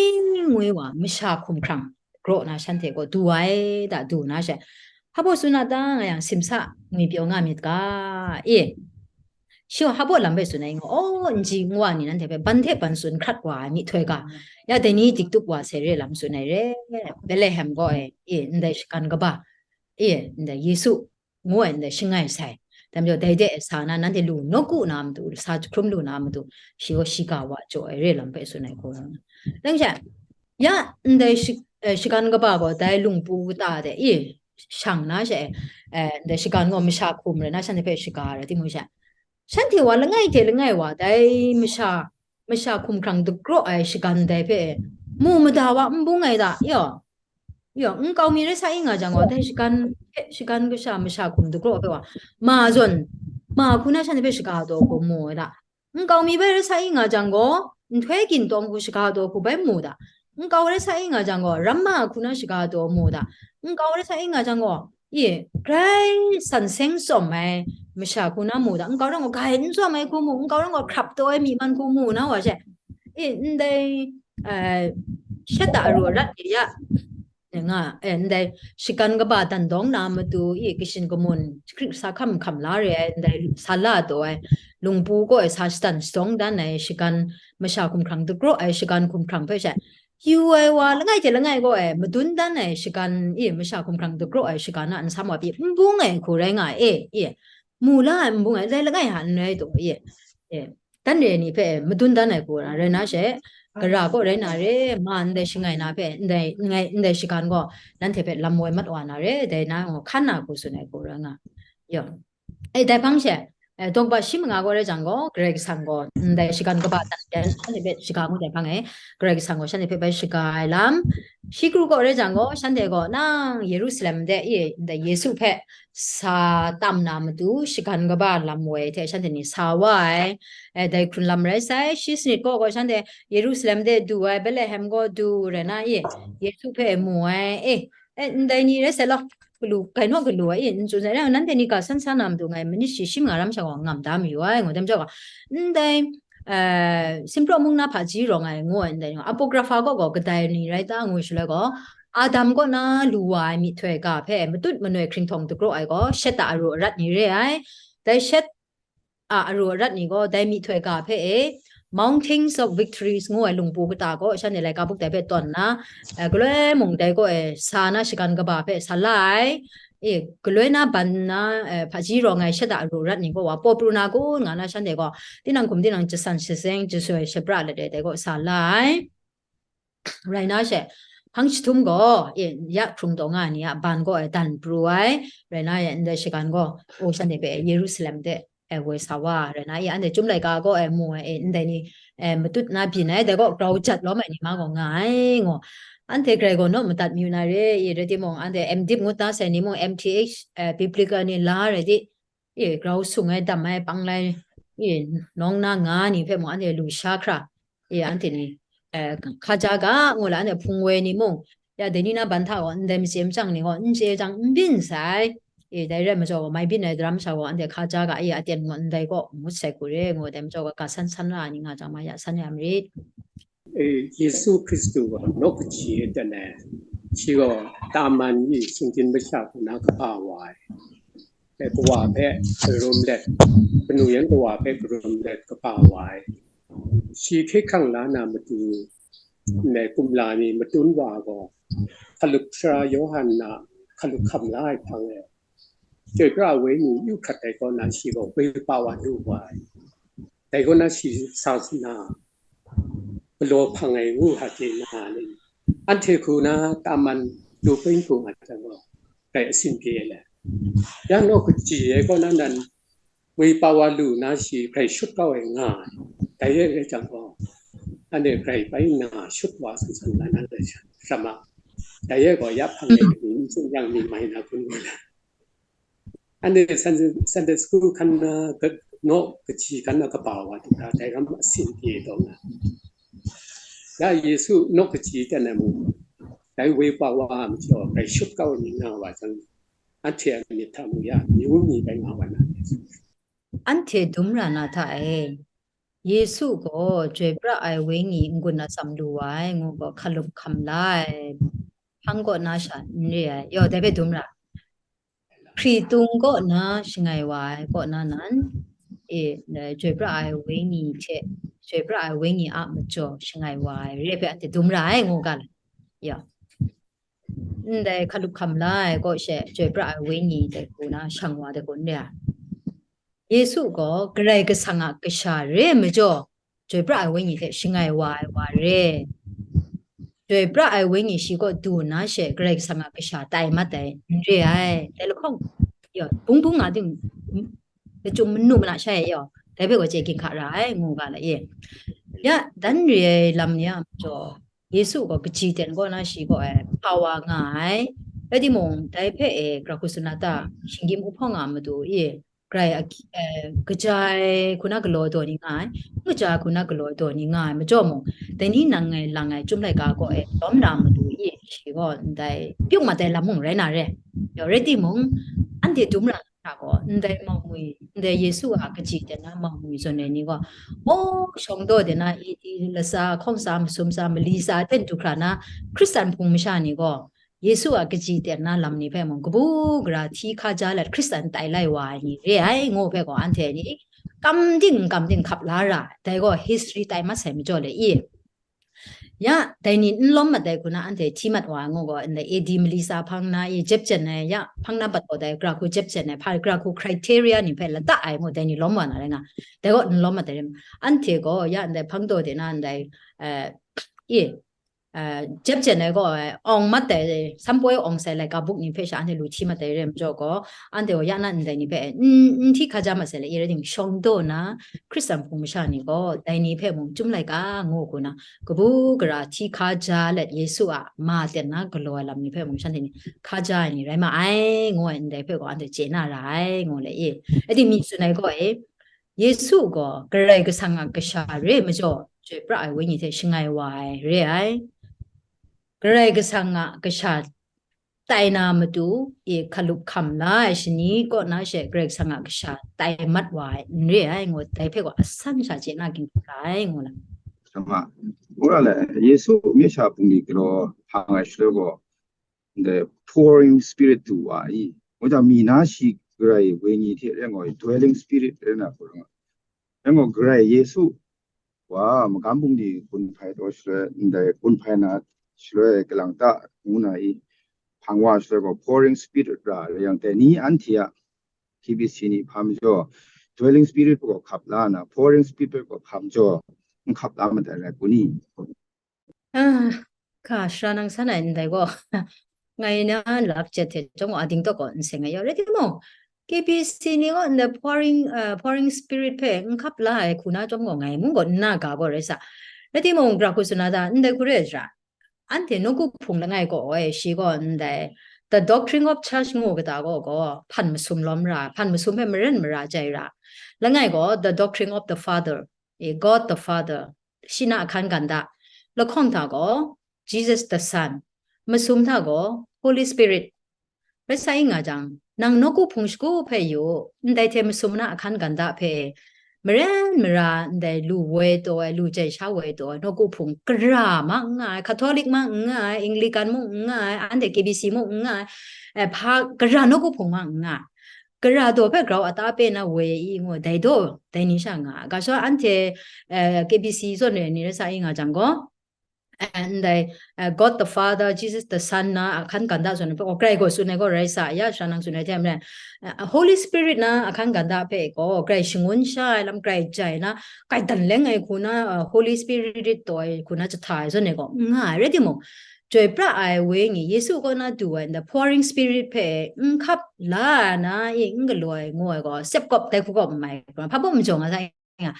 ngwi wa, masha hkum hkrang graw na shanhte gaw du ai, da du na she, hpa baw tsun a ta nga yang, simsa ngwi pyaw nga myit ga, e, shi gaw hpa baw lam hpe tsun ai nga, aw, n ji n wa ni nanhte hpe ban hte ban tsun hkrat wa ai myihtoi ga, ya dai ni diktup wa sai re lam tsun ai re, Betlehem gaw e, e, ndai shagan kaba, e, ndai Yesu ngu ai ndai shangai sai. Dai majaw, dai de sa na, nanhte lu nawku na matu, sa jahkrum lu na matu, shi gaw shiga wa jaw ai re lam hpe tsun ai hku rawng. Dang she, ya, ndai shi-, eh, shagan kaba gaw, dai lungpu kata de, e, shang na she, eh, ndai shagan gaw masha hkum rai na, shanhte hpe shaga rai timung she, shanhte wa langai hte langai wa, dai masha, masha hkum hkrang dagraw ai shagan dai hpe mu mada wa n bung ai da, yaw. Yaw, nkau mi rai sa i nga jang gaw, dai shagan, shagan kasha masha hkum dagraw hpe wa, ma zawn, ma hku na shanhte hpe shaga taw hku mu ai da. Nkau mi bai rai sa i nga jang gaw, nhtoi gin tawng hku shaga taw hku bai mu da. Nkau rai sa i nga jang gaw, ramma hku na shaga taw mu da. Nkau rai sa i nga jang gaw, i, grai san seng tsawm ai masha hku na mu da. Nkau rai gaw, grai n tsawm ai hku mu, nkau rai gaw, hkrap taw ai myi man hku mu na wa she. E, ndai, eh, shet a aru arat ni ya, nga, eh, ndai shagan kaba dan dawng na matu, i, kashin kamun, hkrik sa hkam hkam la re ai, ndai sa la taw ai, lungpu kaw e sa shadan shadawng dan ai shagan, masha hkumhkrang dagraw ai shagan hkumhkrang hpe she, yu ai wa langai hte langai kaw e madun dan ai shagan, i, masha hkumhkrang dagraw ai shagan a nsam wa pyi n bung ai hku rai nga ai, e, e, mu la ai n bung ai, ndai langai hta n rai taw, e, e, dan re ni hpe madun dan ai hku rai na she, gara kaw rai na re, ma ndai shangai na hpe, ndai, ngai, ndai shagan gaw nanhte hpe lam woi mat wa na re, dai na gaw hkan na hku tsun ai hku rai nga. Yo. E, dai hpang she, e, dawng ba shi manga gaw rai jang gaw, Karai Kasang gaw, ndai shagan kaba dan dan, shanhte hpe shaga ngut ai hpang e, Karai Kasang gaw shanhte hpe bai shaga ai lam, shi kru gaw rai jang gaw, shanhte gaw nang Yerusalem de, i, ndai Yesu hpe sa tam na matu, shagan kaba lam woi hte shanhte ni sa wa ai, e, dai hkrun lam rai sai, shi sanit gaw gaw shanhte Yerusalem de du ai, Betlehem gaw du rai na, i, Yesu hpe mu ai, e, e, ndai ni rai sai law, galu, gainaw galu ai, e, n tsun sai, nanhte ni ga san san na matu ngai, manit shi shi manga ram sha gaw ngam da mayu ai, ngu dem jaw ga, ndai, eh, Simpraw mung na hpaji rawng ai ngu ai ndai, Apocrypha gaw gaw kadai ni rai ta ngu shaloi gaw, Adam kaw na lu wa ai myihtoi ga hpe matut manoi hkringhtawng dagraw ai gaw, Shet a aru arat ni re ai. Dai Shet a aru arat ni gaw, dai myihtoi ga hpe e, Mountains of Victories ngu ai lungpu kata gaw, shanhte laika buk dai hpe tawn nna, eh, galoi mung dai gaw e, sa na shagan kaba hpe sa la ai, e, galoi na ban na, eh, hpaji rawng ai Shet a aru arat ni gaw wa, paw pru na kun nga na shanhte gaw, tinang hkum tinang jasan shazeng, jasoi shabra let ai dai gaw sa la ai. Rai na she, hpang jahtum gaw, e, ya hkrung taw nga ai ni a ban gaw, e, dan pru ai, rai na ye, ndai shagan gaw, o, shanhte hpe Yerusalem de, e, woi sa wa, rai na ye, anhte Chyum laika gaw, e, mu ai, e, ndai ni, e, matut na byin ai, dai gaw grau jat lawm ai ni ma gaw nga ai, ngu. Anhte grai gaw naw madat mayu na re, i, rai timung, anhte M.Div ngut na sai ni mung, M.Th, e, Biblical ni la rai di, e, grau sung ai, dam ai, pang lai, e, nawng na nga ni hpe mung anhte lu sha hkra, e, anhte ni, e, hkaja ga, ngu la, anhte hpung woi ni mung, ya, dai ni na ban hta gaw, ndai matse machyang ni gaw, n chye jang, n byin sai, e, dai rai majaw gaw, mai byin ai daram sha gaw, anhte hkaja ga, e, aten gaw, ndai gaw, ngut sai hku re, ngu dai majaw gaw, ga san san ra ai ni nga jang ma ya, san ya marit. E, Yesu Hkristu gaw naw kaji e ten e, shi gaw taman ni singgyim masha hku na kaba wa ai, e, kawa hpe karum let, kanu yan kawa hpe karum let kaba wa ai. Shi hkye hkrang la na matu, ndai kumla ni matun wa gaw, Hkalup Sara Yawhan na hkalup hkam la ai hpang e, Chyoi pra ai Wenyi yu hkrat ai kaw na shi gaw woi pa wa lu wa ai. Dai kaw na shi sa suna galaw hpang ai ngu hta chye na ni, anhte hku na taman lu pring hku nga jang gaw, grai asin pye ai le. Ya naw kaji ai kaw na nan, woi pa wa lu na shi grai shut kau ai nga ai. Dai rai rai jang gaw, anhte grai bai nna shut wa san san na na rai sha, sha ma. Dai rai gaw ya hpang ai ni n tsun yang ni mai na kun ngu la. Anhte Sunday, Sunday school hkan na, ka-, naw kaji hkan na kaba wa du hta, dai ram asin pye taw nga. Ya Yesu naw kaji ten ai mung, dai woi pa wa a majaw, grai shut kau ai ni nga wa jang, anhte a myit hta mu ya, myu ni bai nga wa na. Anhte dum ra na hta e, Yesu gaw Chyoi pra ai Wenyi n-gun atsam lu wa ai, ngu gaw hkalup hkam la ai, hpang kaw na sha n re ai, yaw, dai hpe dum ra. Hkritung kaw na shangai wa ai kaw na nan, e, Chyoi pra ai Wenyi hte, Chyoi pra ai Wenyi a majaw shangai wa ai, re hpe anhte dum ra ai, ngu ga la, yaw. Ndai hkalup hkam la ai kaw she, Chyoi pra ai Wenyi dai hku na shang wa dai hku n re ai. Yesu gaw Karai Kasang a Kasha re ai majaw, Chyoi pra ai Wenyi hte shangai wa ai wa re. Chyoi pra ai Wenyi shi kaw du nna she, Karai Kasang a Kasha tai mat ai, n re ai. Dai lahkawng, yaw, bung bung nga ting, lachyum manu mana shai ai yaw, dai hpe gaw chye ginhka ra ai, ngu ga la e. Ya, dan re ai lam ni a majaw, Yesu gaw kaji ten kaw na shi gaw ai, hpa wa nga ai. Rai timung, dai hpe e, Grahku Sunata, shinggyim uhpawng a matu e, grai a, e, kaja ai hku na galaw ai daw ni nga ai, n kaja ai hku na galaw ai daw ni nga ai majaw mung, dai ni nang ngai lang ai Chyum laika kaw e lawm na matu e, shi gaw ndai pyuk mat ai lam mung rai na re. Yaw, rai timung, anhte dum ra hta gaw, ndai mau ngwi, ndai Yesu a kaji ten na mau ngwi zawn ai ni gaw, aw, shawng daw de na, i, i, latsa, hkawng tsa, masum tsa, mali tsa hten du hkra na, Hkristan hpung masha ni gaw, Yesu a kaji ten na lam ni hpe mung, kabu gara hti hkaja let Hkristan tai lai wa ai ni re ai, ngu hpe gaw, anhte ni kam ting kam ting hkap la ra, dai gaw history tai mat sai majaw le i. Ya, dai ni n lawm mat ai hku na anhte hti mat wa ai ngu gaw, ndai A D mali tsa hpang na i jep jen ai, ya, hpang na bat gaw dai, gara hku jep jen ai, hpa gara hku criteria ni hpe lata ai ngu, dai ni lawm wa na rai nga, dai gaw n lawm mat ai rim. Anhte gaw, ya, ndai hpang daw de na, ndai, eh, i, eh, jep jen ai gaw, eh, awng mat ai, sampoi awng sai laika buk ni hpe sha anhte lu hti mat ai rim jaw gaw, anhte gaw ya na ndai ni hpe, n, n hti hkaja mat sai le, i rai ting, shawng daw na, Hkristan hpung masha ni gaw, dai ni hpe mung chyum laika ngu hku na, kabu gara hti hkaja let Yesu a ma ten na galaw ai lam ni hpe mung shanhte ni hkaja ai ni rai ma ai, ngu ai ndai hpe gaw anhte chye na ra ai, ngu le i. Rai timung, myi tsun ai gaw e, Yesu gaw Karai Kasang a Kasha re ai majaw, chyoi pra ai Wenyi hte shangai wa ai re ai. Karai Kasang a Kasha tai na matu, e hkalup hkam la ai shani kaw na she Karai Kasang a Kasha tai mat wa ai n re ai, ngu dai hpe gaw asan sha chye na ging hkra ai, ngu na. Sama, wora le, Yesu myi sha bungli galaw hpang ai shaloi gaw, ndai pouring spirit du wa i, wada mi na shi Karai Wenyi hte rai ngaw, dwelling spirit rai na hku rai ngaw. Rai ngaw, Karai Yesu wa magam bungli gun hpai taw shaloi, ndai gun hpai na shaloi kalang ta ngu na i, hpang wa shaloi gaw pouring spirit ra rai yang, dai ni anhte a K B C ni hpa majaw, dwelling spirit hpe gaw hkap la na, pouring spirit hpe gaw hpa majaw, n hkap la mat ai rai kun i? Ah, ka shara nang san ai ndai gaw, ngai na lak jet hte chyawm gaw ading tawk gaw n seng ai yaw, rai timung, K B C ni gaw ndai pouring, uh, pouring spirit hpe n hkap la ai hku na chyawm gaw, ngai mung gaw n na ga gaw rai sa. Rai timung, gara hku tsun na ta, ndai hku re ai sara, anhte nawku hpung langai gaw e, shi gaw ndai The Doctrine of Church ngu kata gaw, gaw hpan masum lawm ra, hpan masum hpe maren mara jai ra. Langai gaw The Doctrine of the Father, e, God the Father, shi na ahkan ganda, lahkawng hta gaw Jesus the Son, masum hta gaw Holy Spirit, rai sa i nga jang, nang nawku hpung shagu hpe yu, ndai hte masum na ahkan ganda hpe, maren mara ndai lu woi taw ai, lu jai sha woi taw ai, nawku hpung gara ma n nga ai, Catholic ma n nga ai, Anglican mung n nga ai, anhte K B C mung n nga ai, eh, hpa gara nawku hpung ma n nga ai. Gara daw hpe grau ata pe na woi i ngu, dai daw, dai ni sha nga ai. Ga sha anhte, eh, K B C zawn re ni rai sa i nga jang gaw, eh, ndai, eh, God the Father, Jesus the Son na ahkan ganda zawn hpe, oh, grai gaw tsun ai gaw rai sa, ya sha nang tsun ai hte maren, eh, Holy Spirit na ahkan ganda hpe gaw grai shangun sha ai lam, grai jai na, grai dan leng ai hku na, eh, Holy Spirit taw ai hku na jahta ai zawn e gaw n nga ai, rai timung, chyoi pra ai Wenyi, Yesu kaw na du ai ndai pouring spirit hpe n hkap la na i, n galaw ai ngu ai gaw, sep kawp dai hku kawp n mai, hpa baw majaw nga sa i nga.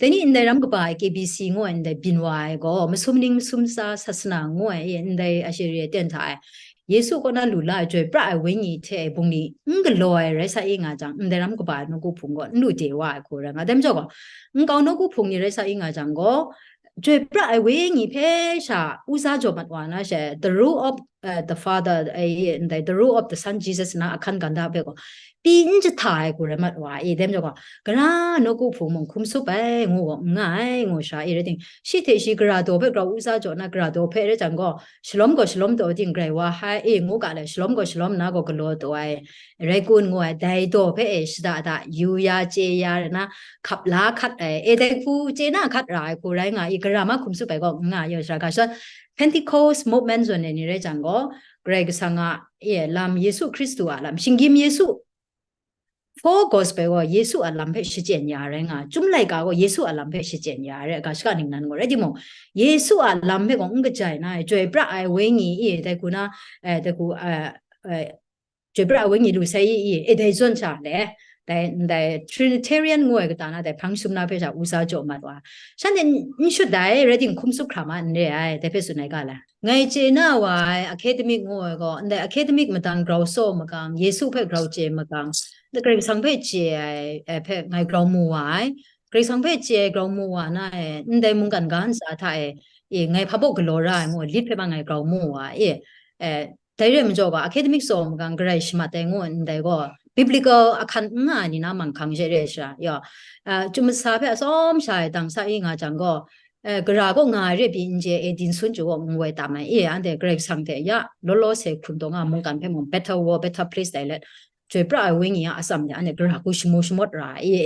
Dai ni ndai ram kaba ai K B C ngu ai ndai byin wa ai gaw, masum ning masum tsa sasana ngu ai e, ndai ashiri aten hta e, Yesu kaw na lu la ai chyoi pra ai Wenyi hte bungli n galaw ai rai sa i nga jang, ndai ram kaba ai nawku hpung gaw n lu de wa ai hku rai nga. Dai majaw gaw, nkau nawku hpung ni rai sa i nga jang gaw, chyoi pra ai Wenyi hpe sha uza jaw mat wa na she, the rule of, uh, the Father, eh, ndai, the rule of the Son Jesus na ahkan ganda hpe gaw, pyi n jahta ai hku rai mat wa e, dai majaw gaw, gara nawku hpung mung hkum tsup ai ngu gaw n nga ai, ngu sha i rai ting, shi hte shi gara daw hpe grau uza jaw na, gara daw hpe rai jang gaw, shalawm gaw shalawm taw ting grai wa hai e, ngu ga le, shalawm gaw shalawm na gaw galaw taw ai, rai kun ngu ai, dai daw hpe e shada da yu ya, chye ya, rai na, hkap la hkat ai, e, dai hku chye na hkat ra ai hku rai nga i, gara ma hkum tsup ai gaw n nga ai, yaw sara ga sha, Pentecost movement zawn ai ni rai jang gaw, Karai Kasang a, e, lam, Yesu Hkristu a lam, shinggyim Yesu, Four Gospel gaw Yesu a lam hpe shachyen ya rai nga, Chyum Laika gaw Yesu a lam hpe shachyen ya rai, ga shaka ningnan gaw, rai timung, Yesu a lam hpe gaw n kajai na ai, chyoi pra ai Wenyi i, dai hku na, eh, dai hku, eh, eh, chyoi pra ai Wenyi lu sai i, i, e, dai zawn sha le, dai, ndai Trinitarian ngu ai kata na, dai hpang sum na hpe sha uza jaw mat wa, shanhte n, n shut dai, rai ting hkum tsup hkra ma n re ai, dai hpe tsun ai ga la. Ngai chye na wa ai academic ngu ai gaw, ndai academic madang grau saw magang, Yesu hpe grau chye magang, ndai Karai Kasang hpe chye ai, eh, hpe ngai grau mu wa ai. Karai Kasang hpe chye ai grau mu wa na e, ndai mungkan ga ntsa hta e, e, ngai hpa baw galaw ra ai ngu, lit hpe ma ngai grau mu wa ai, e, eh, dai re ai majaw gaw, academic saw magang garai shamat ai ngu ndai gaw, biblical ahkan n nga ai ni na manghkang she re ai sha, yaw, ah, Chyum Masa hpe atsawm sha ai dang sa i nga jang gaw, eh, gara kaw nga ai re pyi n chye e, din sun chyu kaw n woi tam ai e, anhte Karai Kasang hte ya law law se hkrun taw nga mungkan hpe mung better world, better place dai let, chyoi pra ai wenyi a atsam de, anhte gara hku shamu shamawt ra ai e,